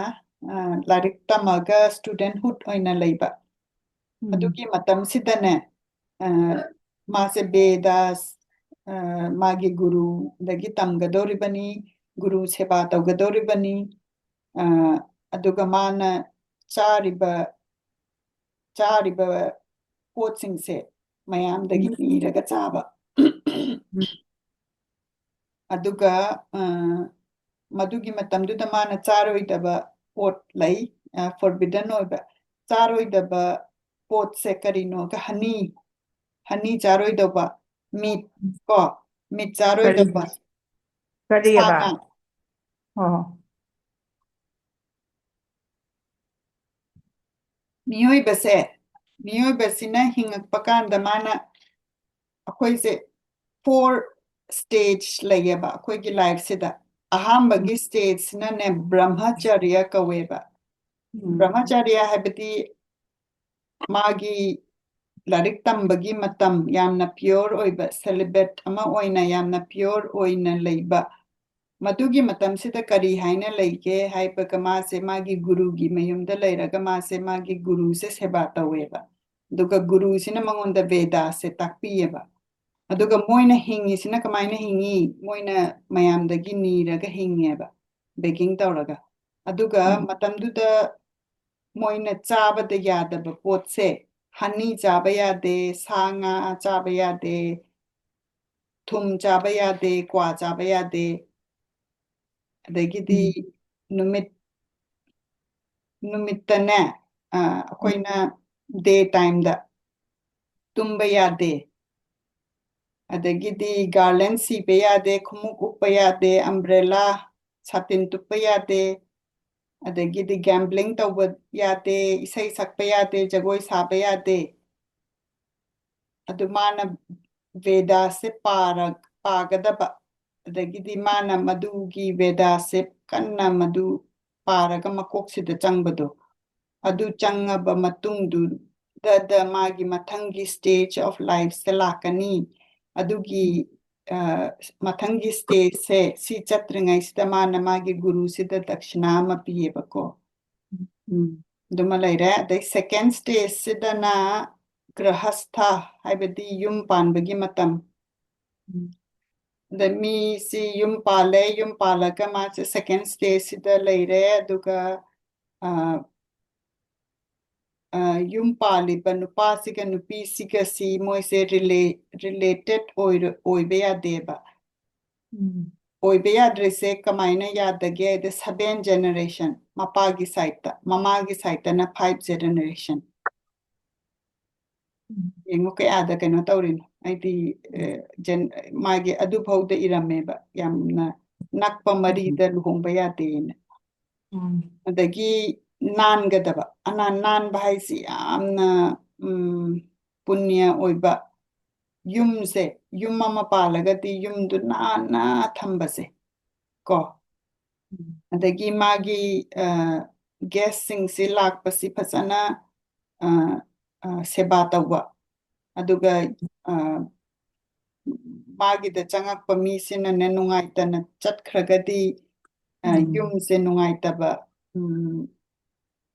ꯑ, ꯂꯥꯏꯔꯤꯛ ꯇꯝꯃꯒ studenthood ꯑꯣꯏꯅ ꯂꯩꯕ꯫ ꯎꯝ꯫ ꯑꯗꯨꯒꯤ ꯃꯇꯝꯁꯤꯗꯅꯦ, ꯑ, ꯃꯥꯁꯦ ꯕꯦꯗꯥꯁ, ꯑ, ꯃꯥꯒꯤ ꯒꯨꯔꯨꯗꯒꯤ ꯇꯝꯒꯗꯧꯔꯤꯕꯅꯤ, ꯒꯨꯔꯨ ꯁꯦꯕꯥ ꯇꯧꯒꯗꯧꯔꯤꯕꯅꯤ꯫ ꯑ, ꯑꯗꯨꯒ ꯃꯥꯅ ꯆꯥꯔꯤꯕ, ꯆꯥꯔꯤꯕ ꯄꯣꯠꯁꯤꯡꯁꯦ ꯃꯌꯥꯝꯗꯒꯤ ꯎꯝ꯫ ꯅꯤꯔꯒ ꯆꯥꯕ꯫ ꯎꯝ꯫ ꯑꯗꯨꯒ, ꯑ, ꯃꯗꯨꯒꯤ ꯃꯇꯝꯗꯨꯗ ꯃꯥꯅ ꯆꯥꯔꯣꯏꯗꯕ ꯄꯣꯠ ꯂꯩ, ꯑ, forbidden ꯑꯣꯏꯕ꯫ ꯆꯥꯔꯣꯏꯗꯕ ꯄꯣꯠꯁꯦ ꯀꯔꯤꯅꯣꯒ honey, honey ꯆꯥꯔꯣꯏꯗꯧꯕ, meat ꯀꯣ, meat ꯆꯥꯔꯣꯏꯗꯧꯕ, ꯀꯔꯤꯕ? ꯁꯥ ꯉꯥ꯫ ꯑꯣ꯫ ꯃꯤꯑꯣꯏꯕꯁꯦ, ꯃꯤꯑꯣꯏꯕꯁꯤꯅ ꯍꯤꯡꯉꯛꯄ ꯀꯥꯟꯗ ꯃꯥꯅ, ꯑꯩꯈꯣꯏꯁꯦ four stage ꯂꯩꯌꯦꯕ ꯑꯩꯈꯣꯏꯒꯤ life ꯁꯤꯗ꯫ ꯑꯍꯥꯟꯕꯒꯤ stage ꯁꯤꯅꯅꯦ ꯕ꯭ꯔꯍꯃꯆꯔꯌ ꯀꯧꯋꯦꯕ꯫ ꯕ꯭ꯔꯍꯃꯆꯔꯌ ꯍꯥꯏꯕꯗꯤ ꯃꯥꯒꯤ ꯂꯥꯏꯔꯤꯛ ꯇꯝꯕꯒꯤ ꯃꯇꯝ, ꯌꯥꯝꯅ pure ꯑꯣꯏꯕ, celibate ꯑꯃ ꯑꯣꯏꯅ ꯌꯥꯝꯅ pure ꯑꯣꯏꯅ ꯂꯩꯕ꯫ ꯃꯗꯨꯒꯤ ꯃꯇꯝꯁꯤꯗ ꯀꯔꯤ ꯍꯥꯏꯅ ꯂꯩꯒꯦ ꯍꯥꯏꯕꯒ, ꯃꯥꯁꯦ ꯃꯥꯒꯤ ꯒꯨꯔꯨꯒꯤ ꯃꯌꯨꯝꯗ ꯂꯩꯔꯒ ꯃꯥꯁꯦ ꯃꯥꯒꯤ ꯒꯨꯔꯨꯁꯦ ꯁꯦꯕꯥ ꯇꯧꯋꯦꯕ꯫ ꯑꯗꯨꯒ ꯒꯨꯔꯨꯁꯤꯅ ꯃꯉꯣꯟꯗ ꯚꯦꯗꯥꯁꯦ ꯇꯥꯛꯄꯤꯌꯦꯕ꯫ ꯑꯗꯨꯒ ꯃꯣꯏꯅ ꯍꯤꯡꯉꯤꯁꯤꯅ ꯀꯃꯥꯏꯅ ꯍꯤꯡꯉꯤ? ꯃꯣꯏꯅ ꯃꯌꯥꯝꯗꯒꯤ ꯅꯤꯔꯒ ꯍꯤꯡꯉꯦꯕ, begging ꯇꯧꯔꯒ꯫ ꯑꯗꯨꯒ ꯎꯝ꯫ ꯃꯇꯝꯗꯨꯗ ꯃꯣꯏꯅ ꯆꯥꯕꯗ ꯌꯥꯗꯕ ꯄꯣꯠꯁꯦ, honey ꯆꯥꯕ ꯌꯥꯗꯦ, ꯁꯥ ꯉꯥ ꯆꯥꯕ ꯌꯥꯗꯦ, ꯊꯨꯝ ꯆꯥꯕ ꯌꯥꯗꯦ, ꯀ꯭ꯋꯥ ꯆꯥꯕ ꯌꯥꯗꯦ꯫ ꯑꯗꯒꯤꯗꯤ ꯎꯝ꯫ ꯅꯨꯃꯤꯠ, ꯅꯨꯃꯤꯠꯇꯅꯦ, ꯑ, ꯑꯩꯈꯣꯏꯅ day time ꯗ ꯇꯨꯝꯕ ꯌꯥꯗꯦ꯫ ꯑꯗꯒꯤꯗꯤ garland ꯁꯤꯕ ꯌꯥꯗꯦ, ꯈꯣꯡꯎꯞ ꯎꯞꯄ ꯌꯥꯗꯦ, umbrella, ꯁꯥꯇꯤꯟ ꯇꯨꯞꯄ ꯌꯥꯗꯦ꯫ ꯑꯗꯒꯤꯗꯤ gambling ꯇꯧꯕ ꯌꯥꯗꯦ, ꯏꯁꯩ ꯁꯛꯄ ꯌꯥꯗꯦ, ꯖꯒꯣꯏ ꯁꯥꯕ ꯌꯥꯗꯦ꯫ ꯑꯗꯨ ꯃꯥꯅ ꯚꯦꯗꯥꯁꯦ ꯄꯥꯔ-, ꯄꯥꯒꯗꯕ, ꯑꯗꯒꯤꯗꯤ ꯃꯥꯅ ꯃꯗꯨꯒꯤ ꯚꯦꯗꯥꯁꯦ ꯀꯟꯅ ꯃꯗꯨ ꯄꯥꯔꯒ ꯃꯀꯣꯛꯁꯤꯗ ꯆꯪꯕꯗꯣ, ꯑꯗꯨ ꯆꯪꯉꯕ ꯃꯇꯨꯡꯗꯨꯗ ꯃꯥꯒꯤ ꯃꯊꯪꯒꯤ stage of life ꯁꯦ ꯂꯥꯛꯀꯅꯤ꯫ ꯑꯗꯨꯒꯤ, ꯑ, ꯃꯊꯪꯒꯤ stage ꯁꯦ ꯁꯤ ꯆꯠꯇ꯭ꯔꯤꯉꯩꯁꯤꯗ ꯃꯥꯅ ꯃꯥꯒꯤ ꯒꯨꯔꯨꯁꯤꯗ ꯗꯛꯁꯤꯅꯥ ꯑꯃ ꯄꯤꯌꯦꯕꯀꯣ꯫ ꯎꯝ꯫ ꯑꯗꯨꯃ ꯂꯩꯔꯦ꯫ ꯑꯗꯩ second stage ꯁꯤꯗꯅ ꯒ꯭ꯔꯍꯁꯊ, ꯍꯥꯏꯕꯗꯤ ꯌꯨꯝ ꯄꯥꯟꯕꯒꯤ ꯃꯇꯝ꯫ ꯎꯝ꯫ ꯑꯗ ꯃꯤꯁꯤ ꯌꯨꯝ ꯄꯥꯜꯂꯦ, ꯌꯨꯝ ꯄꯥꯜꯂꯒ ꯃꯥꯁꯦ second stage ꯁꯤꯗ ꯂꯩꯔꯦ, ꯑꯗꯨꯒ, ꯑ, ꯑ, ꯌꯨꯝ ꯄꯥꯜꯂꯤꯕ ꯅꯨꯄꯥꯁꯤꯒ ꯅꯨꯄꯤꯁꯤꯒꯁꯤ ꯃꯣꯏꯁꯦ rela-, related ꯑꯣꯏꯔ-, ꯑꯣꯏꯕ ꯌꯥꯗꯦꯕ꯫ ꯎꯝ꯫ ꯑꯣꯏꯕ ꯌꯥꯗ꯭ꯔꯤꯁꯦ ꯀꯃꯥꯏꯅ ꯌꯥꯗꯒꯦ ꯍꯥꯏꯗꯤ seven generation, ꯃꯄꯥꯒꯤ side ꯇ, ꯃꯃꯥꯒꯤ side ꯇꯅ five generation꯫ ꯎꯝ꯫ ꯌꯦꯡꯉꯨ ꯀꯌꯥꯗ ꯀꯩꯅꯣ ꯇꯧꯔꯤꯅꯣ꯫ ꯍꯥꯏꯗꯤ, ꯑ, ꯖꯦꯟ-, ꯃꯥꯒꯤ ꯑꯗꯨꯐꯥꯎꯗ ꯏꯔꯝꯃꯦꯕ, ꯌꯥꯝꯅ ꯅꯛꯄ ꯃꯔꯤꯗ ꯂꯨꯍꯣꯡꯕ ꯌꯥꯗꯦꯅ꯫ ꯎꯝ꯫ ꯑꯗꯒꯤ ꯅꯥꯟꯒꯗꯕ, ꯑꯅꯥ-, ꯅꯥꯟꯕ ꯍꯥꯏꯁꯤ ꯌꯥꯝꯅ, ꯎꯝ, ꯄꯨꯅ꯭ꯌ ꯑꯣꯏꯕ, ꯌꯨꯝꯁꯦ, ꯌꯨꯝ ꯑꯃ ꯄꯥꯜꯂꯒꯗꯤ ꯌꯨꯝꯗꯨ ꯅꯥꯟꯅ ꯊꯝꯕꯁꯦ ꯀꯣ꯫ ꯑꯗꯒꯤ ꯃꯥꯒꯤ, ꯑ, guest ꯁꯤꯡꯁꯤ ꯂꯥꯛꯄꯁꯤ ꯐꯖꯅ, ꯑ, ꯑ, ꯁꯦꯕꯥ ꯇꯧꯕ꯫ ꯑꯗꯨꯒ, ꯑ, ꯃꯥꯒꯤꯗ ꯆꯪꯉꯛꯄ ꯃꯤꯁꯤꯅꯅꯦ ꯅꯨꯡꯉꯥꯏꯇꯅ ꯆꯠꯈ꯭ꯔꯒꯗꯤ, ꯑ, ꯎꯝ꯫ ꯌꯨꯝꯁꯦ ꯅꯨꯡꯉꯥꯏꯇꯕ, ꯎꯝ,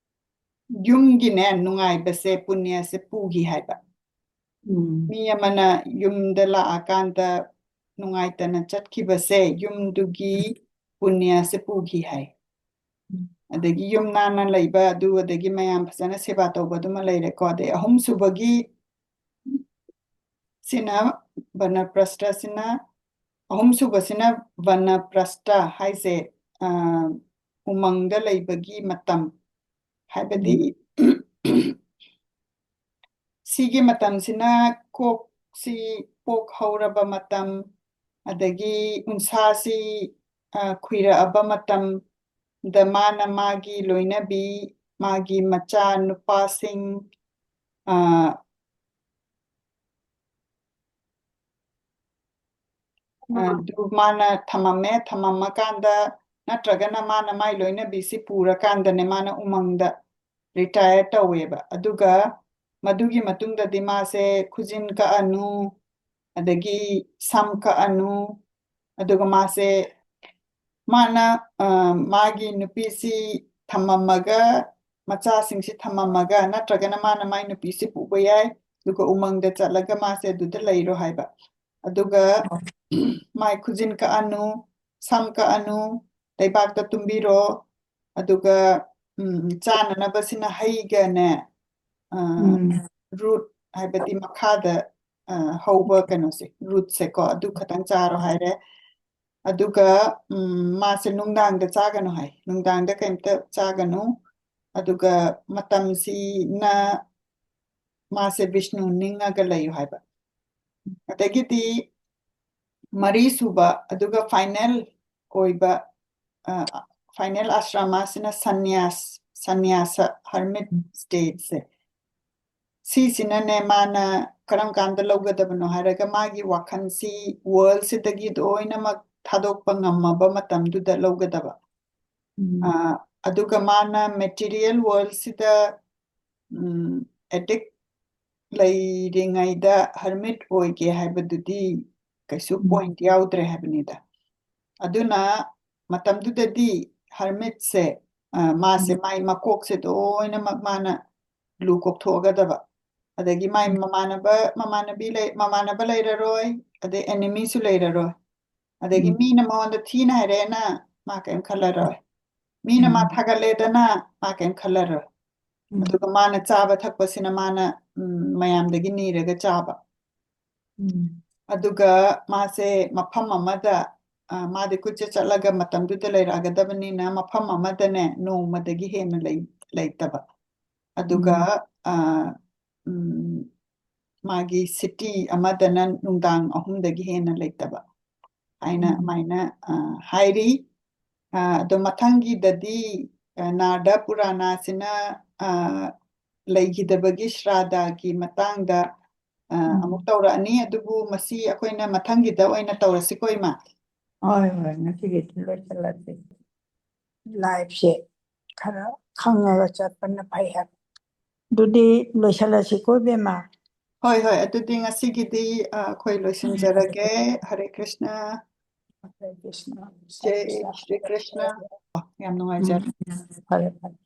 ꯌꯨꯝꯒꯤꯅꯦ ꯅꯨꯡꯉꯥꯏꯕꯁꯦ ꯄꯨꯅ꯭ꯌꯁꯦ ꯄꯨꯈꯤ ꯍꯥꯏꯕ꯫ ꯎꯝ꯫ ꯃꯤ ꯑꯃꯅ ꯌꯨꯝꯗ ꯂꯥꯛꯑꯀꯥꯟꯗ ꯅꯨꯡꯉꯥꯏꯇꯅ ꯆꯠꯈꯤꯕꯁꯦ ꯌꯨꯝꯗꯨꯒꯤ ꯄꯨꯅ꯭ꯌꯁꯦ ꯄꯨꯈꯤ ꯍꯥꯏ꯫ ꯎꯝ꯫ ꯑꯗꯒꯤ ꯌꯨꯝ ꯅꯥꯟꯅ ꯂꯩꯕ ꯑꯗꯨ, ꯑꯗꯒꯤ ꯃꯌꯥꯝ ꯐꯖꯅ ꯁꯦꯕꯥ ꯇꯧꯕ ꯑꯗꯨꯃ ꯂꯩꯔꯦꯀꯣ꯫ ꯑꯗꯩ ꯑꯍꯨꯝꯁꯨꯕꯒꯤ ꯁꯤꯅ ꯕꯅꯄ꯭ꯔꯁꯊꯁꯤꯅ, ꯑꯍꯨꯝꯁꯨꯕꯁꯤꯅ ꯕꯅꯄ꯭ꯔꯁꯊ ꯍꯥꯏꯁꯦ, ꯑ, ꯎꯃꯪꯗ ꯂꯩꯕꯒꯤ ꯃꯇꯝ, ꯍꯥꯏꯕꯗꯤ ꯎꯝ꯫ ꯁꯤꯒꯤ ꯃꯇꯝꯁꯤꯅ ꯀꯣꯛꯁꯤ ꯄꯣꯛ ꯍꯧꯔꯕ ꯃꯇꯝ, ꯑꯗꯒꯤ ꯎꯟꯁꯥꯁꯤ, ꯑ, ꯈꯨꯏꯔꯛꯑꯕ ꯃꯇꯝꯗ ꯃꯥꯅ ꯃꯥꯒꯤ ꯂꯣꯏꯅꯕꯤ, ꯃꯥꯒꯤ ꯃꯆꯥ ꯅꯨꯄꯥꯁꯤꯡ, ꯑ, ꯑ, ꯎꯝ꯫ ꯑꯗꯨ ꯃꯥꯅ ꯊꯝꯃꯝꯃꯦ꯫ ꯊꯝꯃꯝꯃꯀꯥꯟꯗ, ꯅꯠꯇ꯭ꯔꯒꯅ ꯃꯥꯅ ꯃꯥꯏ ꯂꯣꯏꯅꯕꯤꯁꯤ ꯄꯨꯔꯀꯥꯟꯗꯅꯦ ꯃꯥꯅ ꯎꯃꯪꯗ retire ꯇꯧꯋꯦꯕ꯫ ꯑꯗꯨꯒ ꯃꯗꯨꯒꯤ ꯃꯇꯨꯡꯗꯗꯤ ꯃꯥꯁꯦ ꯈꯨꯖꯤꯟ ꯀꯛꯑꯅꯨ, ꯑꯗꯒꯤ ꯁꯝ ꯀꯛꯑꯅꯨ, ꯑꯗꯨꯒ ꯃꯥꯁꯦ, ꯃꯥꯅ, ꯑ, ꯃꯥꯒꯤ ꯅꯨꯄꯤꯁꯤ ꯊꯝꯃꯝꯃꯒ, ꯃꯆꯥꯁꯤꯡꯁꯤ ꯊꯝꯃꯝꯃꯒ, ꯅꯠꯇ꯭ꯔꯒꯅ ꯃꯥꯅ ꯃꯥꯏ ꯅꯨꯄꯤꯁꯤ ꯄꯨꯕ ꯌꯥꯏ, ꯑꯗꯨꯒ ꯎꯃꯪꯗ ꯆꯠꯂꯒ ꯃꯥꯁꯦ ꯑꯗꯨꯗ ꯂꯩꯔꯣ ꯍꯥꯏꯕ꯫ ꯑꯗꯨꯒ ꯃꯥꯏ ꯈꯨꯖꯤꯟ ꯀꯛꯑꯅꯨ, ꯁꯝ ꯀꯛꯑꯅꯨ, ꯂꯩꯕꯥꯛꯇ ꯇꯨꯝꯕꯤꯔꯣ, ꯑꯗꯨꯒ, ꯎꯝ, ꯆꯥꯅꯅꯕꯁꯤꯅ ꯍꯩꯒꯅꯦ, ꯑ, ꯎꯝ꯫ root ꯍꯥꯏꯕꯗꯤ ꯃꯈꯥꯗ, ꯑ, ꯍꯧꯕ ꯀꯩꯅꯣꯁꯦ, root ꯁꯦꯀꯣ, ꯑꯗꯨ ꯈꯇꯪ ꯆꯥꯔꯣ ꯍꯥꯏꯔꯦ꯫ ꯑꯗꯨꯒ, ꯎꯝ, ꯃꯥꯁꯦ ꯅꯨꯡꯗꯥꯡꯗ ꯆꯥꯒꯅꯨ ꯍꯥꯏ, ꯅꯨꯡꯗꯥꯡꯗ ꯀꯩꯝꯇ ꯆꯥꯒꯅꯨ꯫ ꯑꯗꯨꯒ ꯃꯇꯝꯁꯤꯅ ꯃꯥꯁꯦ ꯕꯤꯁꯅꯨ ꯅꯤꯡꯉꯒ ꯂꯩꯌꯨ ꯍꯥꯏꯕ꯫ ꯑꯗꯒꯤꯗꯤ ꯃꯔꯤꯁꯨꯕ, ꯑꯗꯨꯒ final ꯑꯣꯏꯕ, ꯑ, final ꯑꯥꯁ꯭ꯔꯃꯁꯤꯅ ꯁꯟꯌꯥꯁ, ꯁꯟꯌꯥꯁ hermit stateꯁꯦ꯫ ꯁꯤꯁꯤꯅꯅꯦ ꯃꯥꯅ, ꯀꯔꯝ ꯀꯥꯟꯗ ꯂꯧꯒꯗꯕꯅꯣ ꯍꯥꯏꯔꯒ, ꯃꯥꯒꯤ ꯋꯥꯈꯜꯁꯤ ꯋꯥꯔꯜꯁꯤꯗꯒꯤ ꯂꯣꯏꯅꯃꯛ ꯊꯥꯗꯣꯛꯄ ꯉꯝꯃꯕ ꯃꯇꯝꯗꯨꯗ ꯂꯧꯒꯗꯕ꯫ ꯎꯝ꯫ ꯑ, ꯑꯗꯨꯒ ꯃꯥꯅ ꯃꯦꯇꯤꯔꯤꯌꯦꯜ ꯋꯥꯔꯜꯁꯤꯗ, ꯎꯝ, ꯑꯦꯗꯤꯛ ꯂꯩꯔꯤꯉꯩꯗ ꯍꯔꯃꯤꯠ ꯑꯣꯏꯒꯦ ꯍꯥꯏꯕꯗꯨꯗꯤ ꯀꯩꯁꯨ ꯎꯝ꯫ ꯄꯣꯏꯟꯠ ꯌꯥꯎꯗ꯭ꯔꯦ ꯍꯥꯏꯕꯅꯤꯗ꯫ ꯑꯗꯨꯅ ꯃꯇꯝꯗꯨꯗꯗꯤ ꯍꯔꯃꯤꯠꯁꯦ, ꯑ, ꯃꯥꯁꯦ ꯎꯝ꯫ ꯃꯥꯏ ꯃꯀꯣꯛꯁꯦ ꯂꯣꯏꯅꯃꯛ ꯃꯥꯅ ꯂꯨ ꯀꯣꯛꯊꯣꯛꯑꯒꯗꯕ꯫ ꯑꯗꯒꯤ ꯃꯥꯏ ꯎꯝ꯫ ꯃꯃꯥꯟꯅꯕ, ꯃꯃꯥꯟꯅꯕꯤ ꯂꯩ-, ꯃꯃꯥꯟꯅꯕ ꯂꯩꯔꯔꯣꯏ, ꯑꯗꯩ ꯑꯦꯅꯤꯃꯤꯁꯨ ꯂꯩꯔꯔꯣꯏ꯫ ꯑꯗꯒꯤ ꯎꯝ꯫ ꯃꯤꯅ ꯃꯉꯣꯟꯗ ꯊꯤꯅ ꯍꯥꯏꯔꯛꯑꯦꯅ ꯃꯥ ꯀꯩꯝ ꯈꯜꯂꯔꯣꯏ꯫ ꯃꯤꯅ ꯃꯥ ꯎꯝ꯫ ꯊꯥꯒꯠꯂꯦꯗꯅ ꯃꯥ ꯀꯩꯝ ꯈꯜꯂꯔꯣꯏ꯫ ꯎꯝ꯫ ꯑꯗꯨꯒ ꯃꯥꯅ ꯆꯥꯕ ꯊꯛꯄꯁꯤꯅ ꯃꯥꯅ, ꯎꯝ, ꯃꯌꯥꯝꯗꯒꯤ ꯅꯤꯔꯒ ꯆꯥꯕ꯫ ꯎꯝ꯫ ꯑꯗꯨꯒ ꯃꯥꯁꯦ ꯃꯐꯝ ꯑꯃꯗ, ꯑ, ꯃꯥꯗꯤ ꯀꯨꯠꯆ ꯆꯠꯂꯒ ꯃꯇꯝꯗꯨꯗ ꯂꯩꯔꯛꯑꯒꯗꯕꯅꯤꯅ ꯃꯐꯝ ꯑꯃꯗꯅꯦ ꯅꯣꯡꯃꯗꯒꯤ ꯍꯦꯟꯅ ꯂꯩ-, ꯂꯩꯇꯕ꯫ ꯑꯗꯨꯒ, ꯎꯝ꯫ ꯑ, ꯎꯝ, ꯃꯥꯒꯤ ꯁꯤꯇꯤ ꯑꯃꯗꯅ ꯅꯨꯡꯗꯥꯡ ꯑꯍꯨꯝꯗꯒꯤ ꯍꯦꯟꯅ ꯂꯩꯇꯕ ꯍꯥꯏꯅ ꯎꯝ꯫ ꯑꯗꯨꯃꯥꯏꯅ, ꯑ, ꯍꯥꯏꯔꯤ꯫ ꯑ, ꯑꯗꯣ ꯃꯊꯪꯒꯤꯗꯗꯤ, ꯑ, ꯅꯥꯔꯗ ꯄꯨꯔꯥꯅꯥꯁꯤꯅ, ꯑ, ꯂꯩꯈꯤꯗꯕꯒꯤ ꯁ꯭ꯔꯥꯗꯥꯒꯤ ꯃꯇꯥꯡꯗ, ꯑ, ꯎꯝ꯫ ꯑꯃꯨꯛ ꯇꯧꯔꯛꯑꯅꯤ꯫ ꯑꯗꯨꯕꯨ ꯃꯁꯤ ꯑꯩꯈꯣꯏꯅ ꯃꯊꯪꯒꯤꯗ ꯑꯣꯏꯅ ꯇꯧꯔꯁꯤꯀꯣ, ꯏꯃꯥ꯫ ꯍꯣꯏ, ꯍꯣꯏ, ꯉꯁꯤꯒꯤꯗꯤ ꯂꯣꯏꯁꯤꯜꯂꯁꯤ꯫ ꯂꯥꯏꯐꯁꯦ ꯈꯔ ꯈꯪꯉꯒ ꯆꯠꯄꯅ ꯐꯩ ꯍꯥꯏꯕ꯫ ꯑꯗꯨꯗꯤ ꯂꯣꯏꯁꯤꯜꯂꯁꯤꯀꯣ, ꯏꯕꯦꯝꯃ? ꯍꯣꯏ, ꯍꯣꯏ, ꯑꯗꯨꯗꯤ ꯉꯁꯤꯒꯤꯗꯤ, ꯑ, ꯑꯩꯈꯣꯏ ꯂꯣꯏꯁꯤꯟꯖꯔꯒꯦ꯫ ꯍꯔꯦ ꯀ꯭ꯔꯤꯁꯅ꯫ ꯍꯔꯦ ꯀ꯭ꯔꯤꯁꯅ꯫ ꯖꯦ ꯁ꯭ꯔꯤ ꯀ꯭ꯔꯤꯁꯅ꯫ ꯌꯥꯝ ꯅꯨꯡꯉꯥꯏꯖꯔꯦ꯫ ꯎꯝ, ꯐꯔꯦ, ꯐꯔꯦ꯫